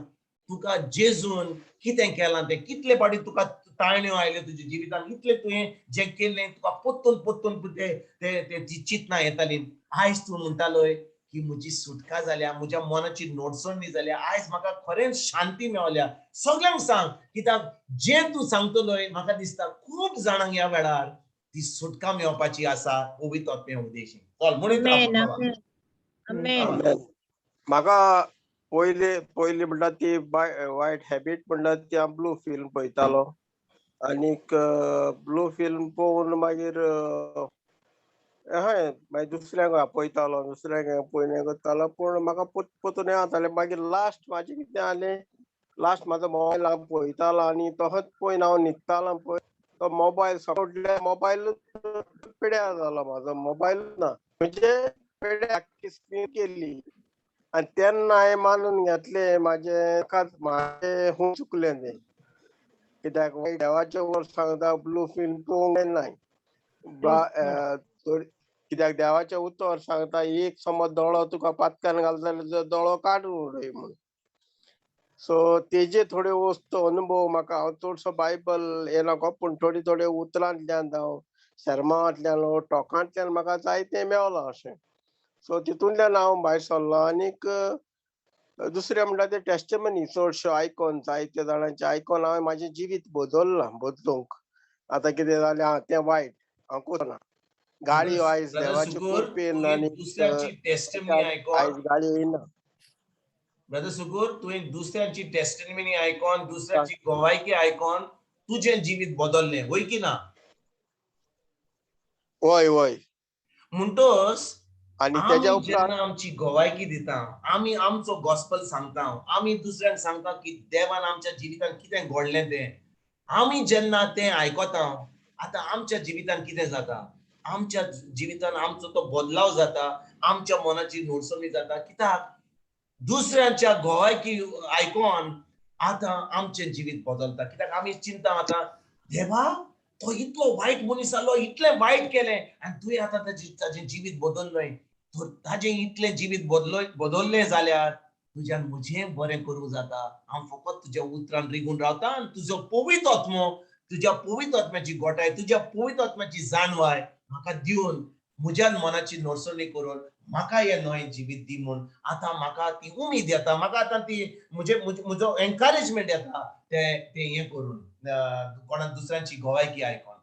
तुका जेजून कितें केलां तें, कितले फावटी तुका ताळण्यो आयल्यो तुज्या जिवितान, इतलें तुवें जें केल्लें तुका पोत्तून पोत्तून ते ती चिंतनां येताली. आयज तूं म्हणटालोय की म्हजी सुटका जाल्या, म्हज्या मनाची नोटसणी जाल्या, आयज म्हाका खरेंच शांती मेवल्या. सगल्यांक सांग, कित्याक जें तूं सांगतलोय म्हाका दिसता खूब जाणांक ह्या वेळार ती सुटका मेळपाची आसा पवित्र आत्म्या उद्देशी. चल म्हणून म्हाका पयले पयली म्हणटा ती वायट हॅबीट म्हणटा ती हांव ब्लू फिल्म पळयतालो आनीक ब्लू फिल्म पळोवन मागीर हय मागीर दुसऱ्यांक आपयतालो, दुसऱ्यांक पयलें करतालो, पूण म्हाका पोतून जातालें. मागीर लास्ट म्हाजें कितें जालें, लास्ट म्हाजो मोबायल हांव पळयतालो आनी तसोच पळयन हांव न्हिदतालो पळय, तो मोबायल सोडल्यार मोबायल पिड्यार जालो म्हाजो, मोबायल ना म्हणजे पिड्यार स्क्रीन केली. आनी तेन्ना हांवें मानून घेतलें म्हाजें म्हाजें हूं चुकलें तें, कित्याक देवाचें वर सांगता ब्लू फिल्म पळोवंक जायना, कित्याक देवाचें उतर सांगता एक समज दोळो तुका पातकान घालता जाल्यार दोळो काडून उडय म्हूण. सो तेजे थोड्यो वस्तू अनुभव म्हाका, हांव चडसो बायबल हे नको, पूण थोडी थोड्यो उतरांतल्यान जावं शेर्मांवांतल्यान टोकांतल्यान म्हाका जायतें मेवलां अशें. सो तितूंतल्यान हांव भायर सरलो. आनीक दुसरें म्हणटा तें टेस्टिमनी चडश्यो आयकोन जायत्या जाणांचें आयकोन हांवें म्हाजें जिवीत बदल्लां, बदलूंक. आतां कितें जालें, आं तें वायट हांव करना, गाळयो आयज देवाचे कृपेन आनी आयज गाळयो येना. ब्रदर सुकूर, तुवें दुसऱ्यांची टेस्टिमनी आयकोन, दुसऱ्यांची गवायकी आयकोन तुजें जिवीत बदल्लें, वय की ना? वय वय. म्हणटोच आनी तेज्या उपरांत आमची गवायकी दिता, आमी आमचो गॉस्पल सांगता, आमी दुसऱ्यांक सांगता की देवान आमच्या जिवितान कितें घडलें तें. आमी जेन्ना तें आयकता, आतां आमच्या जिवितान कितें जाता, आमच्या जिवितान आमचो तो बदलाव जाता, आमच्या मनाची नोडसणी जाता, कित्याक दुसऱ्यांच्या गवायकी आयकोन आतां आमचें जिवीत बदलता. कित्याक आमी चिंता आतां देवा तो इतलो वायट मनीस जालो, इतलें वायट केलें आनी तुवें आतां ताजें जिवीत बदललें, तर ताजें इतलें जिवीत बदललें जाल्यार तुज्यान म्हजें बरें करूंक जाता. हांव फकत तुज्या उतरान रिगून रावता आनी तुजो पवित्र आत्मो, तुज्या पवित्र आत्म्याची गोठाय, तुज्या पवित्र आत्म्याची जाणवाय म्हाका दिवन म्हज्यान मनाची नोडसणी करून म्हाका हें नवें जिवीत दी म्हूण आतां म्हाका ती उमेद येता, म्हाका आतां ती म्हजे म्हजो एनकरेजमेंट येता ते ते हें करून कोणा दुसऱ्यांची गवायकी आयकोन,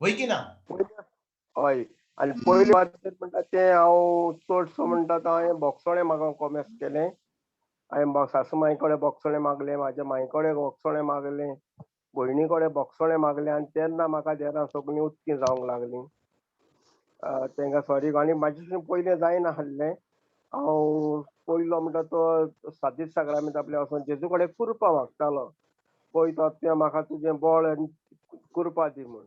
वय की ना? हय. आनी पयली वाचत म्हणटा तें हांव चडसो म्हणटा तो हांवें बोगसोणें मागोंक कोमेस केलें. हांवें सासू माई कडेन बोगसोणें मागलें, म्हाज्या माई कडेन बोगसोणें मागलें, भयणी कडेन बोगसोणें मागलें आनी तेन्ना म्हाका देरां सगळीं उत्कीं जावंक लागलीं. तांकां सॉरी. आनी म्हाजे पयलें जायना आसलें. हांव पयलो म्हणटा तो सादीत सागरामेंत आपल्या वचोन जेजू कडेन कुरपा मागतालो, पळय तो तें म्हाका तुजें बळ आनी कुरपा दी म्हूण.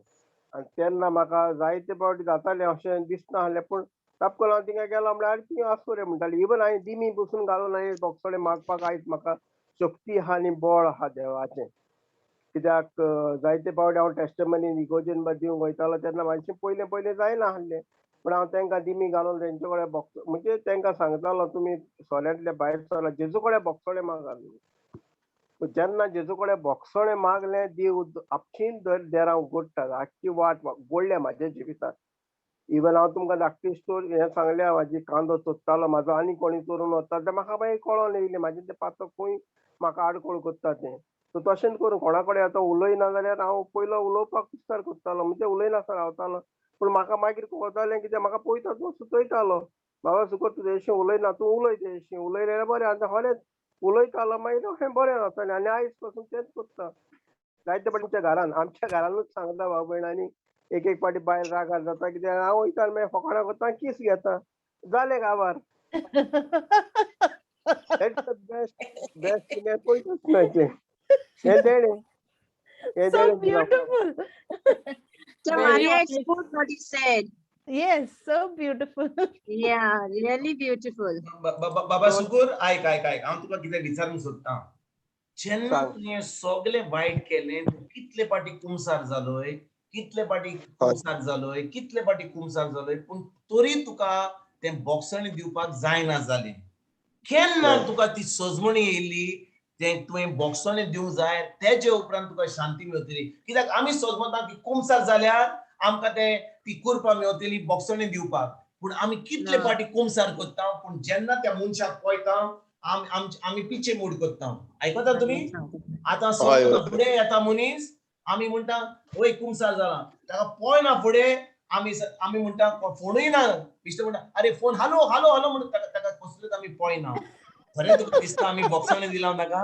आनी तेन्ना म्हाका जायते फावटी जातालें अशें दिसना आसलें, पूण तापकल हांव थिंगा गेलो म्हळ्यार ती आसूं रे म्हणटाली. इवन हांवें दिमी बसून घालून हांवें बोगसोणें मागपाक आयज म्हाका शक्ती आहा आनी बळ आहा देवाचें. कित्याक जायते फावटी हांव टेस्टमनी इगोजेन बा दिवंक वयतालो तेन्ना मातशें पयलें पयलें जायना आसलें, पूण हांव तांकां दिमी घालून तेंचे कडेन बोगसो म्हणजे तांकां सांगतालो तुमी सोल्यांतले भायर सरला, जेजू कडेन बोगसोणें मागात. जेन्ना जेजू कडेन बोगसोणें मागलें देव आपशींच देरां उगडटा, आख्खी वाट उगडल्या म्हाज्या जिवितांत. इवन हांव तुमकां धाकटी स्टोरी हें सांगल्या, म्हाजी कांदो चोरतालो म्हाजो आनी कोणी चोरून वता तें म्हाका मागीर कळोन येयलें, म्हाजें तें पातो खंय म्हाका आडखळ करता तें. सो तशेंच करून कोणा कडेन आतां उलयना जाल्यार हांव पयलो उलोवपाक विस्तार करतालो, म्हणजे उलयनासतना रावतालो, पूण म्हाका मागीर कळतालें कित्याक म्हाका पळयता तूं सुचयतालो, बाबा सुको तूं तेशी उलयना, तूं उलय तेशी उलयल्यार बरें. आनी खरेंच उलयतालो मागीर अशें बरें जातालें. आनी आयज पासून तेंच करता जायते फावटी आमच्या घरान, आमच्या घरानूच सांगता भाव भयणांनी, एक एक फावटी बायल रागार जाता कित्याक हांव वयता मागीर फकाणां करता कीस घेता, जालें काबार. That's the best best thing पयतूच ना तें हें देणें, हें So देणें दिलां. beautiful. So Very Maria, it's good what he said. Yes, so beautiful. Yeah, really beautiful. बाबा सुकूर, आयक आयक आयक, हांव तुका कितें विचारूंक सोदता. जेन्ना सांग. तुवें सगळें वायट केलें, तूं कितले फावटी कुमसार जालोय, कितले फावटी कुमसार जालोय, कितले फावटी कुमसार जालोय, पूण तरी तुका तें बोगसणी दिवपाक जायना जालें. केन्ना तुका ती सजमणी येयली तें तुवें बोगसणी दिवंक जाय, तेजे उपरांत तुका शांती मेवतली. कित्याक आमी सजमता की कुमसार जाल्यार आमकां तें ती कुरपा मेवतली बोगसणी दिवपाक, पूण आमी कितले फावटी कुमसार करता, पूण जेन्ना त्या मनशाक पळयता आमी पिछे मूड करता. आयकता तुमी? आतां फुडें येता मनीस, आमी म्हणटा वय कुमसार जाला, ताका पळयना फुडें आमी आमी म्हणटा फोनूय ना, बिश्टो म्हणटा अरे फोन हालो हालो हालो म्हणून ताका कसलेच आमी पळयना. खरें तुका दिसता आमी बॉक्सांनी दिला ताका?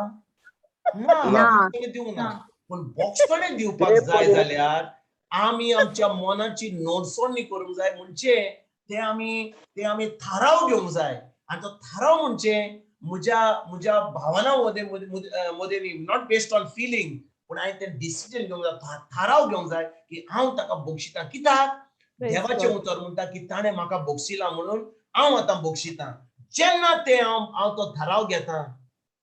ना, बॉक्सांनी दिवंक ना. पूण बॉक्सांनी दिवपाक जाय जाल्यार आमी आमच्या मनाची नोडसणी करूंक जाय, म्हणजे ते आमी थाराव घेवंक जाय. आनी तो थाराव म्हणजे म्हज्या म्हज्या भावना मदें मदें न्ही, not based on feeling, पूण हांवें तें डिसिजन घेवंक जाय, थाराव घेवंक जाय की हांव ताका बक्षितां. कित्याक देवाचें उतर म्हणटा की ताणें म्हाका बक्षिलां म्हणून हांव आतां बक्षितां. जेन्ना तें हांव तो थाराव घेता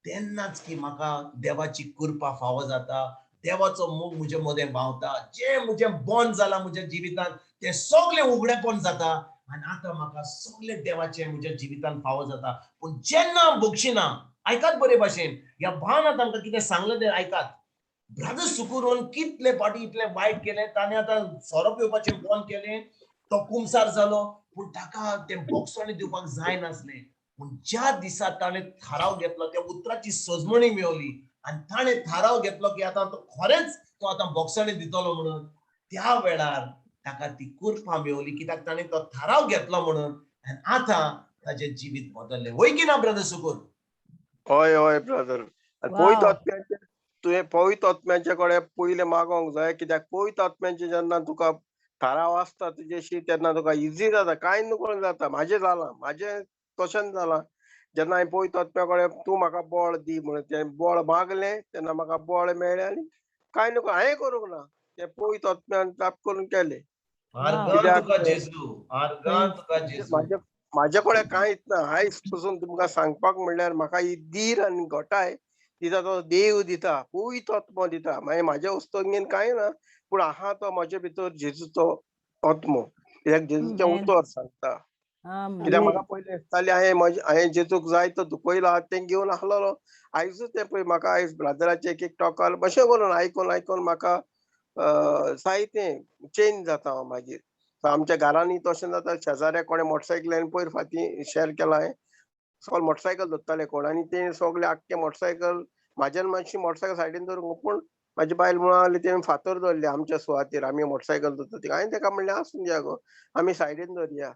तेन्नाच की म्हाका देवाची कृपा फावो जाता, देवाचो मोग म्हजे मदें व्हांवता, जें म्हजें बंद जालां म्हज्या जिवितांत तें सगळें उगडेपण जाता आनी आतां म्हाका सगळें देवाचें म्हज्या जिवितांत फावो जाता. पूण जेन्ना बक्षिना, आयकात बरे भाशेन, ह्या भावान आतां आमकां कितें सांगलें तें आयकात. ब्रदर सुकूरून कितले फावटी इतलें वायट केलें, ताणें आतां सोरो पिवपाचें बंद केलें, तो कुमसार जालो, पूण ताका तें बॉक्सांनी दिवपाक जायनासलें. पूण ज्या दिसा ताणें थाराव घेतलो, त्या उतराची सजमणी मेवली आनी ताणें थाराव घेतलो की आतां तो खरेंच तो आतां बॉक्सांनी दितलो म्हणून, त्या वेळार ताका ती कुरपा मेवली, कित्याक ताणें तो थाराव घेतलो म्हणून. आनी आतां ताजें जिवीत बदल्लें. वय की ना ब्रदर सुकूर? हय हय ब्रदर. पवित्र आत्म्याचें तुवें पवित्र आत्म्याचे कडेन पयलें मागोंक जाय, कित्याक पवित्र आत्म्याचें जेन्ना तुका थाराव आसता तुजेशी तेन्ना तुका इजी जाता, कांय न्हू जाता. म्हाजें जालां, म्हाजें तशेंच जालां. जेन्ना हांवें पवित्र आत्म्या कडेन तूं म्हाका बळ दी म्हणून तें बळ मागलें तेन्ना म्हाका बळ मेळ्ळें आनी कांय न्हू हांवें करूंक ना, तें पवित्र आत्म्यान ताप करून केलें. म्हाजे कडेन कांयच ना आयज पसून तुमकां सांगपाक म्हणल्यार म्हाका ही धीर आनी घटाय दिता तो देव दिता, पवित्र आत्मो दिता. मागीर म्हाज्या उस्तंगेन कांय ना, पूण आहा तो म्हजे भितर जेजूचो आत्मो, कित्याक जेजूचें उतर सांगता. कित्याक म्हाका पयलें दिसतालें हांवें म्हजें हांवें जेजूक जाय तो दुखयला तें घेवन आसलेलो. आयजूच तें पळय म्हाका आयज ब्रदराचें एक एक टॉकार अशें करून आयकोन आयकोन म्हाका जायतें चेंज जाता हांव मागीर. सो आमच्या घरांनी तशें जाता, शेजाऱ्या कोणें मोटरसायकलीन पयर फाटीं शेअर केला हांवें, सगळे मोटरसायकल दवरताले कोण आनी ते सगळे आख्खे मोटरसायकल म्हाज्यान मातशी मोटरसायकल सायडीन दवरूंक, पूण म्हाजी बायल म्हणून लागली तेणें फातर दवरले आमच्या सुवातेर, आमी मोटरसायकल दवरता ती. हांवें तेका म्हणलें आसूं दिया गो, आमी सायडीन दवरया.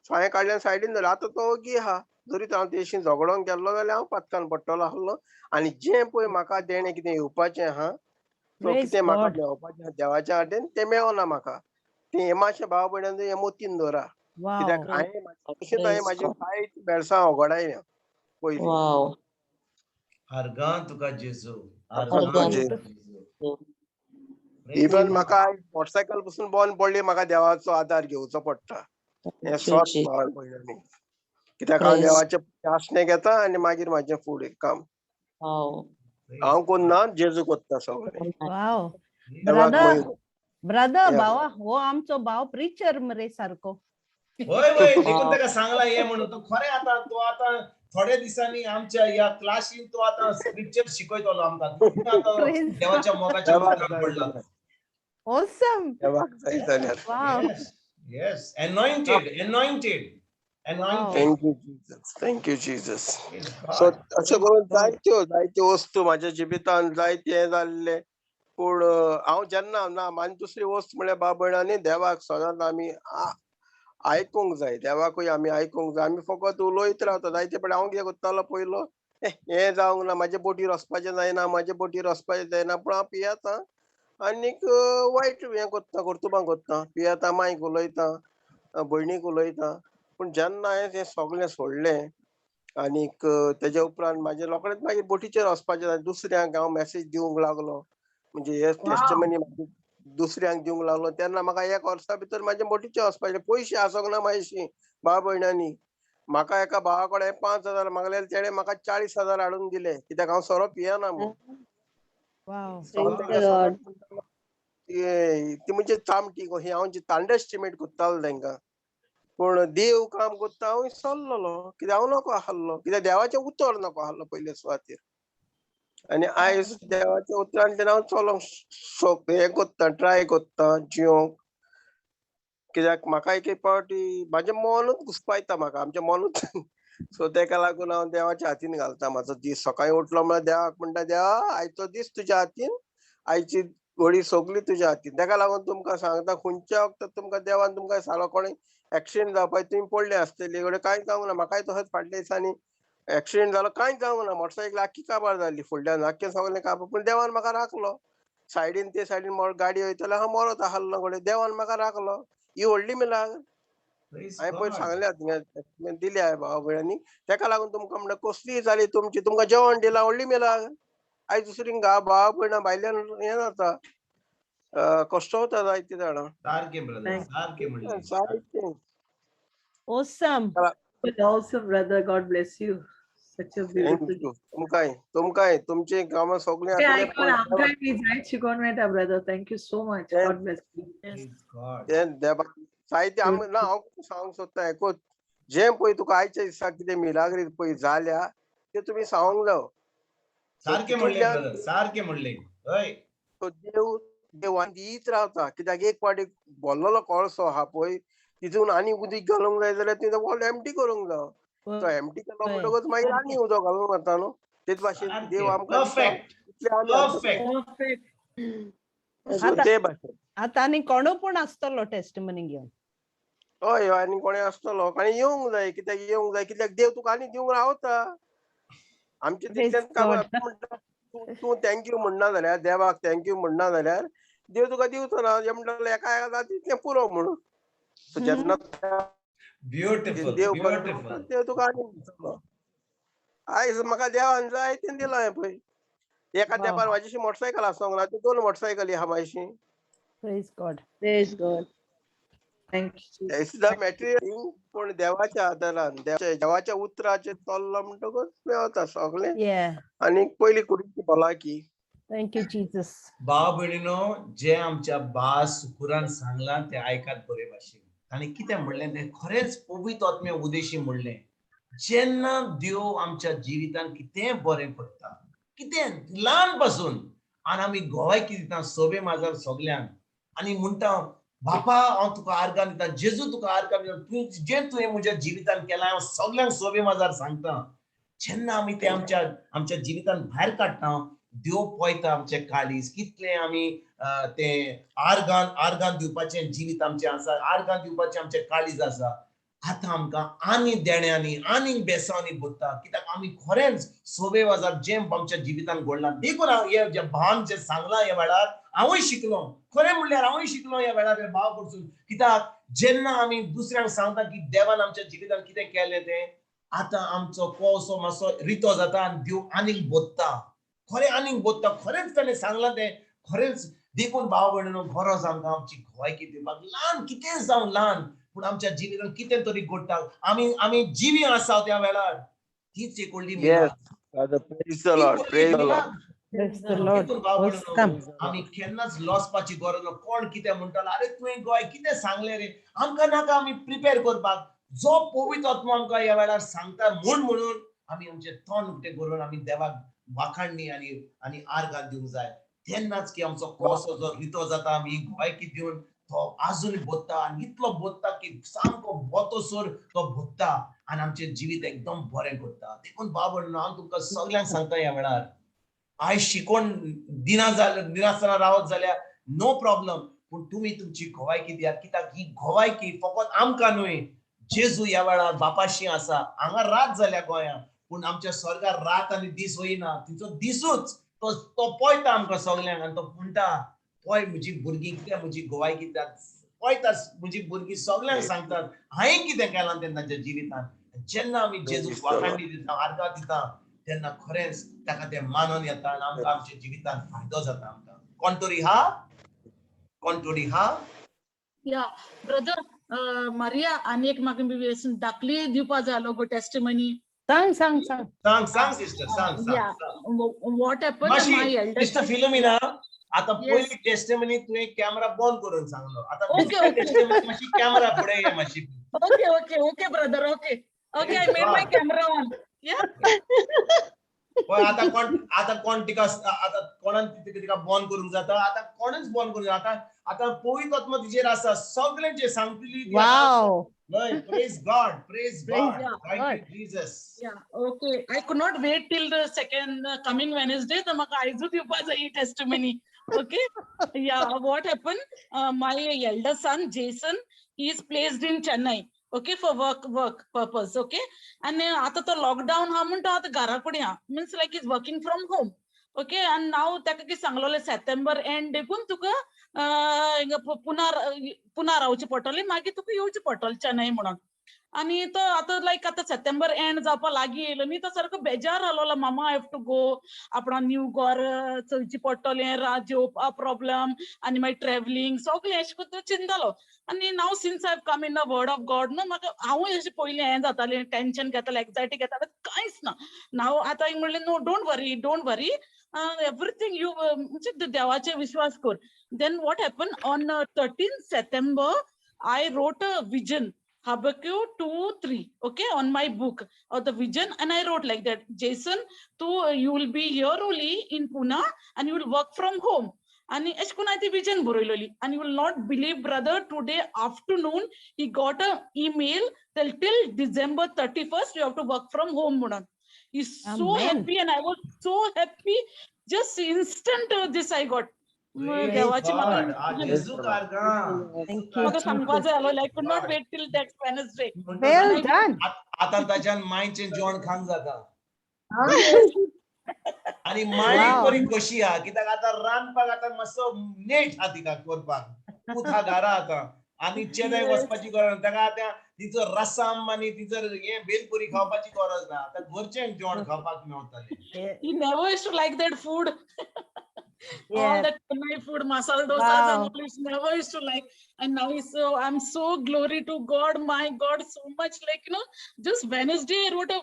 सो हांवें काडलें सायडीन दवरलें. आतां तो ओगी आहा, जरी हांव तेशी झगडोंक गेल्लो जाल्यार हांव पातकान पडटलो आसलो. आनी जें पळय म्हाका देणें कितें येवपाचें आहा, सो Praise कितें म्हाका God. मेळपाचें आहा देवाच्या वाटेन तें मेळना म्हाका. तें हें मातशें भाव भयणांनी हें मोतीन दवरा, कित्याक Wow. हांवें तशेंच हांवें म्हाजी जायती बेळसां होगडायल्या पयलीं. वाव. आर्गां तुका जेजू, आर्गां आर्गां जेजू. तुका जेजू. Praise even God. म्हाका मोटरसायकल पसून बंद पडली, म्हाका देवाचो आदार घेवचो पडटा. हें सत भाव भयणांनी, कित्याक हांव देवाचें आसणें घेता आनी मागीर म्हाजें फुडें काम Praise हांव कोन्ना, जेजू कोत्ता सगळें. Wow. Praise देवाक Brother, महिमा. Brother, Yeah. भावा, हो आमचो भाव प्रिचर मरे सारको. होय होय, देखून ताका सांगला हे म्हणून तो खरें. आतां तो आतां थोड्या दिसांनी आमच्या ह्या क्लासीन तो आतां स्क्रिप्चर शिकयतलो आमकां. आतां Praise देवाच्या मोगाच्या देवाक उतरान जाय पडला. जाल्यार. Awesome. देवाक जाय जाल्यार. Wow. Yes, yes, anointed, anointed, anointed. Thank you Jesus, thank you Jesus. Praise so God. अशें करून जायत्यो जायत्यो वस्तू म्हाज्या जिवितान जायते हें जाल्लें. पूण हांव जेन्ना ना आनी दुसरी वस्त म्हळ्यार बाब भयणांनी देवाक सदांच आमी आयकूंक जाय, देवाकूय आमी आयकूंक जाय. आमी फकत उलयत रावता जायते, पण हांव कितें करतालो पयलो, हें जावंक ना, म्हाजे बोटीर वचपाचें जायना, म्हाजे बोटीर वचपाचें जायना, पूण हांव पियेता आनीक वायट हें करता, कर्तुबां करता, पियेता, मांयक उलयता, भयणीक उलयता. पूण जेन्ना हांवें तें सगळें सोडलें आनीक तेज्या उपरांत म्हाजे रोखडेंच मागीर बोटीचेर वचपाचें जालें. दुसऱ्यांक हांव मॅसेज दिवंक लागलो, म्हणजे हे टेस्टमनी दुसऱ्यांक दिवंक लागलो. तेन्ना म्हाका एक वर्सा भितर म्हाजे बोटीचेर वचपाचें, पयशे आसोंक ना म्हाजेशी. भाव भयणांनी, म्हाका एका भावा कडेन 5,000 मागले, तेणें म्हाका 40,000 हाडून दिले, कित्याक हांव सोरो पियेना म्हूण. Wow. सो हांव Thank तेका the Lord. सदांच म्हणटालो, ती म्हणजे चामटी कशी हांव अंडरएस्टिमेट करतालो तेंकां, पूण देव काम करता हांव विसरलेलो, कित्याक हांव नको आसलो, कित्याक देवाचें उतर नको आसलो पयले सुवातेर. आनी आयज देवाच्या उतरान तेन्ना हांव चलोंक हें करता, ट्राय करता जियोंक, कित्याक म्हाका एक एक पावटी म्हाजें मनूच घुसपायता म्हाका, आमचें मनूच. सो तेका लागून हांव देवाच्या हातीन घालता म्हाजो दीस. सकाळीं उठलो म्हळ्यार देवाक म्हणटा, देवा आयचो दीस तुज्या हातीन, आयची घडी सगली तुज्या हातीन. तेका लागून तुमकां सांगता, खंयच्या वखदाक तुमकां देवान तुमकां सालो कोणें एक्सिडेंट जावपाक तुमी पडले आसतली, घडये कांय जावंक ना. म्हाकाय तसोच फाटल्या दिसांनी एक्सिडेंट जालो, कांय जावंक ना, मोटरसायकल आख्खी काबार जाली फुडल्यान, आख्खें सगळें काबार, पूण देवान म्हाका राखलो. सायडीन ते सायडीन गाडी वयताले, हांव मरत आसलो, घडये देवान म्हाका राखलो. ही व्हडली मिलाग्र. Praise हांवें पयर God. सांगल्या, दिल्या हांवें भाव भयणांनी. तेका लागून तुमकां म्हणटा, कसलीय जाली तुमची, तुमकां जेवण दिलां व्हडली मिलाग्र. आयज दुसरी भाव भयणां भायल्यान हें जाता, कश्ट वता जायते जाणां. सारकें ब्रदर, सारकें म्हणलें. जायतें. Awesome. Awesome, brother. God bless you. Such a thank beautiful. You. तुमकांय तुमकांय तुमचीं कामां सगळीं ते आसतलीं, आयकून पूण आमकांय बी जायत शिकोवन मेळटा, brother. Thank you so much. God bless you. Praise God. तें देवा जायते आमी ना. हांव सांगूंक सोदता एकूच, जें पळय तुका आयच्या दिसा कितें मिलाग्रीत पळय जाल्या तें तुमी सांगूंक जावो. सारकें म्हणलें ब्रदर, सारकें म्हणलें. हय. तो देव देवान दीत रावता, कित्याक एक फावटी भरलेलो कळसो आहा पळय, तितून आनी उदीक घालूंक जाय जाल्यार तुवें व्हडलो एमटी करूंक जावो. तो एमटी केलो म्हणटकच मागीर आनी उदक घालूंक वता न्हू. तेच भाशेन देव सारकें. आमकां दिता परफेक्ट, तितलें आमी आमकां परफेक्ट. Perfect. सो आतां ते भाशेन. आतां आनी कोणू पूण आसतलो टेस्टमनी घेवन. हय हय, आनी कोणें आसतलो आनी येवंक जाय, कित्याक येवंक जाय, कित्याक देव तुका आनी दिवंक रावता. आमचें Praise तितलेंच काम. God. म्हणटा तूं thank you म्हणना जाल्यार, देवाक thank you म्हणना जाल्यार देव तुका दिवचो ना. हें म्हणटाले एका एका तितलें पुरो म्हणून. सो जेन्ना ब्युटिफूल, देव ब्युटिफूल. देव तुका आनी दितलो. आयज म्हाका देवान जाय तें दिलां हांवें पळय. एका Wow. तेंपार म्हाजीशी मोटरसायकल आसोंक ना, त्यो 2 मोटरसायकली आहा म्हाजीशी. Praise God. Praise God. Thank you. It's the material, पूण देवाच्या आदारान, देवाच्या उतराचेर चल्लो म्हणटकच मेवता सगळें. Yeah. आनी पयली कुडीची भलायकी. Thank you, Jesus. भाव भयणीनो, जे आमच्या बा सुकुरान सांगलां तें आयकात बरे भाशेन. ताणें कितें म्हणलें तें खरेंच पवित्र आत्म्या उदेशी म्हणलें. जेन्ना देव आमच्या जिवितान कितें बरें करता, कितें ल्हान पासून, आनी आमी गोवायकी दिता सोबे माजार सगल्यांक आनी म्हणटा बापा हांव तुका आर्गां दिता, जेजू तुका आर्गां दिता, तूं जें तुवें म्हज्या जिवितान केलां हांव सगल्यांक सोबे माजार सांगता. जेन्ना आमी ते आमच्या आमच्या जिवितान भायर काडटा, देव पळयता आमचे काळीज कितलें आमी तें आर्गान आर्गान दिवपाचें जिवीत आमचें आसा, आर्गान दिवपाचें आमचें काळीज आसा. आतां आमकां आनी देण्यांनी आनी बेसांनी भरता, कित्याक आमी खरेंच सोबे वाजार जें आमच्या जिवितान घडलां. देखून हांव हे जे भावान जें सांगलां ह्या वेळार हांवूय शिकलो, खरें म्हणल्यार हांवूय शिकलो ह्या वेळार हे भाव कडसून. कित्याक जेन्ना आमी दुसऱ्यांक सांगता की देवान आमच्या जिवितान कितें केलें तें, आतां आमचो कोसो मातसो रितो जाता आनी देव आनीक बोधता, खरें आनीक बोधता, खरेंच ताणें सांगलां तें खरेंच. देखून भाव भयणीनो गरज आमकां आमची गोवायकी दिवपाक, ल्हान कितें जावं ल्हान, पूण आमच्या जिवितान कितें तरी घडटा, आमी आमी जिवी आसा त्या वेळार, तीच एक व्हडली Yes. Father, praise the Lord, praise the Lord. Praise the Lord. देखून भाव भयणीनो Awesome. आमी केन्नाच लॉसपाची गरज ना. कोण कितें म्हणटालो, आरे तुवें गोंय कितें सांगलें रे, आमकां नाका आमी प्रिपेर करपाक. जो पवित्र आत्मो आमकां ह्या वेळार सांगता म्हूण म्हणून आमी आमचें तोंड उक्तें करून आमी देवाक वाखाणणी आनी आनी आर्गां दिवंक जाय. तेन्नाच की आमचो कोसो जो रितो जाता, आमी गोंयकी दिवन तो आजून बोधता आनी इतलो बोधता की सामको बोतोसर तो बोधता आनी आमचें जिवीत एकदम बरें करता. देखून भाव भयणीनो हांव तुमकां सगल्यांक सांगता ह्या वेळार, आयज शिकोवन दिना जाल्यार दिनासतना रावत जाल्यार नो प्रॉब्लम, पूण तुमी तुमची गोवायकी दियात. कित्याक ही गोवायकी फकत आमकां न्हय, जेजू ह्या वेळार बापाशी आसा. हांगा रात जाल्या गोंयांत, पूण आमच्या स्वर्गार रात आनी दीस वयना, तिचो दिसूच तो तो पळयता आमकां सगल्यांक आनी तो म्हणटा, पळय म्हजी भुरगीं कितें म्हजी गोवायकी दितात, पळयता म्हजी भुरगीं सगल्यांक सांगतात हांवें कितें केलां तें तांच्या जिवितान. जेन्ना आमी जेजूक वाखाणणी दिता, आर्गां दिता, तेन्ना खरेंच ताका तें मानून येता आनी आमकां आमच्या जिवितान फायदो जाता. आमकां कोण तरी हा, कोण तरी हा. या ब्रदर मारिया, आनी एक म्हाका दाखली दिवपा जाय आसलो गो, टेस्टिमनी. सांग सांग सांग. सांग सांग सिस्टर, सांग सांग. Yeah. What happen, मातशी my elder sister Philomena, आतां Yes. पयली टेस्टिमनी तुवें कॅमेरा बंद करून सांगलो, आतां Okay, okay. Testimony मातशी कॅमेरा फुडें ये मातशी. Okay, okay, okay, brother. Okay. Okay, I made my camera on. Yeah. पळय आतां कोण, आतां कोण तिका, आतां कोणान तिका बंद करूंक जाता, आतां कोणूच बंद करूंक जाता. आतां पवित्र आत्मा तिचेर आसा, सगळें जें सांगतली ती आतां. Wow. हय, praise God, praise Praise God, thank God. You Jesus. Yeah. Okay. I could not wait till the second coming Wednesday. So म्हाका आयजूच दिवपा जाय ही testimony. Okay. Yeah. What happened? My elder son, Jason, he is placed in Chennai. Okay, for work purpose. Okay. And आतां तो लॉकडाऊन हा म्हण तो आतां घरा कडेन हा. Means like he's working from home. Okay. And now ताका कितें सांगलोलें, सप्टेंबर एंड देखून तुका हिंगा पुना पुना रावचें पडटलें, मागीर तुका येवचें पडटलें चेन्नई म्हणून. आनी तो आतां लायक आतां सप्टेंबर एंड जावपा लागीं येयलो न्ही, तो सारको बेजार जालोलो, मामा I have to go, आपणा न्यू घर चोयचें पडटलें, जेवपा प्रॉब्लम आनी मागीर ट्रॅवलिंग सगळें अशें करून तो चिंतालो. आनी now since I have come in the word of God न्हू, म्हाका हांवूय अशें पयलीं हें जातालें, टेंशन घेतालें, एन्जायटी घेतालें, कांयच ना. नाव आतां हांवें म्हणलें, no, don't worry, don't worry, everything you म्हणजे देवाचेर विश्वास कर. Then what happen, on 13 September I wrote a vision, Habakkuk 2:3, okay, on my book or the vision, and I wrote like that, Jason, tu you will be here only in Pune and you will work from home. And अशें करून हांवें ती vision बरयलोली. And you will not believe, brother, today afternoon he got a email that till December 31st you have to work from home म्हणून. He's so Amen. happy and I was so happy. Just instant this I got. Praise देवाची God. म्हाका जेजूक आर्गां. Thank you, म्हाका सांगपा Jesus. जाय आसलो, I could not wait till next Wednesday. Well done. आतां ताच्यान मांयचें जेवण खावंक जाता आनी मांय Wow. बरी खोशी आहा, कित्याक आतां रांदपाक आतां मातसो नेट आहा तिका करपाक, पूत आहा घरा आतां आनी चेन्नय वचपाची गरज ना ताका, आतां तिचो रसम आनी तिचो हें भेलपुरी खावपाची गरज ना, आतां घरचें जेवण खावपाक मेवतलें. He never used to like that food. All that Chennai food, masala dosas Wow. and all, he never used to like. And now he's so, I'm so glory to God, my God, so much like, you know, just Wednesday I wrote a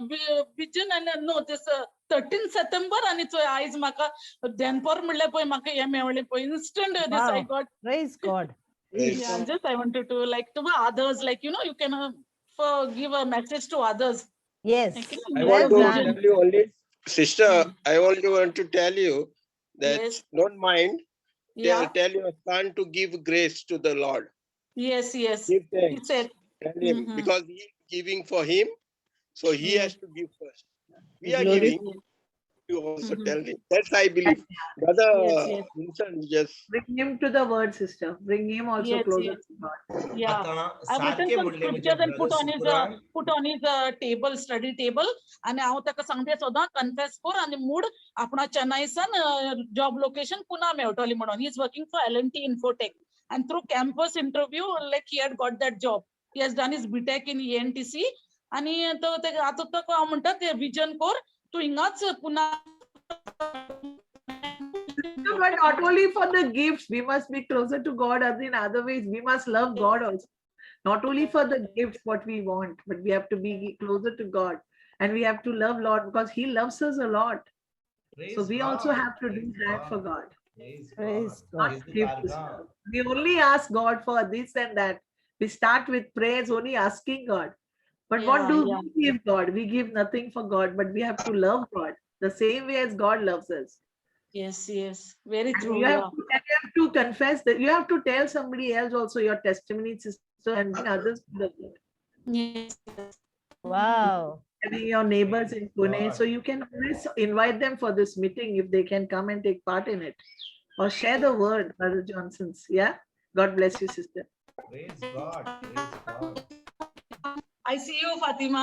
vision and no, this 13 September and it's eyes म्हाका देनपार म्हणल्यार पळय म्हाका हें मेवलें पळय, instant this I Wow. got. Praise God. Yeah, just I wanted to like to others, like, you know, you can give a message to others. Yes. Like, you I know, Well want to done. tell you only, sister, I only want to tell you that Yes. don't mind, Yeah. tell your son to give grace to the Lord. Yes, yes. Give He thanks. said, Tell him Mhm. because he is giving for him, so he Mm. has to give first. We are Glory. giving. You also Mhm. tell him. That's I believe. Brother Yes, yes. Vincent, just Bring him to the word, sister. Bring him also Yes, closer yes. to God. Yeah. आतां I've written सारकें some म्हणलें म्हज्या scriptures and put brother on his सुकुरान. Put on his table, study table. आणि हांव ताका सांगता सदां कन्फेस कर आनी मूड आपणा चेन्नईसान जॉब लोकेशन पुना मेवटली म्हणून. He is working for L&T Infotech and through campus interview like he had got that job. He has done his BTech in ENTC आणि तो ते आतां तो हांव म्हणटा ते विजन कर तूं हिंगाच पुना. No, but not only for the gifts, we must be closer to God as in other ways. We must love God also. Not only for the gifts, what we want, but we have to be closer to God and we have to love Lord because He loves us a lot. Praise So we also God, have to do praise that for God, God. Praise Praise God. God. Not Praise give to God. God. We only ask God for this and that. We start with prayers, only asking God. But what Yeah, do yeah. we give God? We give nothing for God, but we have to love God the same way as God loves us. Yes, yes, very And true. you have Yeah. to, and you have to confess that you have to tell somebody else also your testimony, sister, and bring others to the Lord. Yes. Wow. Having your neighbors in Pune, God. so you can always invite them for this meeting if they can come and take part in it, or share the word, Brother Johnson's. Yeah. God bless you, sister. Praise God, praise God. I see you, Fatima.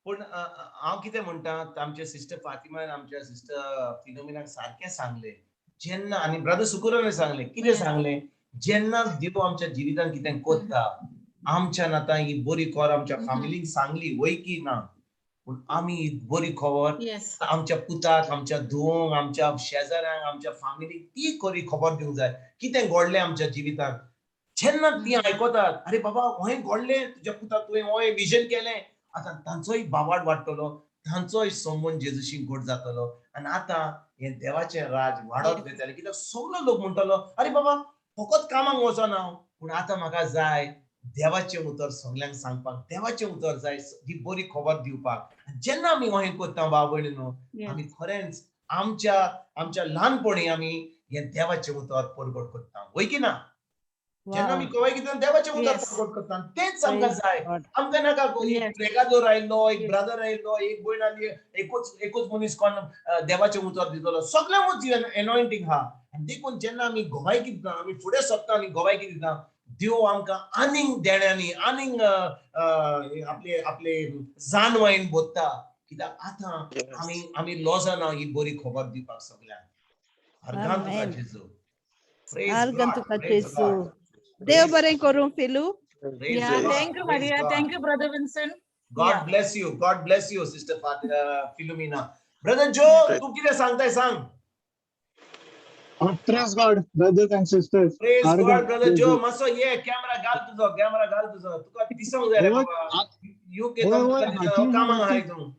पूण हांव कितें म्हणटा, आमच्या सिस्टर फातिमान आमच्या सिस्टर फिलोमिनाक सारकें सांगलें जेन्ना, आनी ब्रदर सुकुरानूय सांगलें. कितें सांगलें? जेन्ना देव आमच्या जिवितान कितें कोत्ता, आमच्यान आतां ही बरी खबर आमच्या फामिलीक सांगली वय की ना, पूण आमी ही बरी खबर Yes. आमच्या पुताक, आमच्या धुवंक, आमच्या शेजाऱ्यांक, आमच्या फामिलीक ती खरी खबर दिवंक जाय कितें घडलें आमच्या जिवितान. जेन्ना ती आयकतात, अरे बाबा हें घडलें तुज्या पुताक, तुवें हें विजन केलें, आतां तांचोय बावाड वाडटलो, तांचोय संबंद जेजूशी घट जातलो आनी आतां हें देवाचें राज वाडत वयतलें. कित्याक सगलो लोक म्हणटलो, अरे बाबा फकत कामाक वचना हांव, पूण आतां म्हाका जाय देवाचें उतर सगल्यांक सांगपाक, देवाचें उतर जाय ही बरी खबर दिवपाक. जेन्ना आमी हें करता भाव भयणीनो, आमी खरेंच आमच्या आमच्या ल्हानपणी आमी हें देवाचें उतर परगट करता, वय की ना? जेन्ना आमी कवाय कितें देवाचें उतर परगट करता, तेंच आमकां जाय. आमकां नाका एक प्रेगादोर आयलो, एक ब्रदर आयलो, एक भयण आयली, एकूच एकूच मनीस कोण देवाचें उतर दितलो, सगल्यांकूच एनॉयंटींग आहा. आनी देखून जेन्ना आमी गोवायकी दिता, आमी फुडें सरता आनी गोवायकी दिता, देव आमकां आनीक देण्यांनी आनीक आपले आपले जानवायन बोधता. कित्याक आतां आमी आमी लॉजाना ही बरी खबर दिवपाक सगल्यांक. अर्गान तुका जेजू. अर्गान तुका जेजू. देव बरें करूं फिलू. Thank you Maria, thank you brother Vincent. God bless you, God bless you sister Philomena. Brother Joe, तूं कितें सांगताय सांग. Praise God, brothers and sisters. Praise God, brother Joe. मातसो ये कॅमेरा घाल तुजो, कॅमेरा घाल तुजो, तुका दिसोंक जाय रे बाबा. You के कामाक आहाय तूं.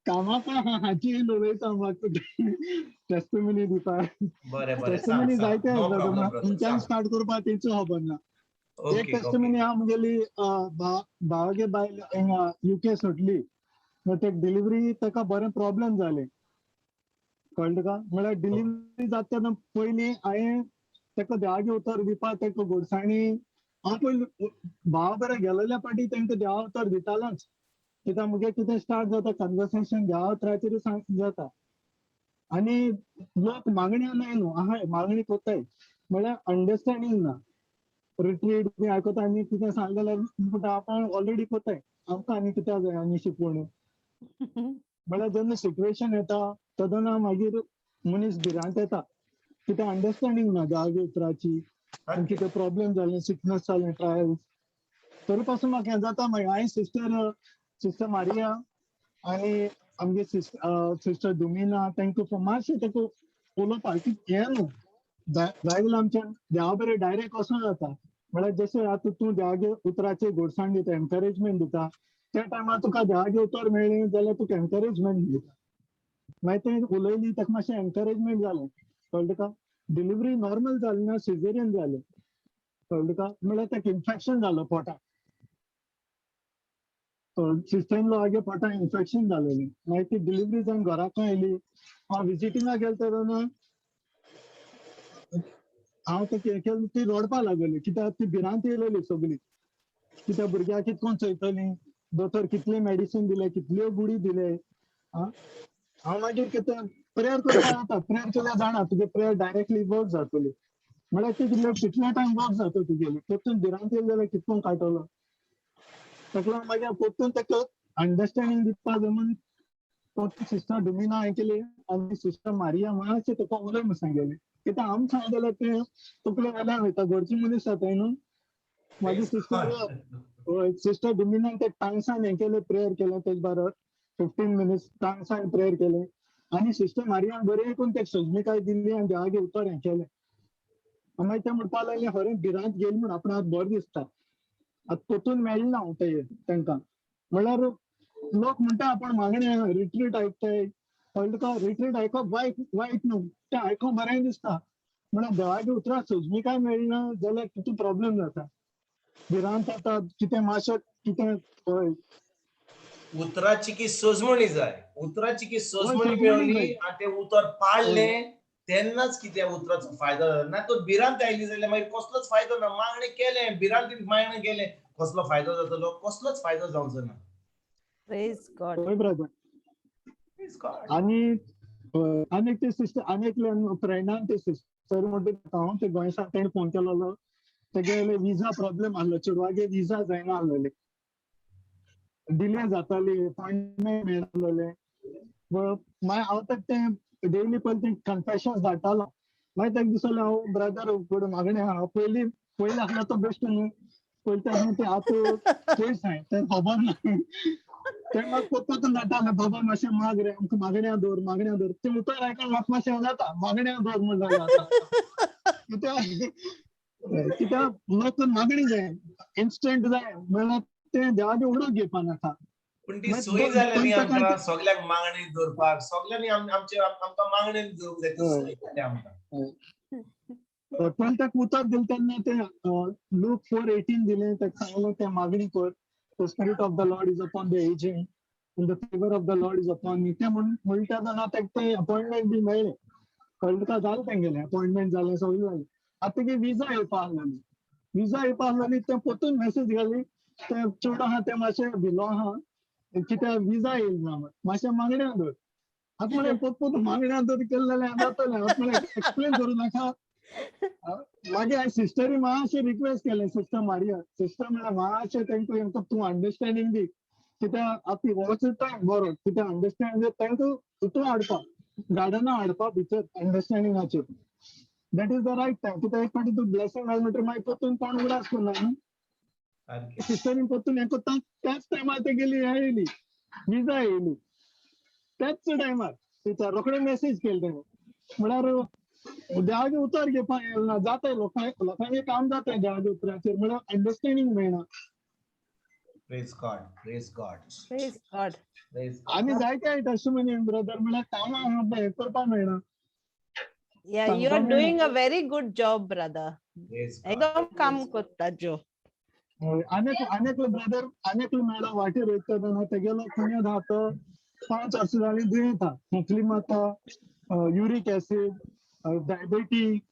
कामाक हाची उलयता म्हाका टेस्टिमनी दिता. बरें बरें, टेस्टिमनी जायते आसा, खंयच्यान स्टार्ट करपा तेचो खबर ना. एक टेस्टिमनी आहा म्हगेली, भावागे बायल हिंगा युके सुटली, ते डिलिव्हरी ताका बरें प्रॉब्लेम जालें, कळ्ळें तुका? म्हळ्यार डिलिव्हरी जाता तेन्ना पयलीं हांवें ताका देवाचें उतर दिवपाक ताका गोडसाणी हांव पयलीं भावा बरें गेलेल्या पाटी तांकां देवा उतर दितालोच. कित्याक मुगे कितें स्टार्ट जाता कन्वर्सेशन देवा उतराचेर जाता. आनी लोक मागणी नाय न्हू, आहाय मागणी कोत्ताय, म्हळ्यार अंडरस्टँडींग ना. रिट्रीट बी आयकता आनी कितें सांगलें जाल्यार म्हणटा आपण ऑलरेडी कोत्ताय, आमकां आनी कित्याक जाय आनी शिकवण. म्हळ्यार जेन्ना सिट्युएशन येता तेन्ना मागीर मनीस भिरांत येता, कितें अंडरस्टँडींग ना देवाच्या उतराची, आनी कितें प्रॉब्लेम जालें, सिकनस जालें, ट्रायल्स, तरी पासून म्हाका हें जाता. मागीर हांवें सिस्टर मारिया आनी आमगे सिस्टर दुमिना तांकां मातशें ताका उलोवपाक की हें न्हू बायबल आमच्या देवा बरें डायरेक्ट वचों जाता. म्हळ्यार जशें आतां तूं देवाचे उतराचेर गोडसाण दिता, एनकरेजमेंट दिता, त्या टायमार तुका देवाचें उतर मेळ्ळें जाल्यार तुका एनकरेजमेंट दिता. मागीर तें उलयली ताका मातशें एनकरेजमेंट जालें, कळ्ळें तुका? डिलिव्हरी नॉर्मल जाली ना, सिजेरियन जालें, कळ्ळें तुका? म्हळ्यार ताका इन्फेक्शन जालो पोटाक, सिस्टम आगे पोटाक इन्फेक्शन जालेलें. मागीर ती डिलिव्हरी जावन घराक आयली, हांव विजिटिंगाक गेलो तेन्ना हांव ते केलें ती रडपा लागली कित्याक ती भिरांत येयलेली सगळी कित्याक भुरग्याक कितकोन चोयतली दोतोर कितले मेडिसीन दिले कितल्यो गुळी दिले. हांव मागीर कितें प्रेयर करपा जाता, प्रेयर केल्यार जाणा तुगे प्रेयर डायरेक्टली वर्क जातली, म्हळ्यार ती कितले कितले टायम वर्क जाता तुगेली. परतून भिरांत येयली जाल्यार कितकोन काडटलो ताका लागून मागीर परतून ताका अंडरस्टँडींग दिवपा जाय म्हूण परतून सिस्टर डुमिना हें केली आनी सिस्टर मारिया मातशें ताका उलय म्हूण सांगलेली. कित्याक आमी सांगलें जाल्यार तें तकले वयल्यान वयता, घरची मनीस जाताय न्हू. मागीर सिस्टर सिस्टर डुमिनान ते टांगसान हें केलें, प्रेयर केलें तेज बरोबर 15 मिनिट्स टांगसान प्रेयर केलें आनी सिस्टर मारियान बरें करून तेका सजमिकाय दिली आनी देवागे उतर हें केलें. मागीर तें म्हणपाक लागलें खरें भिरांत गेली म्हूण आपणाक बरें दिसता, आतां परतून मेळना हांव ते तांकां. म्हणल्यार लोक म्हणटा आपण मागणें रिट्रीट आयकताय, कळ्ळें तुका? रिट्रीट आयकप वायट वायट न्हू, तें आयकोंक बरें दिसता, म्हणल्यार देवागे उतरां सजमिकाय मेळना जाल्यार कितें प्रॉब्लेम जाता, भिरांत जाता, कितें मातशें कितें. हय उतराची की सजमणी जाय, उतराची की सजमणी सजमणी मेळली जाय. आनी तें उतर पाळलें तेन्नाच कितें उतराचो फायदो जाता. ना तर भिरांत आयली जाल्यार मागीर कसलोच फायदो ना. मागणें केलें भिरांतीन मागणें केलें कसलो फायदो जातलो? कसलोच फायदो जावचो ना. Praise God. हय ब्रदर. Praise God. आनी आनी एक ते सिस्टर आनी एकले फ्रेंडान ते सिस्टर म्हणटा हांव ते गोंयसान तेणें फोन केलोलो, तेगेले विजा प्रॉब्लेम आहलो, चेडवागे विजा जायना आहलेले, डिले जाताली, अपॉयंटमेंट मेळनासलेले. मागीर हांव ताका तें डेली पयलीं तें कन्फेशन धाडटालो. मागीर ताका दिसलें हांव ब्रदर फुडें मागणें आहा, पयलीं पयलीं आसलो तो बेश्ट न्हू, पयलीं तें तें आतां पयस हांवें तें खबर ना. तें म्हाका परतून धाडटालें, बाबा मातशें माग रे आमकां, मागण्या दवर मागण्या दवर. तें उतर आयकून म्हाका मातशें जाता, मागण्या दवर म्हण जालें आतां. कित्याक कित्याक लोक मागणी जाय, इन्स्टंट जाय, म्हणल्यार तें देवाचें उडोवंक घेवपा नाका. पूण ती मागीर सोय जाल्या न्ही दोन आमकां सगल्यांक मागणी दवरपाक, सगल्यांनी आमचे आमकां मागणी दवरूंक जाय, ती सोय जाल्या आमकां. पण ताका उतर दिलें तेन्ना तें लूक 4:18 दिलें, ताका सांगलें तें मागणी कर, the spirit of the Lord is upon the agent and the favour of the Lord is upon me. तें म्हणटा तेन्ना ताका तें अपॉयंटमेंट बी मेळ्ळें, कळ्ळें तुका? जालें तेंगेलें अपॉयंटमेंट जालें, सगळें जालें. आतां तेगे विजा येवपा आहलेली, विजा येवपा आहलेली, तें परतून मॅसेज घाली, तें चेडो आहा तें मातशें भिलो आहा कित्याक विजा येयली ना म्हण, मातशें मागण्या दवर. आतां म्हणलें परत परत मागण्या दवर केलें जाल्यार जातलें. आतां म्हणलें एक्सप्लेन करूं नाका. मागीर हांवें सिस्टरी मातशें रिक्वेस्ट केलें, सिस्टर मारिया सिस्टर म्हणल्यार मातशें तांकां तांकां तूं अंडरस्टँडींग दी, कित्याक आतां होच टायम बरो, कित्याक अंडरस्टँड तांकां हितून हाडपा, गार्डना हाडपा भितर अंडरस्टँडिंगाचेर, that is the right time. कित्याक एक फावटी तूं ब्लेसिंग मेळ्ळें म्हणटकीर मागीर परतून कोण उगडास करना न्हू. सारकें. सिस्टरीन परतून हें करता त्याच टायमार तेगेली हें येयली, विजा येयली त्याच टायमार. तिच्या रोखडे मेसेज केले तेणें, म्हळ्यार देवाचें उतर घेवपाक येयलें जाता लोकांक, लोकांचें काम जाता देवाच्या उतराचेर, म्हळ्यार अंडरस्टँडींग मेळना. Praise God, praise God, Praise God. Praise God. आनी जायते टेस्टिमनी ब्रदर, म्हळ्यार कामां आहा हें करपाक मेळना. Yeah, you are सांगपाक doing मेळना. a very good job, brother. Praise God. एकदम काम करता जो. हय, आनी एकलो ब्रदर आनी एकलो मेळ्ळो वाटेर वयता तेन्ना, तेगेलो खंय आहा तो 5 वर्सां जालीं दुयेंत आहा, खोंकली मारता, युरीक एसीड, डायबेटीक,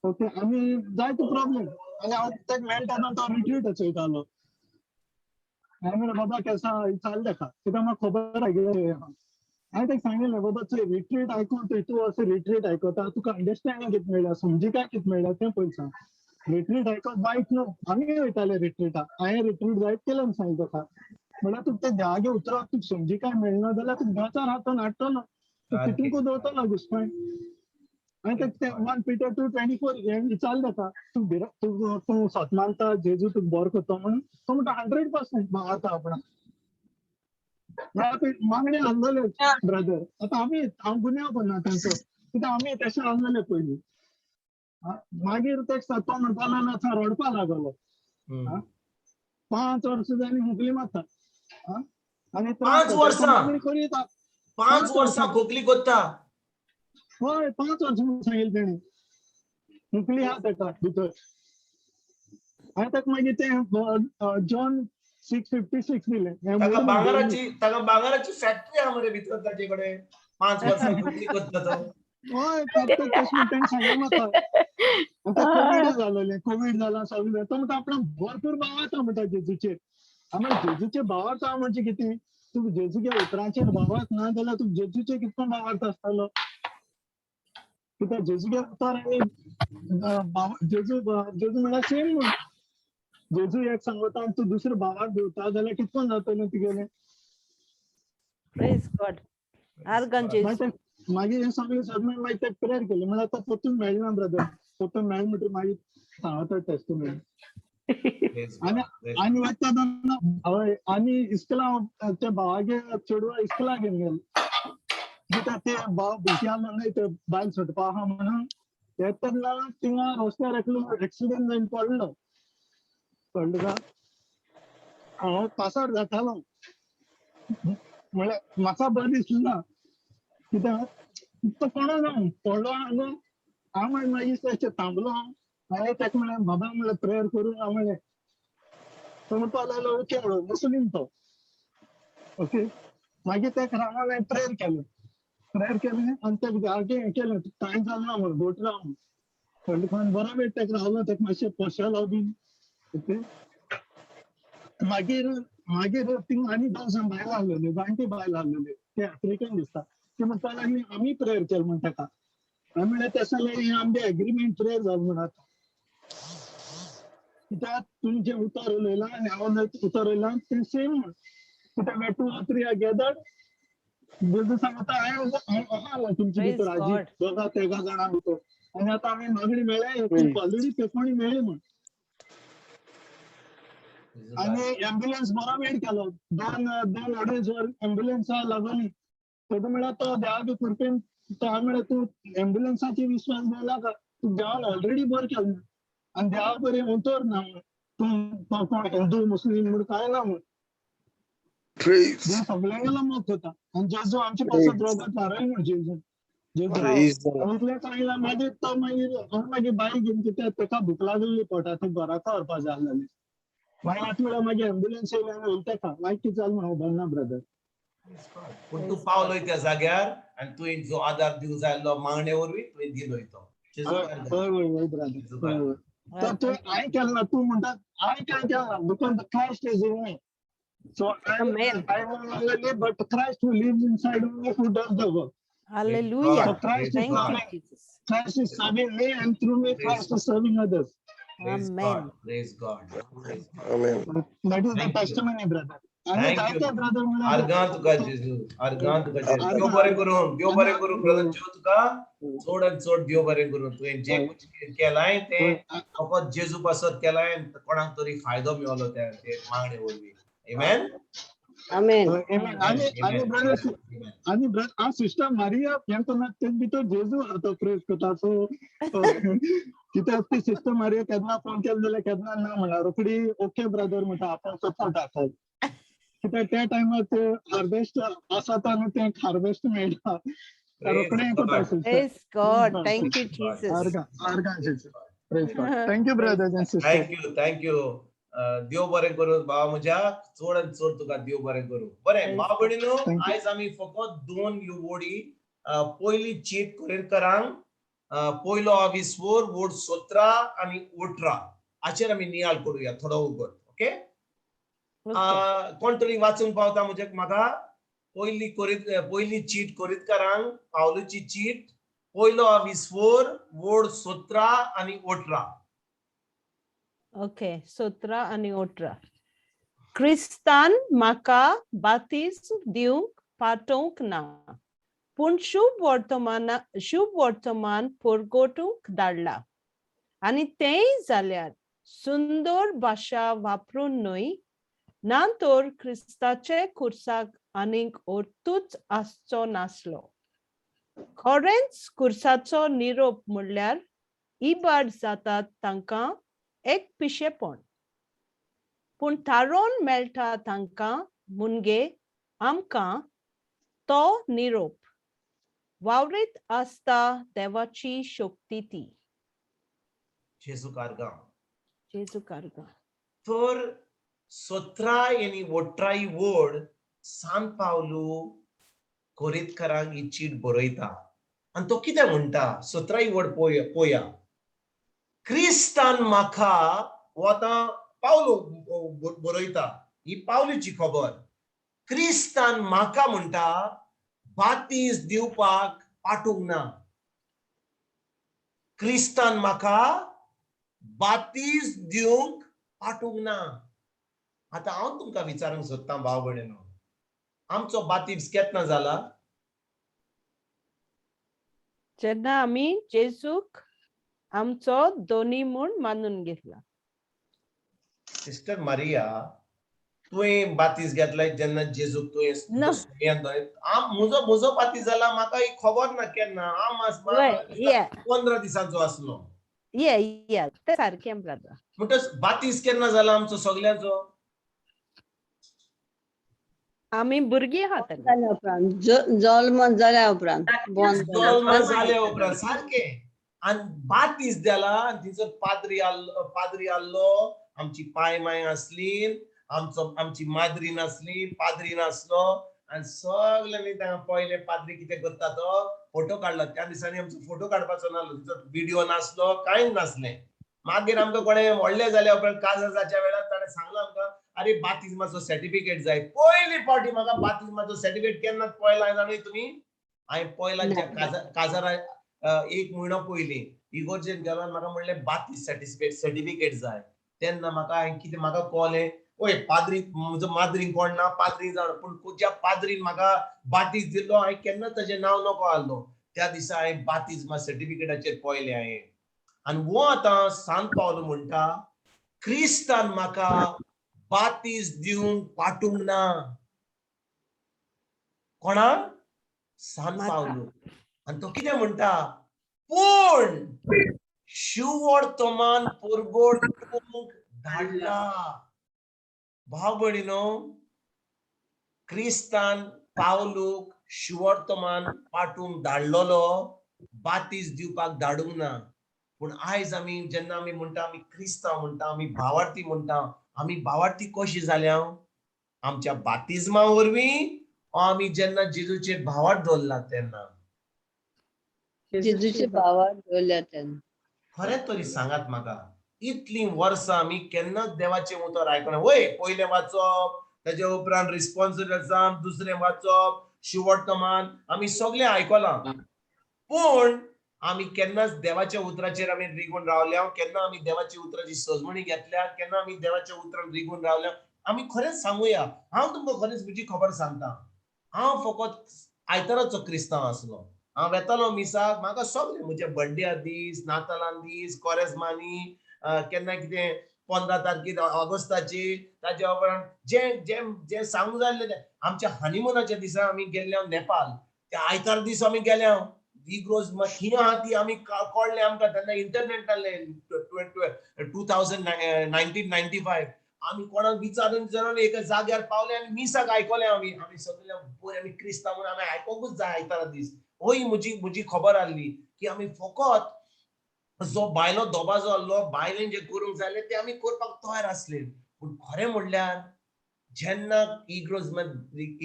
ओके, आनी जायते प्रॉब्लेम. आनी हांव ताका मेळटा तेन्ना तो रिट्रीट चोयतालो. हांवें म्हणलें बाबा केसा विचारलें ताका, कित्याक म्हाका खबर आहा कितें आहा. हांवें ताका सांगिल्लें बाबा चोय रिट्रीट आयकून थंय तूं असो रिट्रीट आयकता तुका अंडरस्टँडींग कितें मेळ्ळा, समजिकाय कितें मेळ्ळा तें पळय सांग. रिट्रीट आयकप वायट न्हू, आमी वयताले रिट्रीटाक, हांवें रिट्रीट जायत केलें म्हूण सांगता ताका. म्हणल्यार तुका तें देवागे उतराक तुका समजिकाय मेळना जाल्यार तुका देवाच्या हातान हाडटलो, तूं तितूंक दवरतलो घुसपण. आनी ते 1 Peter 2:24 हें विचारलें ताका, तूं भिरा तूं तूं सत मानता जेजू तुका बरो करता म्हणून? तो म्हणटा 100% मानता आपणाक. म्हणल्यार ते मागणें आहलेलें ब्रदर. आतां आमी हांव गुन्यांव करना तांचो, कित्याक आमी तशें आहलेले पयलीं. मागीर ते तो म्हणपा लागलो आतां रडपा लागलो. 5 वर्सां जालीं खोंकली मारता आनी 5 वर्सां? मागणी करीत 5 वर्सां खोंकली करता? हय, 5 वर्सां म्हणून सांगिल्लें तेणें, खोंकली आहा ताका भितर. आनी ताका मागीर तें जॉन 6:56 दिलें. हें ताका म्हणून भांगराची, ताका भांगराची फॅक्टरी आहा मरे भितर ताचे कडेन. 5 वर्सां खोंकली करता तो. हय, प्रॅक्टीक तशें म्हण तेणें सांगलें म्हाका. आनी तें कोवीड जालेलें, कोवीड जाला सगळें जालें. तो म्हणटा आपणाक भरपूर भावार्थ आहा म्हणटा जेजूचेर. हांव म्हणलें जेजूचेर भावार्थ आहा म्हणजे कितें? तूं जेजूच्या उतरांचेर भावार्थ ना जाल्यार तूं जेजूचेर कितको भावार्थ आसतलो? कित्याक जेजूगे उतर आनी जेजू जेजू म्हणल्यार सेम म्हूण. जेजू एक सांगता आनी तूं दुसरे भावार्थ दिवता जाल्यार कितको जातलें तुगेलें? Praise God. आर्गां मागीर जेजू. मागीर हें सगळें सगळें मागीर ते प्रेयर केलें म्हणल्यार आतां परतून मेळना ब्रदर, परतून मेळ्ळें म्हणटकीर मागीर सांगता टेस्टिमनी. Praise God. आनी Praise आनी वता तेन्ना हय, आनी इस्कला हांव त्या भावागेर चेडवा इस्कला घेवन गेलो. कित्याक ते भाव भुरगीं आसलो न्हय, ते बायल सोडपा आहा म्हणून येता तेन्ना थिंगा रस्त्यार एकलो एक्सिडंट जावन पडलो. कळ्ळें तुका? हांव पासार जातालो म्हळ्यार म्हाका बरें दिसलें ना, कित्याक तो कोणा ना पडलो आनी हांव मागीर मागीर अशें थांबलो आनी ताका म्हणलें बाबा म्हणलें प्रेयर करूं हांव म्हणलें. तो म्हणपाक लागलो ओके म्हणून, मुस्लीम तो. ओके, मागीर ताका रावन हांवें प्रेयर केलें, प्रेयर केलें आनी ताका जागे हें केलें, कांय जालें ना म्हणून, घोट राव म्हणून. कळ्ळें तुका? आनी बरो वेळ ताका रावलो, ताका मातशें पोशेलो बीन. ओके, मागीर मागीर थिंगा आनी दोन जाण बायलां आसलेल्यो, जाणटी बायलां आसलेल्यो, ते आफ्रिकन दिसता. ती म्हणपाक लागली आमी प्रेयर केलें म्हण ताका. हांवें म्हणलें तशें जाल्यार हें आमचें एग्रीमेंट प्रेयर जालें म्हण आतां, कित्याक तुमी जें उतर उलयलां आनी हांव उतर उलयलां तें सेम म्हण. कित्याक where two or three are gathered, जेजू सांगता हांवें आहा म्हण तुमचे Praise भितर आजी God. दोगा तेगा जाणां भितर. आनी आतां आमी मागणी मेळ्ळें, ऑलरेडी पेपणी मेळ्ळी म्हण. आनी एम्ब्युलन्स बरो वेट केलो, दोन दोन अडेज वर एम्ब्युलन्सा लागली. तेदो म्हळ्यार तो देवाचे कृपेन तो हांवें म्हळ्यार तूं एम्ब्युलन्साचेर विश्वास दवरनाका, तूं देवान ऑलरेडी बरें केलें आनी देवा बरें उतर ना म्हण, तूं तो कोण हिंदू मुस्लीम म्हूण कांय ना म्हण. देव सगळ्यांगेलो मोग करता आनी जेजू आमचे पासत रगत व्हारय म्हण जेजू जेजू. आनी इतलें सांगलें. मागीर तो मागीर हांव मागीर बायक घेवन कित्याक ताका भूक लागलेली पोटाक, ती घराक व्हरपा जाय आसलेली. मागीर आतां म्हळ्यार मागीर एम्ब्युलन्स येयली आनी व्हेली ताका. मागीर कितें जालें म्हण खबर ना ब्रदर. पूण तूं पावलोय त्या जाग्यार आनी तुवें जो आदार दिवंक जाय आसलो मागणे वरवीं तुवें दिलोय तो. जेजू हय आर्गां. हय हय ब्रदर, हय हय. तर तुवें हांवें केलें ना, तूं म्हणटा हांवें कांय केलें ना, because the Christ is in me. So Amen. I no longer live, but Christ who lives inside of me who does the work. Hallelujah. So Christ is Thank you, serving, Jesus. Christ is serving me, and through me Christ is serving others. Praise Amen. God. Praise God. Praise God. Amen. That is the Thank you. testimony, brother. आनी Thank you. जायते brother म्हणल्यार आर्गां तुका जेजू, आर्गां तुका जेजू. देव आर्गां. बरें करूं, देव बरें करूं ब्रदर जेजू तुका चड आनी चड देव बरें करूं. तुवें जें कुछ केलांय तें फकत जेजू पासत केलांय, कोणाक तरी फायदो मेवलो त्या ते मागणे वरवीं. Amen? Amen. Amen. आनी आनी Amen. brother, Amen. आनी ब्रदर हांव सिस्टर मारिया हें करना तेज भितर जेजू आहा तो प्रेज करता. सो कित्याक ती सिस्टर मारिया केन्ना फोन केलो जाल्यार केन्ना ना म्हणा रोखडी ओके ब्रदर म्हणटा, आपूण करता दाखय. कित्याक त्या टायमार ते हार्वेस्ट आसा आनी तें हार्वेस्ट मेळटा, रोखडें Praise करता God. Sister. Praise God. Thank you, Praise God. Jesus. आर्गां, आर्गां जेजू. Praise God. Thank you brothers and sisters. Thank you, thank you. देव बरें करूं भावा म्हज्या, चड आनी चड तुका देव बरें करूं. बरें Praise भाव भयणीनो, Thank you. आयज आमी फकत दोन ह्यो वोडी, पयली चीट कोरिंतकारांक, पयलो आविस्वोर वोड 17 आनी 18 हाचेर आमी नियाळ करुया थोडो उगड. ओके? Okay. कोण तरी वाचूंक पावता म्हजे म्हाका? पयली कोरीत पयली चीट कोरिंतकारांक पावलूची चीट पयलो आविस्वोर वोड 17 आनी 18. ओके, 17 आनी 18. क्रिस्तान म्हाका बातीज्म दिवंक पाठोवंक ना, पूण शुभ वर्तमाना शुभ वर्तमान परगटूंक धाडला, आनी तेंय जाल्यार सुंदर भाशा वापरून न्हय, ना तर क्रिस्ताचे खुर्साक आनीक अर्थूच आसचो नासलो. खरेंच खुर्साचो निरोप म्हणल्यार इबाड जातात तांकां एक पिशेपण, पूण थारोवन मेळटा तांकां मुनगे आमकां तो निरोप वावरीत आसता देवाची शक्ती ती. जेजू आर्गां. जेजू आर्गां. तर 17 आनी 18 वोड सान पावलू कोरितकारांक ही चीट बरयता. आनी तो कितें म्हणटा सतराय वड पोया पोया. क्रिस्तान म्हाका, हो आतां पावलो बरयता, ही पावलूची खबर. क्रिस्तान म्हाका म्हणटा बातीस दिवपाक पाठोवंक ना. क्रिस्तान म्हाका बातीस दिवंक पाठोवंक ना. आतां हांव तुमकां विचारूंक सोदतां भाव भयणीनो, आमचो बातीस केन्ना जाला? जेन्ना आमी जेजूक आमचो दोनी म्हूण मानून घेतला. सिस्टर मारिया, तुवें बातीस घेतलाय जेन्ना जेजूक तुवें ना. म्हजो म्हजो बातीस जाला, म्हाका ही खबर ना केन्ना. हांव 15 दिसांचो आसलो. ये ये ते सारकें ब्रदर. म्हणटच बातीस केन्ना जाला आमचो सगल्यांचो? आमी भुरगीं आहा तेन्ना. जाल्या उपरांत, जल्म जाल्या उपरांत, born जाल्या जल्म उपरांत. जाल्या उपरांत, सारकें. आनी बातीस दिला आनी थंयसर पाद्री आसलो, पाद्री आसलो, आमची पाय माय आसली, आमचो आमची माद्री नासली, पाद्री नासलो. आनी सगल्यांनी तांगा पळयलें पाद्री कितें करता तो, फोटो काडलो. त्या दिसांनी आमचो फोटो काडपाचो नासलो, तिचो विडियो नासलो, कांय नासलें. मागीर आमकां कोणें व्हडलें जाल्या उपरांत काजार जाच्या वेळार ताणें सांगलां आमकां, अरे बातिज्माचो सर्टिफिकेट जाय. पयली फावटी म्हाका बातिज्माचो सर्टिफिकेट केन्ना पळयला जाणा तुमी? हांवें पळयला काजारा एक म्हयनो पयलीं इगोर्जेन गेलो आनी म्हाका म्हणलें बातीस सर्टिफिकेट जाय. तेन्ना म्हाका हांवें कितें म्हाका कळ्ळें, ओय पाद्री म्हजो माद्रीन कोण ना, पाद्री जाण, पूण ज्या पाद्रीन म्हाका बातीस दिल्लो हांवें केन्नाच ताजें नांव नको आहलो. त्या दिसा हांवें बातिज्मा सर्टिफिकेटाचेर पळयलें हांवें. आनी हो आतां सांत पावलो म्हणटा, क्रिस्तान म्हाका बातीस दिवंक पाठोवंक ना. कोणाक? सांत पावलो. आनी तो कितें म्हणटा, पूण शिववर्तमान परगटूंक धाडला. भाव भयणीनो, क्रिस्तान पावलूक शिवर्तमान पाठोवंक धाडलेलो, बातीस दिवपाक धाडूंक ना. पूण आयज आमी जेन्ना आमी म्हणटा आमी क्रिस्तांव म्हणटा, आमी भावार्थी म्हणटा, आमी भावार्थी कशी जाल्या? आमच्या बातिज्मा वरवीं, आमी जेन्ना जेजूचेर भावार्थ दवरला तेन्ना. जेजूचे भावार्थ दवरल्या तेन्ना. खरें तरी सांगात म्हाका, इतलीं वर्सां आमी केन्नाच देवाचें उतर आयकना. वय पयलें वाचप, तेजे उपरांत रिस्पॉन्सिबल एग्जाम, दुसरें वाचप, शिवर्तमान, आमी सगळें आयकलां. पूण आमी केन्नाच देवाच्या उतराचेर आमी रिगून रावल्या? केन्ना आमी देवाच्या उतराची सजमणी घेतल्या? केन्ना आमी देवाच्या उतरान रिगून रावल्या? आमी खरेंच सांगुया, हांव तुमकां खरेंच म्हजी खबर सांगता, हांव फकत आयताराचो क्रिस्तांव आसलो. हांव वेतालो मिसाक, म्हाका सगळें म्हज्या बड्ड्या दीस, नातालां दीस, कोरेजमानी, केन्ना कितें 15 तारखेर ऑगस्टाची, ताच्या उपरांत जें जें जें सांगूंक जाय आसलें. आमच्या हनिमुनाच्या दिसा आमी गेल्ले नेपाल, त्या आयतार दीस आमी गेले. इग्रोज खंय आहा ती आमी कळ्ळें आमकां तेन्ना, इंटरनेट नासलें, 1995. आमी कोणाक विचारून विचारून एका जाग्यार पावले आनी मिसाक आयकलें आमी. आमी सगळे बरे आमी क्रिस्तांव म्हणून आमी आयकोंकूच जाय आयतारा दीस. हय म्हजी म्हजी खबर आहली की आमी फकत जो बायलो दबाजो आहलो, बायलेन जें करूंक जाय आसलें तें आमी करपाक तयार आसले. पूण खरें म्हणल्यार जेन्ना इग्रोज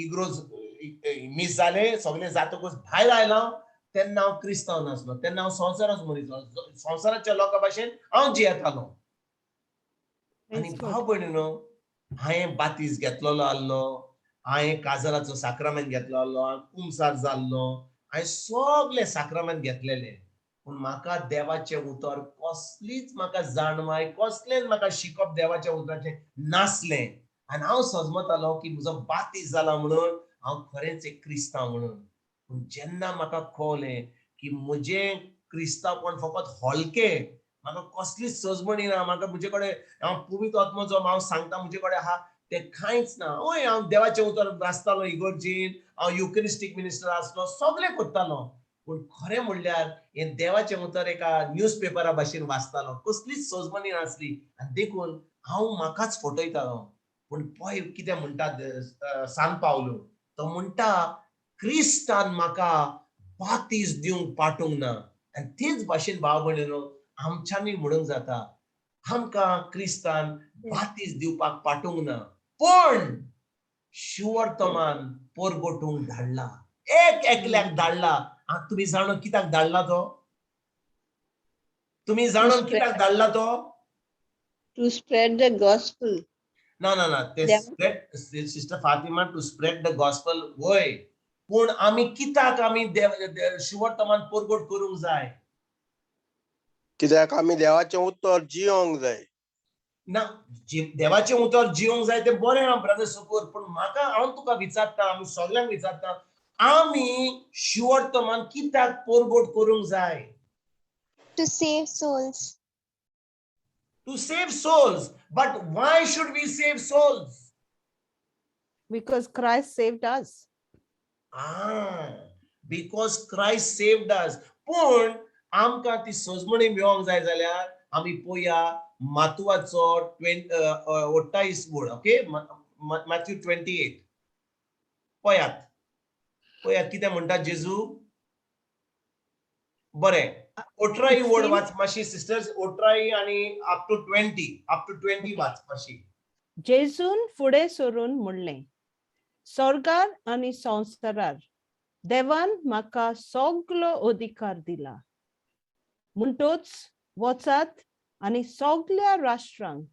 इग्रोज मीस जालें, सगळें जातकूच भायर आयलो तेन्ना हांव क्रिस्तांव नासलो, तेन्ना हांव संवसाराच मनीस, संवसाराच्या लोकां भाशेन हांव जियेतालो. आनी भाव भयणीनो, हांवें बातीस घेतलेलो आहलो, हांवें काजराचो साक्रामेंत घेतलो आहलो, हांव कुमसार जाल्लो, हांवें सगळे साक्रामेंत घेतलेले. पूण म्हाका देवाचें उतर कसलीच म्हाका जाणवाय, कसलेंच म्हाका शिकप देवाच्या उतराचें नासलें. आनी हांव सजमतालो की म्हजो बातीस जाला म्हणून हांव खरेंच एक क्रिस्तांव म्हणून. पूण जेन्ना म्हाका कळ्ळें की म्हजें क्रिस्तांवपण फकत हलकें, म्हाका कसलीच सजमणी ना, म्हाका म्हजे कडेन हांव पवित्र आत्मो हांव सांगता म्हजे कडेन आहा तें कांयच ना. हय हांव देवाचें उतर वाचतालो इगोर्जीन, हांव युक्रिस्टीक मिनिस्टर आसलो, सगळें करतालो. पूण खरें म्हणल्यार हें देवाचें उतर एका न्यूज पेपरा भाशेन वाचतालो, कसलीच सजमणी नासली. आनी देखून हांव म्हाकाच फटयतालो. पूण पळय कितें म्हणटा सांत पावलो, तो म्हणटा क्रिस्तान म्हाका बातीस दिवंक पाठोवंक ना. आनी तेच भाशेन भाव भयणीनो आमच्यांनी म्हणूंक जाता, आमकां क्रिस्तान बातीस दिवपाक पाठोवंक ना, पूण शिवर्तमान परगटूंक धाडला, एक एकल्याक धाडला. तुमी जाणो कित्याक धाडला तो? तुमी जाणो कित्याक धाडला तो? To spread the gospel. ना ना ना, ते spread, sister Fatima, to spread the gospel वय, पूण आमी कित्याक आमी शुवर्तमान परगट करूंक जाय? कित्याक आमी देवाचें उतर जियोंक जाय. ना, देवाचें उतर जिवंक जाय तें बरें आहा ब्रदर सुकूर, पूण म्हाका हांव तुका विचारता, आमी सगल्यांक विचारता, आमी शुवर्तमान कित्याक परगट करूंक जाय? To save souls. To save souls. But why should we save souls? Because Christ saved us. Because Christ saved us. पूण आमकां ती सजमणी मेळोंक जाय जाल्यार आमी पोया मातुवाचो 28 वड, ओके, मॅथ्यू 28 पळयात, पळयात कितें म्हणटा जेजू. बरें, 18 वड वाच मातशी सिस्टर्स, 18 आनी अप टू 20, अप टू 20 वाच मातशी. जेजून फुडें सरून म्हणलें, स्वर्गार आनी संवसारार देवान म्हाका सगलो अधिकार दिला, म्हणटोच वचात आनी सगल्या राष्ट्रांक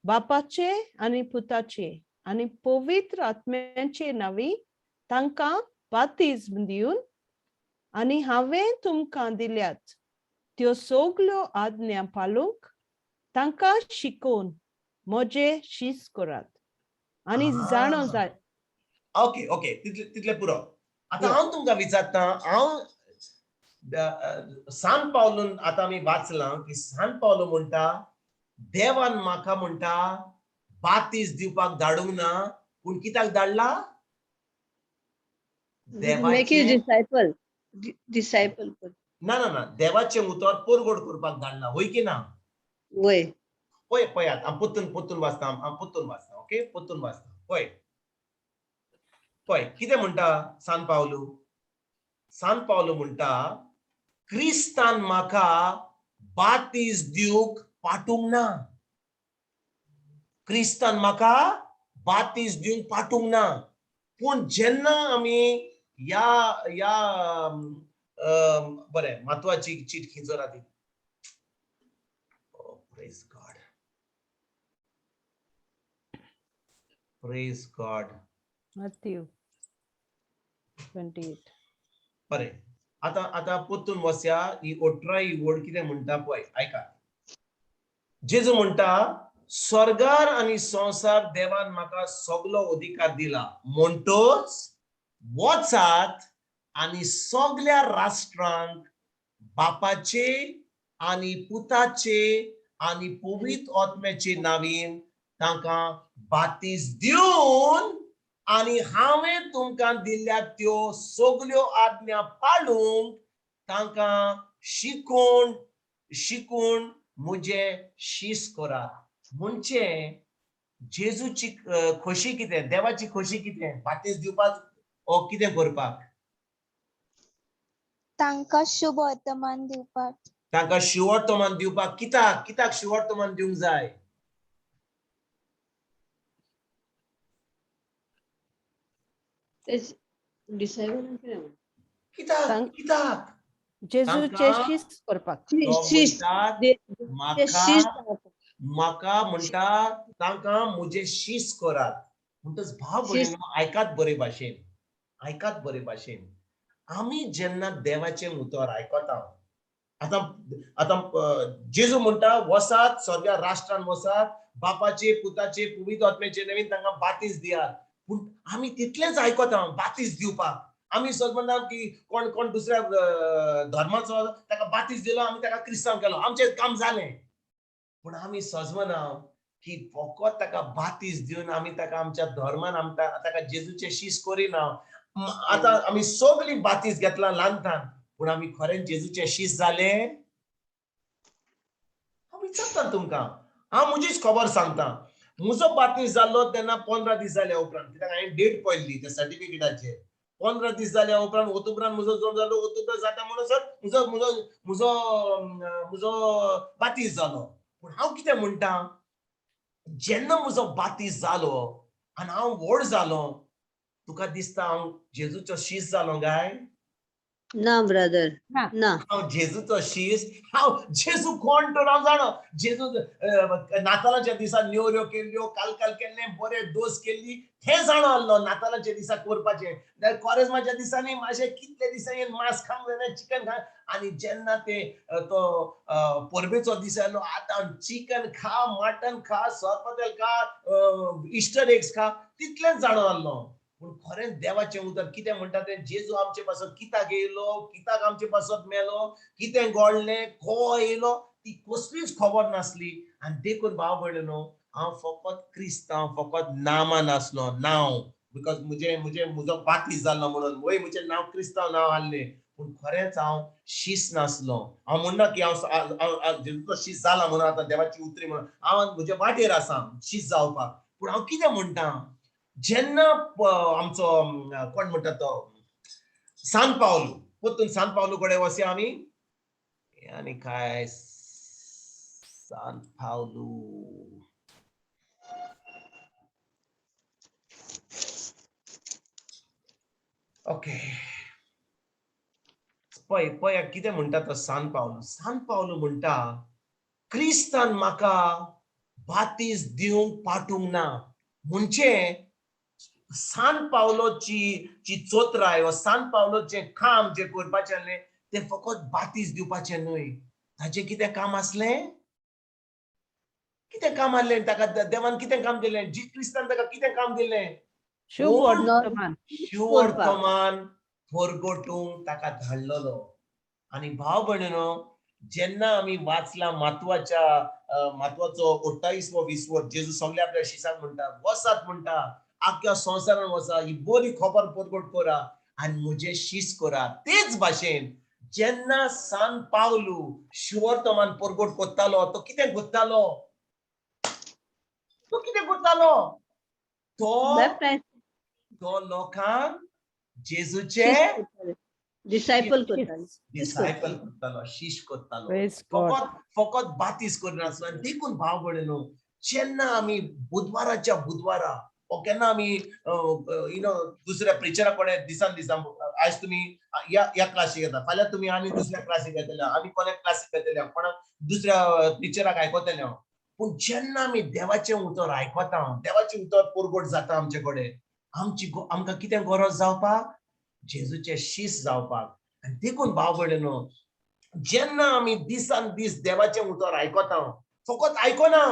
बापाचे आनी पुताचे आनी पवित्र आत्म्याचे नांवी तांकां बातिज्म दिवन आनी हांवें तुमकां दिल्यात त्यो सगल्यो आज्ञा पाळूंक तांकां शिकोवन म्हजे शीस करात आनी जाणो जाय. ओके ओके, तितले तितले पुरो. आतां हांव तुमकां विचारता, हांव सान पावलून आतां आमी वाचलां की सान पावलो म्हणटा देवान म्हाका म्हणटा बातीस दिवपाक धाडूंक ना, पूण कित्याक धाडला? Make you disciple. Disciple. ना ना ना, देवाचें उतर परगट करपाक धाडला, वय की ना? वय. पळय पळयात, हांव परतून परतून वाचता, हांव परतून वाचता, ओके, परतून वाचता. पळय पळय कितें म्हणटा सान पावलू. सान पावलू म्हणटा क्रिस्तान म्हाका बातीस दिवंक पाटूंक ना, क्रिस्तान म्हाका बातीस दिवंक पाटूंक ना. पूण जेन्ना आमी ह्या ह्या बरें म्हत्वाची चीट खिंचोरा ती, praise God, praise God. Matthew 28. बरें, आतां आतां परतून वसया ही 18 ही वड कितें म्हणटा पळय, आयका. जेजू म्हणटा स्वर्गार आनी संवसार देवान म्हाका सगलो अधिकार दिला, म्हणटोच वचात आनी सगल्या राष्ट्रांक बापाचे आनी पुताचे आनी पवित्र आत्म्याचे नांवीन तांकां बातीस दिवन आनी हांवें तुमकां दिल्या त्यो सगल्यो आज्ञा पाळूंक तांकां शिकोवन शिकून म्हजें शीस करात. म्हणजे जेजूची खोशी कितें, देवाची खोशी कितें? बातीस दिवपाक ओ कितें करपाक? तांकां शुभ वर्तमान दिवपाक. तांकां शुवर्तमान दिवपाक. कित्याक कित्याक शुवर्तमान दिवंक जाय? कित्याक कित्याक? जेजूचे शीस करपाक. म्हाका म्हणटा तांकां म्हजें शीस करात. म्हणटच भाव भयणीनो आयकात बरे भाशेन, आयकात बरे भाशेन. आमी जेन्ना देवाचें उतर आयकता, आतां आतां जेजू म्हणटा वसात सगळ्या राष्ट्रान वसात, बापाचे पुताचे पवित्र आत्म्याचे नवीन तांकां बातीस दियात. पूण आमी तितलेंच आयकता बातीस दिवपाक. आमी सद म्हणटा की कोण कोण दुसऱ्या धर्माचो ताका बातीस दिलो, आमी ताका क्रिस्तांव केलो, आमचें काम जालें. पूण आमी सजमना की फकत ताका बातीस दिवन आमी ताका आमच्या धर्मान आमकां ताका जेजूचे शीस करिना. आतां आमी सगळीं बातीस घेतला ल्हानतान, पूण आमी खरेंच जेजूचे शीस जाले? हांव विचारता तुमकां, हांव म्हजीच खबर सांगता. म्हजो बातीस जाल्लो तेन्ना 15 दीस जाल्या उपरांत, कित्याक हांवें डेट पळयल्ली त्या सर्टिफिकेटाचेर. 15 दीस जाल्या उपरांत ओतुब्रान म्हजो जोड जालो, ओतुब्रान जाता म्हणसर म्हजो म्हजो म्हजो म्हजो बातीस जालो. पूण हांव कितें म्हणटा, जेन्ना म्हजो बातीस जालो आनी हांव व्हड जालो, तुका दिसता हांव जेजूचो शीस जालो काय? ना ब्रदर, ना. ना. हांव जेजूचो शीस, हांव जेजू कोण तर हांव जाणो. जेजू नातालाच्या दिसा नेवऱ्यो केल्ल्यो, काल केल्लें, बरें दोस केल्ली, हें जाणो आहलो नातालाच्या दिसा करपाचें. कॉरेज्माच्या दिसांनी मातशें कितले दिसांनी मांस खावंक जायना, चिकन खा. आनी जेन्ना ते तो परबेचो दीस आयलो, आतां चिकन खा, मटन खा, सोरपतेल खा, इस्टर एग्स खा, तितलेंच जाणो आहलो. पूण खरेंच देवाचें उतर कितें म्हणटा तें, जेजू आमचे पासत कित्याक येयलो, कित्याक आमचे पासत मेलो, कितें घडलें, को येयलो, ती कसलीच खबर नासली. आनी देखून भाव भयणीनो, हांव फकत क्रिस्तांव, फकत नामान आसलो, नांव, because म्हजें म्हजें म्हजो बातीस जाल्लो म्हणून वय म्हजें नांव क्रिस्तांव नांव आहलें, पूण खरेंच हांव शीस नासलो. हांव म्हणना की हांव जेजूचो शीस जाला म्हणून, आतां देवाची उतरी म्हणून हांव म्हज्या वाटेर आसा शीस जावपाक. पूण हांव कितें म्हणटा, जेन्ना आमचो कोण म्हणटा तो सान पावलू, परतून सान पावलू कडेन वचया आमी, आनी काय सान पावलू, ओके, पळय पळय कितें म्हणटा तो सान पावलू. सान पावलू म्हणटा, क्रिस्तान म्हाका बातीस दिवंक पाठोवंक ना. म्हणजे सान पावलोची जी चोत्राय वा सान पावलोचें काम जें करपाचें आहलें तें फकत बातीस दिवपाचें न्हय, ताचें कितें काम आसलें, कितें काम आहलें ताका, देवान कितें काम दिलें, जी क्रिस्तान ताका कितें काम दिलें, शुभवर्तमान, शुवर्तमान परगटूंक ताका धाडलेलो. आनी भाव भयणीनो, जेन्ना आमी वाचला मातवाच्या मातवाचो 28वो 20वो, जेजू सगळे आपल्या शिसाक म्हणटा, वसात म्हणटा, आख्या संवसारान वचा, ही बरी खबर परगट करा आनी म्हजें शीस करा. तेच भाशेन जेन्ना सान पावलू शुवर्तमान परगट करतालो, तो कितें करतालो, तो कितें करतालो, तो लोकांक जेजूचे डिसायपल करतालो, डिसायपल करतालो, शीश करतालो, फकत फकत बातीस करनासलो. आनी देखून भाव भयणीनो, जेन्ना आमी बुधवाराच्या बुधवारा केन्ना आमी you know दुसऱ्या प्रिचरा कडेन दिसान दिसान, आयज तुमी ह्या क्लासीक येता, फाल्यां तुमी आनी दुसऱ्या क्लासीक येतले, आनी कोणाक क्लासीक येतले, कोणाक दुसऱ्या प्रिचराक आयकतले. पूण जेन्ना आमी देवाचें उतर आयकता, देवाचें उतर परगट जाता आमचे कडेन, आमची आमकां कितें गरज जावपाक, जेजूचें शीस जावपाक. आनी देखून भाव भयणीनो, जेन्ना आमी दिसान दीस देवाचें उतर आयकता, फकत आयकना,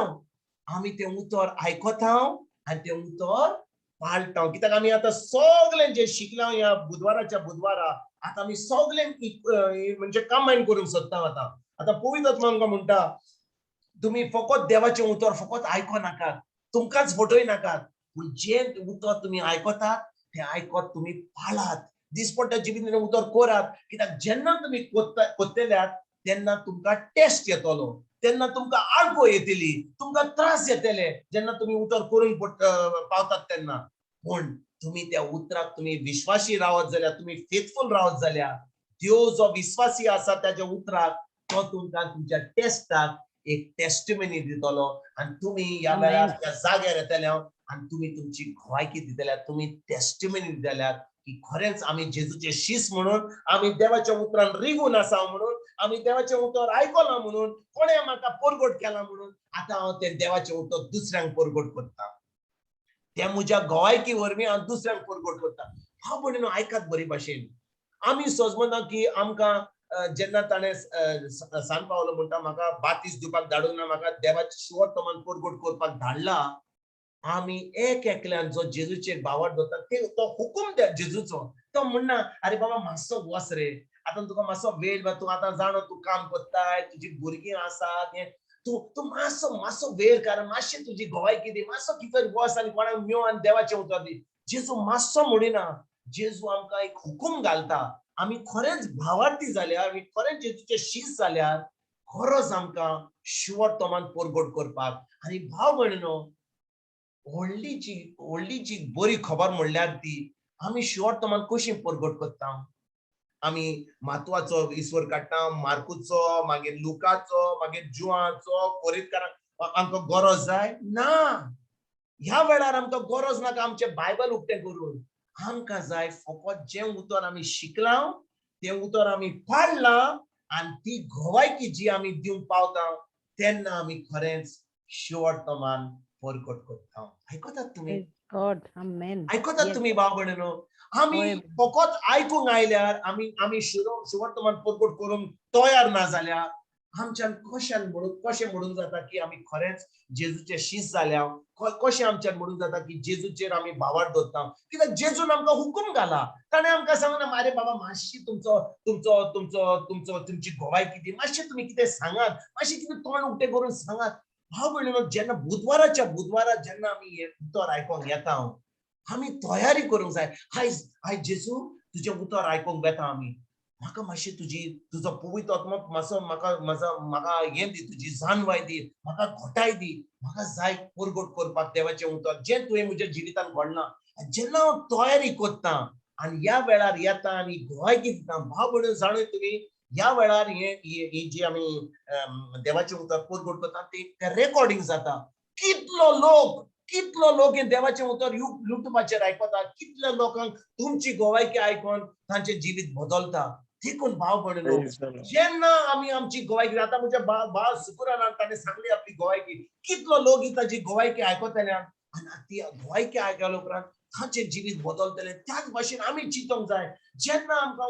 आमी तें उतर आयकता आनी तें उतर पाळटा. कित्याक आमी आतां सगळें जें शिकलां ह्या बुधवाराच्या बुधवारा, आतां आमी सगळें म्हणजे कंबायन करूंक सोदता. आतां आतां पवित्र आत्मा आमकां म्हणटा, तुमी फकत देवाचें उतर फकत आयको नाकात, तुमकांच फटय नाकात, पूण जें उतर तुमी आयकतात तें आयकत तुमी पाळात, दिसपट्ट्या जिवितांत उतर करात. कित्याक जेन्ना तुमी कोत्तेल्यात तेन्ना तुमकां टेस्ट येतलो, तेन्ना तुमकां आडको येतली, तुमकां त्रास येतले जेन्ना तुमी उतर करूंक पावतात तेन्ना. पूण तुमी त्या उतराक तुमी विश्वासी रावत जाल्यार, तुमी फेथफूल रावत जाल्यार, देव जो विश्वासी आसा त्याच्या उतराक तो तुमकां तुमच्या टेस्टाक एक टेस्टिमनी दितलो आनी तुमी ह्या वेळार त्या जाग्यार येतले आनी तुमी तुमची गवायकी दितल्यात, तुमी टेस्टिमनी दितल्यात की खरेंच आमी जेजूचे शीस म्हणून, आमी देवाच्या उतरान रिगून आसा म्हणून, आमी देवाचें उतर आयकलां म्हणून, कोणें म्हाका परगट केलां म्हणून आतां हांव तें देवाचें उतर दुसऱ्यांक परगट करता, तें म्हज्या गवायकी वरवीं हांव दुसऱ्यांक परगट करता. हांव म्हणून आयकात बरी भाशेन, आमी सोजमना की आमकां जेन्ना ताणें सान पावलो म्हणटा म्हाका बातीस दिवपाक धाडूंक ना, म्हाका देवाचें शुवर्तमान परगट करपाक धाडला. आमी एक एकल्यान जो जेजूचेर भावार्थ दवरता ते तो हुकूम द्या जेजूचो, तो म्हणना अरे बाबा मातसो वस रे, आतां तुका मातसो वेळ, तूं आतां जाणो तूं काम करताय, तुजी भुरगीं आसात, हें तूं तूं मातसो मातसो वेळ कारण मातशें तुजी गवायकी दी, मातसो कितें वस आनी कोणाक मेव आनी देवाचें उतर दी. जेजू मातसो म्हणिना, जेजू आमकां एक हुकूम घालता. आमी खरेंच भावार्थी जाल्यार, आमी खरेंच जेजूचे शीस जाल्यार गरज आमकां शुवर्तमान परगट करपाक. आनी भाव भयणीनो, व्हडली जी व्हडली जी बरी खबर म्हणल्यार ती आमी शुवर्तमान कशी परगट करता. आमी मातवाचो ईश्वर काडटा, मार्कुचो, मागीर लुकाचो, मागीर जुवाचो, कोरितकारांक आमकां गरज जाय ना. ह्या वेळार आमकां गरज नाका आमचें बायबल उक्तें करून, आमकां जाय फकत जें उतर आमी शिकलां तें उतर आमी पाळ्ळां आनी ती गोवायकी जी आमी दिवंक पावता तेन्ना आमी खरेंच शिवटमान परगट करता. आयकतात तुमी? God. Amen. आयकतात Yes. तुमी भाव भयणीनो? आमी होय. फकत आयकूंक आयल्यार आमी आमी शिवर्तमान परगट करूंक तयार ना जाल्यार आमच्यान कशान म्हणून कशें म्हणूंक जाता की आमी खरेंच जेजूचे शीस जाल्या? कशें आमच्यान म्हणूंक जाता की जेजूचेर आमी भावार दवरता? कित्याक जेजून आमकां हुकूम घाला. ताणें आमकां सांगना, आरे बाबा मातशी तुमचो तुमचो तुमचो तुमचो तुमची गोवायकी दी, मातशें तुमी कितें सांगात, मातशें कितें तोंड उक्तें करून सांगात. भाव भयणीनो, जेन्ना बुधवाराच्या बुधवारा जेन्ना आमी हें उतर आयकोंक येता आमी तयारी करूंक जाय. आयज आयज जेजू तुजें उतर आयकोंक वेता आमी, म्हाका मातशी तुजी तुजो पवित्र आत्मो मातसो म्हाका म्हाजो म्हाका हें दी, तुजी जाणवाय दी, म्हाका घटाय दी, म्हाका जाय परगट करपाक देवाचें उतर जें तुवें म्हज्या जिवितान घडलां. जेन्ना हांव तयारी करता आनी ह्या वेळार येता आनी गोवायकी दिता, भाव भयणीनो जाणून तुमी ह्या वेळार हे ही जी आमी देवाचें उतर परगट करता ते रेकॉर्डिंग जाता. कितलो लोक हे देवाचें उतर युट्यूबाचेर आयकता, कितल्या लोकांक तुमची गोवायकी आयकून तांचें जिवीत बदलता. देखून भाव भयणीनो, जेन्ना आमी आमची गोवायकी आतां म्हज्या बाळ सुकुरान ताणें सांगली आपली गोवायकी, कितलो लोक ही ताजी गोवायकी आयकतले आनी ती गोवायकी आयकल्या उपरांत तांचें जिवीत बदलतलें. त्याच भाशेन आमी चिंतूंक जाय जेन्ना आमकां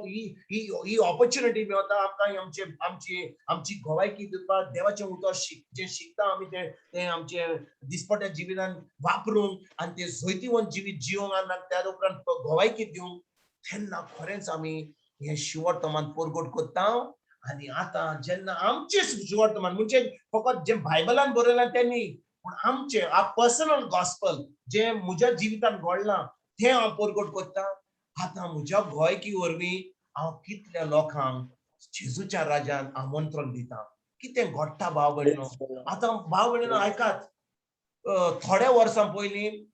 ही ऑपॉर्च्युनिटी मेळटा आमकां आमचे आमची आमची गोवायकी दिवपाक, देवाचें उतर जें शिकता आमी तें आमचे दिसपट्या जिवितान वापरूंक आनी तें जैतिवंत जिवीत जिवंक आनी त्या उपरांत गोवायकी दिवंक, तेन्ना खरेंच आमी हें शिवर्तमान परगट करता. आनी आतां जेन्ना आमचें शिवर्तमान म्हणजे फकत जें बायबलान बरयलां तें न्ही, पूण आमचें पर्सनल गॉस्पल जें म्हज्या जिवितान घडलां तें हांव परगट करता. आतां म्हज्या गोंयकी वरवीं हांव कितल्या लोकांक जेजूच्या राजान आमंत्रण दिता. कितें घडटा भाव भयणीनो? आतां भाव भयणीनो आयकात, थोड्या वर्सां पयलीं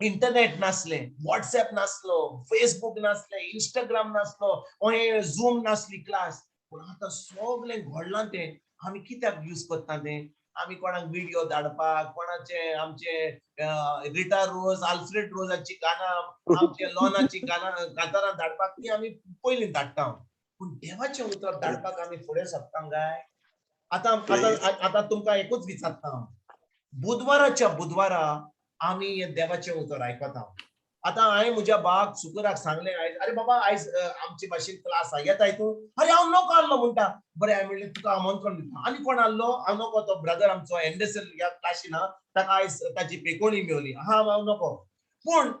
इंटरनेट नासलें, वॉट्सएप नासलो, फेसबूक नासलें, इंस्टाग्राम नासलो, झूम नासली क्लास. पूण आतां सगळें घडलां तें आमी कित्याक यूज करता तें? आमी कोणाक व्हिडियो धाडपाक, कोणाचे आमचे रिटा रोज, आल्फ्रेड रोजाची गानां, आमचे लॉनाची गानां कांतारां धाडपाक ती आमी पयलीं धाडटा. पूण देवाचें उतर धाडपाक आमी फुडें सरता काय? आतां आतां आतां तुमकां एकूच विचारता, बुधवाराच्या बुधवारा आमी हें देवाचें उतर आयकता. आतां हांवें म्हज्या बाक सुकराक सांगलें आयज, अरे बाबा आयज आमचे भाशेन क्लास आहा, येताय तूं? अरे हांव नको आहलो म्हणटा. बरें, हांवें म्हणलें तुका आमंत्रण दिता. आनी कोण आहलो? हांव नको, तो ब्रदर आमचो एंडरसन ह्या क्लासीन आहा, ताका आयज ताची पेकोणी मेवली, हा हांव नको. पूण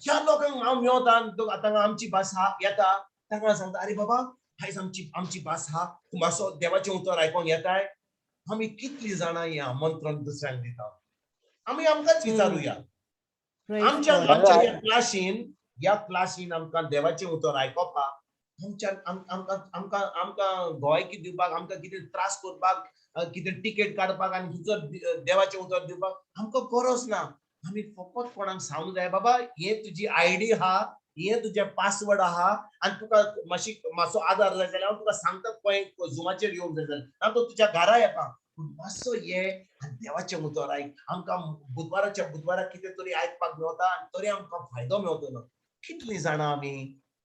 ज्या लोकांक हांव मेवता तांकां आमची भास आहा येता, तांकां सांगता अरे बाबा आयज आमची आमची भास आहा, तूं मातसो देवाचें उतर आयकोंक येताय? आमी कितलीं जाणां हें आमंत्रण दुसऱ्यांक दिता? आमी आमकांच विचारुया. आमच्या आमच्या ह्या क्लासीन आमकां देवाचें उतर आयकोपाक, आमच्या आमकां आमकां आमकां गोवायकी दिवपाक, आमकां कितें त्रास करपाक, कितें टिकेट काडपाक आनी थंयसर देवाचें उतर दिवपाक आमकां गरज ना. आमी फकत कोणाक सांगूंक जाय, बाबा हें तुजी आयडी आहा, हें तुजें पासवर्ड आहा आनी तुका मातशी मातसो आदार जाय जाल्यार हांव तुका सांगता खंय झुमाचेर येवंक जाय जाल्यार, ना तर तुज्या घरा येता, पूण मातसो ये आनी देवाचें उतर आयक. आमकां बुधवाराच्या बुधवारा कितें तरी आयकपाक मेवता आनी तरी आमकां फायदो मेवतलो. कितलीं जाणां आमी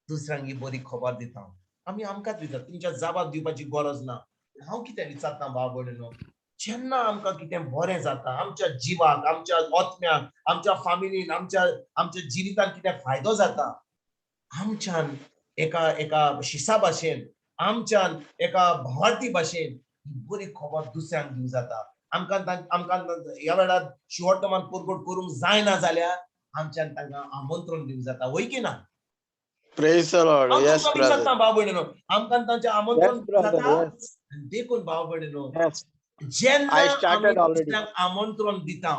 दुसऱ्यांक ही बरी खबर दिता? आमी आमकांच विचार, तुमच्या जाबाब दिवपाची गरज ना. हांव कितें विचारता भाव भयणीनो, जेन्ना आमकां कितें बरें जाता आमच्या जिवाक, आमच्या आत्म्याक, आमच्या फामिलीन, आमच्या आमच्या जिवितान कितें फायदो जाता, आमच्यान एका एका शिसा भाशेन, आमच्यान एका भावार्थी भाशेन बरी खबर दुसऱ्यांक दिवंक जाता. आमकां आमकां ह्या वेळार शिवर्तमान परगट करूंक जायना जाल्यार आमच्यान तांकां आमंत्रण दिवंक जाता, वय की ना? Praise the Lord. Yes, brother. विचारता भाव भयणीनो, आमकां तांचें आमंत्रण जाता. देखून भाव भयणीनो, जेन्ना आमी दुसऱ्यांक आमंत्रण दिता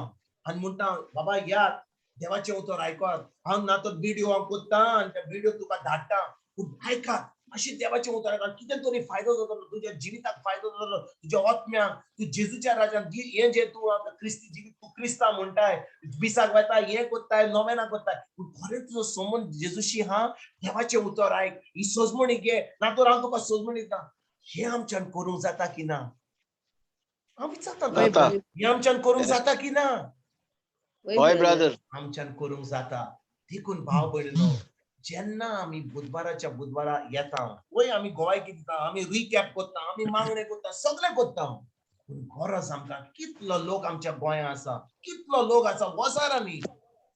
आनी म्हणटा बाबा यात देवाचें उतर आयकात, हांव ना तर व्हिडियो हांव करता आनी त्या व्हिडियो तुका धाडटा, पूण आयकात मातशें देवाचें उतर आयकात, कितें तरी फायदो जातलो तुज्या जिविताक, फायदो जातलो तुज्या आत्म्याक. तूं जेजूच्या राजान हें जें तूं आतां क्रिस्ती जिवीत तूं क्रिस्तांव म्हणटाय, मिसाक वताय, हें करताय, नोवेनां करताय, पूण खरें तुजो संबंद जेजूशी हा, देवाचें उतर आयक, ही सजमणी घे, ना तर हांव तुका सजमणी दिता. हें आमच्यान करूंक जाता की ना? हांव विचारता, हें आमच्यान करूंक जाता की ना? हय ब्रदर, आमच्यान करूंक जाता. देखून भाव भयणीनो, जेन्ना आमी बुधवाराच्या बुधवारा येता वय आमी गोवायकी दिता, आमी रिकॅप करता, आमी मागणे करता, सगळें करता, पूण गरज आमकां कितलो लोक आमच्या गोंयांत आसा, कितलो लोक आसा वजारांनी,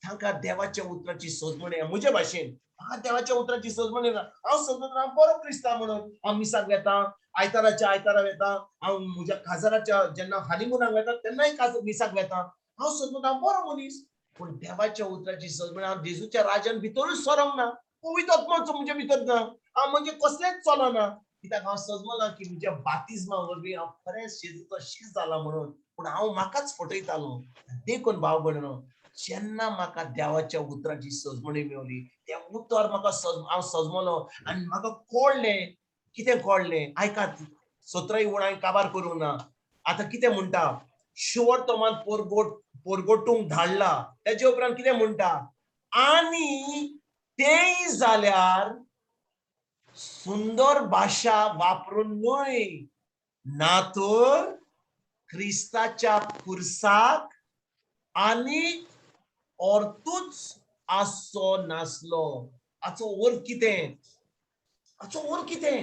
तांकां देवाच्या उतराची सजमणी. म्हजे भाशेन म्हाका देवाच्या उतराची सजमणी ना. हांव सजमता हांव बरो क्रिस्तांव म्हणून हांव मिसाक वेता, आयताराच्या आयतारा वेता, हांव म्हज्या काजाराच्या जेन्ना हनिमुनाक वेता तेन्नाय मिसाक वेता, हांव सजमता हांव बरो मनीस. पूण देवाच्या उतराची सजमणी हांव जेजूच्या राजान भितरूच सरोंक ना, पवित्र आत्मोच म्हज्या भितर ना, हांव म्हणजे कसलेंच चलना. कित्याक हांव सजमला की म्हज्या बातिज्मा वरवीं हांव खरेंच जेजूचो शीस जाला म्हणून, पूण हांव म्हाकाच फटयतालो. देखून भाव भयणो, जेन्ना म्हाका देवाच्या उतराची सजमणी मेवली, तें उतर म्हाका हांव सजमलो आनी म्हाका कळ्ळें. कितें कळ्ळें? आयकात, 17 वण हांवें काबार करूंक ना. आतां कितें म्हणटा, शुवर तोमान पोरगोटूंक धाडला. तेजे उपरांत कितें म्हणटा, आनी तेय जाल्यार सुंदर भाशा वापरून न्हय, ना तर क्रिस्ताच्या पुरसाक आनी अर्थूच आसचो नासलो. हाचो अर्थ कितें? हाचो अर्थ कितें?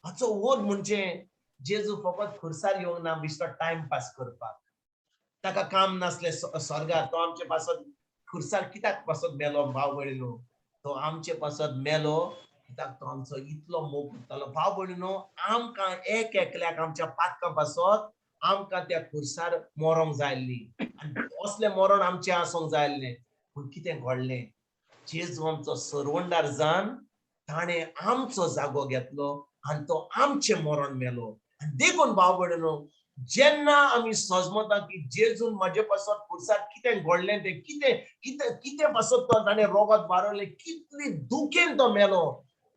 हाचो अर्थ म्हणजे जेजू फकत खुर्सार येवंक ना बिश्टो टायम पास करपाक, ताका काम नासलें स्वर्गार. तो आमचे पासत खुर्सार कित्याक पासत मेलो भाव भयणीनो? तो आमचे पासत मेलो कित्याक तो आमचो इतलो मोग करतालो. भाव भयणीनो, आमकां एक एकल्याक आमच्या पातकां पासत आमकां त्या खुर्सार मरोंक जाय आसली, आनी असलें मरण आमचें आसूंक जाय आसलें. पूण कितें घडलें, जेजू आमचो सरवंडार जावन ताणें आमचो जागो घेतलो आनी तो आमचें मरण मेलो. आनी देखून भाव भयणीनो, जेन्ना आमी सजमता की जेजून म्हजे पासत खुर्सार कितें घडलें तें, कितें कितें कितें पासत तो ताणें रोगत वारयलें, कितली दुखेन तो मेलो,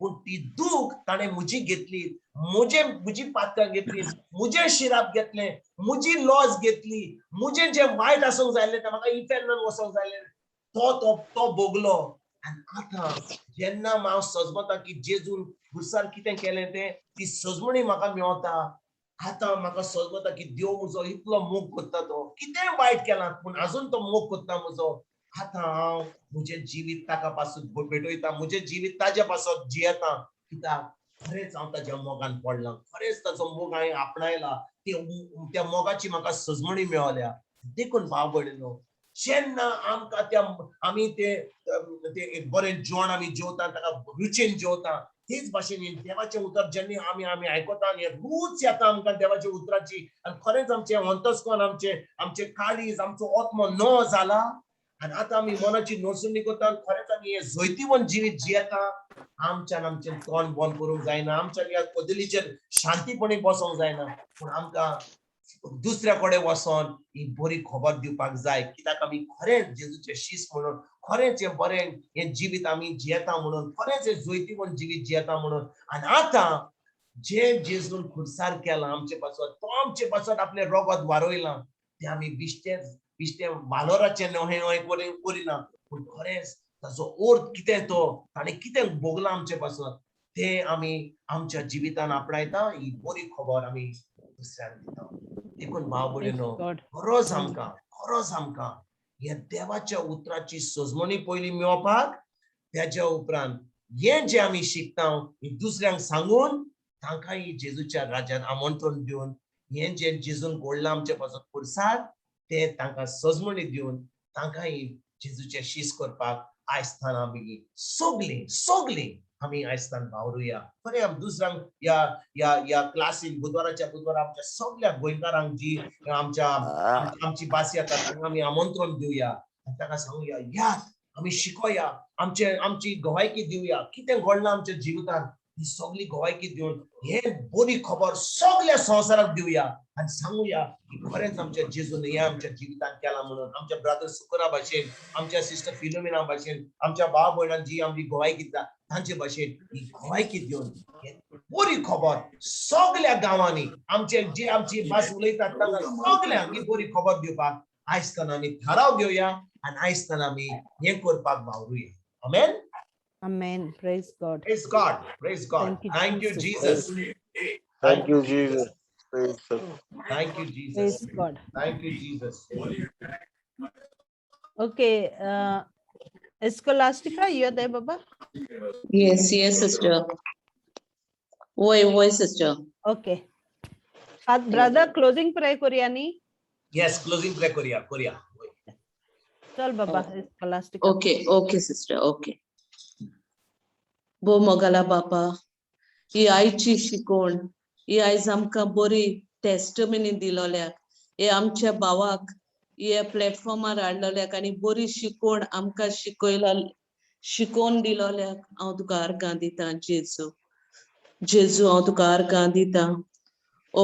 पूण ती दूख ताणें म्हजी घेतली, म्हजी पातकां घेतली, म्हजें शिराप घेतलें, म्हजी लॉस घेतली, म्हजें जें वायट आसूंक जाय आसलें तें म्हाका इफेर्नान वचोंक जाय आसलें, तो तो तो भोगलो. आनी आतां जेन्ना हांव सजमता की जेजून खुर्सार कितें केलें तें, ती सजमणी म्हाका मेवता. आतां म्हाका सजमता की देव म्हजो इतलो मोग करता, तो कितें वायट केलां पूण आजून तो मोग करता म्हजो. आतां हांव म्हजें जिवीत ताका पासून भेटयता, म्हजें जिवीत ताज्या पासत जियेता, कित्याक खरेंच हांव ताज्या मोगान पडलां, खरेंच ताचो मोग हांवें आपणायला, त्या मोगाची म्हाका सजमणी मेळ्ळ्या. देखून भाव भयणीनो, जेन्ना आमकां त्या आमी ते एक बरें जेवण आमी जेवता, ताका रुचीन जेवता, तेच भाशेन देवाचें उतर जेन्ना आमी आमी आयकता आनी रूच येता आमकां देवाच्या उतराची, आनी खरेंच आमचें अंतस्करण, आमचें आमचें काळीज, आमचो आत्मो न जाला, आनी आतां आमी मनाची नोसणी करता, खरेंच आमी हें जैतिवंत जिवीत जियेता. आमच्यान आमचें तोंड बंद करूंक जायना, आमच्यान ह्या कदेलीचेर शांतीपणी बसोंक जायना, पूण आमकां दुसऱ्या कडेन वचोन ही बरी खबर दिवपाक जाय. कित्याक आमी खरेंच जेजूचे शीस म्हणून, खरेंच हें बरें हें जिवीत आमी जियेता म्हणून, खरेंच हें जैतिवंत जिवीत जियेता म्हणून. आनी आतां जें जेजून खुर्सार केलां आमचे पासत, तो आमचे पासत आपलें रोगत वारयलां, तें आमी बिश्टें बिश्टें वालोराचें न्हय न्हय करिना, पूण खरेंच ताचो अर्थ कितें, तो ताणें कितें भोगलां आमचे पासत, तें आमी आमच्या जिवितान आपणायता. ही बरी खबर आमी दुसऱ्यांक दिता. देखून भाव भयणीनो, गरज आमकां, गरज आमकां ह्या देवाच्या उतराची सजमणी पयलीं मेळोवपाक, त्याच्या उपरांत हें जें आमी शिकता हें दुसऱ्यांक सांगून तांकांय जेजूच्या राज्यांत आमंत्रण दिवन, हें जें जेजून घडलां आमचे पासत खुर्सार तें तांकां सजमणी दिवन तांकांय जेजूचें शीस करपाक आयज आमी सगलीं सगलीं आमी आयजतान वावरुया. खरें आमी दुसऱ्यांक ह्या ह्या ह्या क्लासीन बुधवाराच्या बुधवारा आमच्या सगल्या गोंयकारांक जी आमच्या आमची भास येता तांकां आमी आमंत्रण दिवया आनी तांकां सांगुया, यात आमी शिकोया, आमचे आमची गवायकी दिवया, कितें घडलां आमच्या जिवितान ही सगली गवायकी दिवन हे बरी खबर सगल्या संवसाराक दिवया आनी सांगुया की खरेंच आमच्या जेजून हें आमच्या जिवितान केलां म्हणून. आमच्या ब्रादर सुकरा भाशेन, आमच्या सिस्टर फिलोमिना भाशेन, आमच्या भाव भयणान जी आमची गवायकी दिता तांचे भाशेन ही गवायकी दिवन हे बरी खबर सगल्या गांवांनी आमचे जे आमची भास उलयतात तांकां सगल्यांक ही बरी खबर दिवपाक आयजताना आमी थाराव घेवया आनी आयजताना आमी हें करपाक वावरुया. आमेन. Amen. Praise God. Praise God. Praise God. Thank you, Thank you, Jesus. Jesus. Thank you, Jesus. Praise the Lord. Thank you, Jesus. Praise God. Thank you, Jesus. Okay. Escolastica, you are there, Baba? Yes, yes, sister. वय वय sister. Okay. Brother, closing prayer करूया न्ही? येस, क्लोजिंग प्रे करूया करूया. चल बाबा, Escolastica. Okay okay sister, okay. भोव मोगाला बापा, ही आयची शिकवण, ही आयज आमकां बरी टेस्टमिनी दिलोल्याक, हे आमच्या भावाक हे प्लॅटफॉर्मार हाडलोल्याक आनी बरी शिकवण आमकां शिकयला, शिकोवन दिलोल्याक हांव तुका अर्गां दितां. जेजू, जेजू, हांव तुका अर्गां दितां. ओ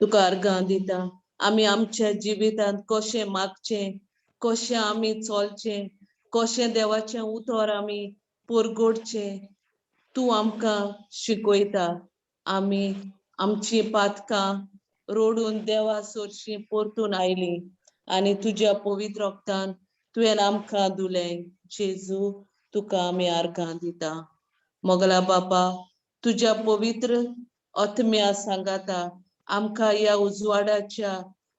तुका अर्गां दितां. आमी आमच्या जिवितांत कशें मागचें, कशें आमी चलचें, कशें देवाचें उतर आमी परगटचें, तूं आमकां शिकयता. आमी आमची पातकां रोडून देवा सोरशीं परतून आयलीं आनी तुज्या पवित्र रक्तान तुवें आमकां धुलें. जेजू, तुका आमी अर्गां दिता. मोगला बापा, तुज्या पवित्र आत्म्या सांगाता आमकां ह्या उजवाडाच्या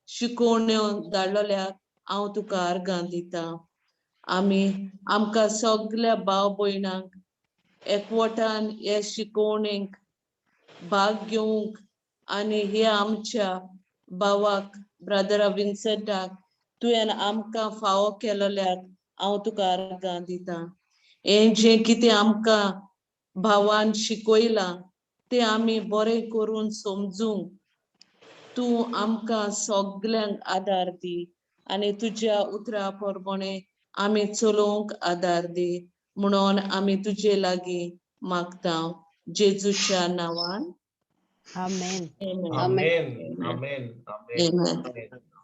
शिकोवण्यो धाडलोल्याक हांव तुका अर्गां दिता. आमी आमकां सगल्या भाव भयणांक एकवटान हे शिकोवणेक भाग घेवंक आनी हे आमच्या भावाक ब्रदरा विन्सेंटाक तुवें आमकां फावो केलोल्याक हांव तुका अर्गां दिता. हें जें कितें आमकां भावान शिकयलां तें आमी बरें करून समजूंक तूं आमकां सगल्यांक आदार दी आनी तुज्या उतरा प्रमाणे आमी चलोवंक आदार दी म्हणून आमी तुजे लागीं मागता, जेजूच्या नांवान. Amen. Amen, amen, amen. Amen.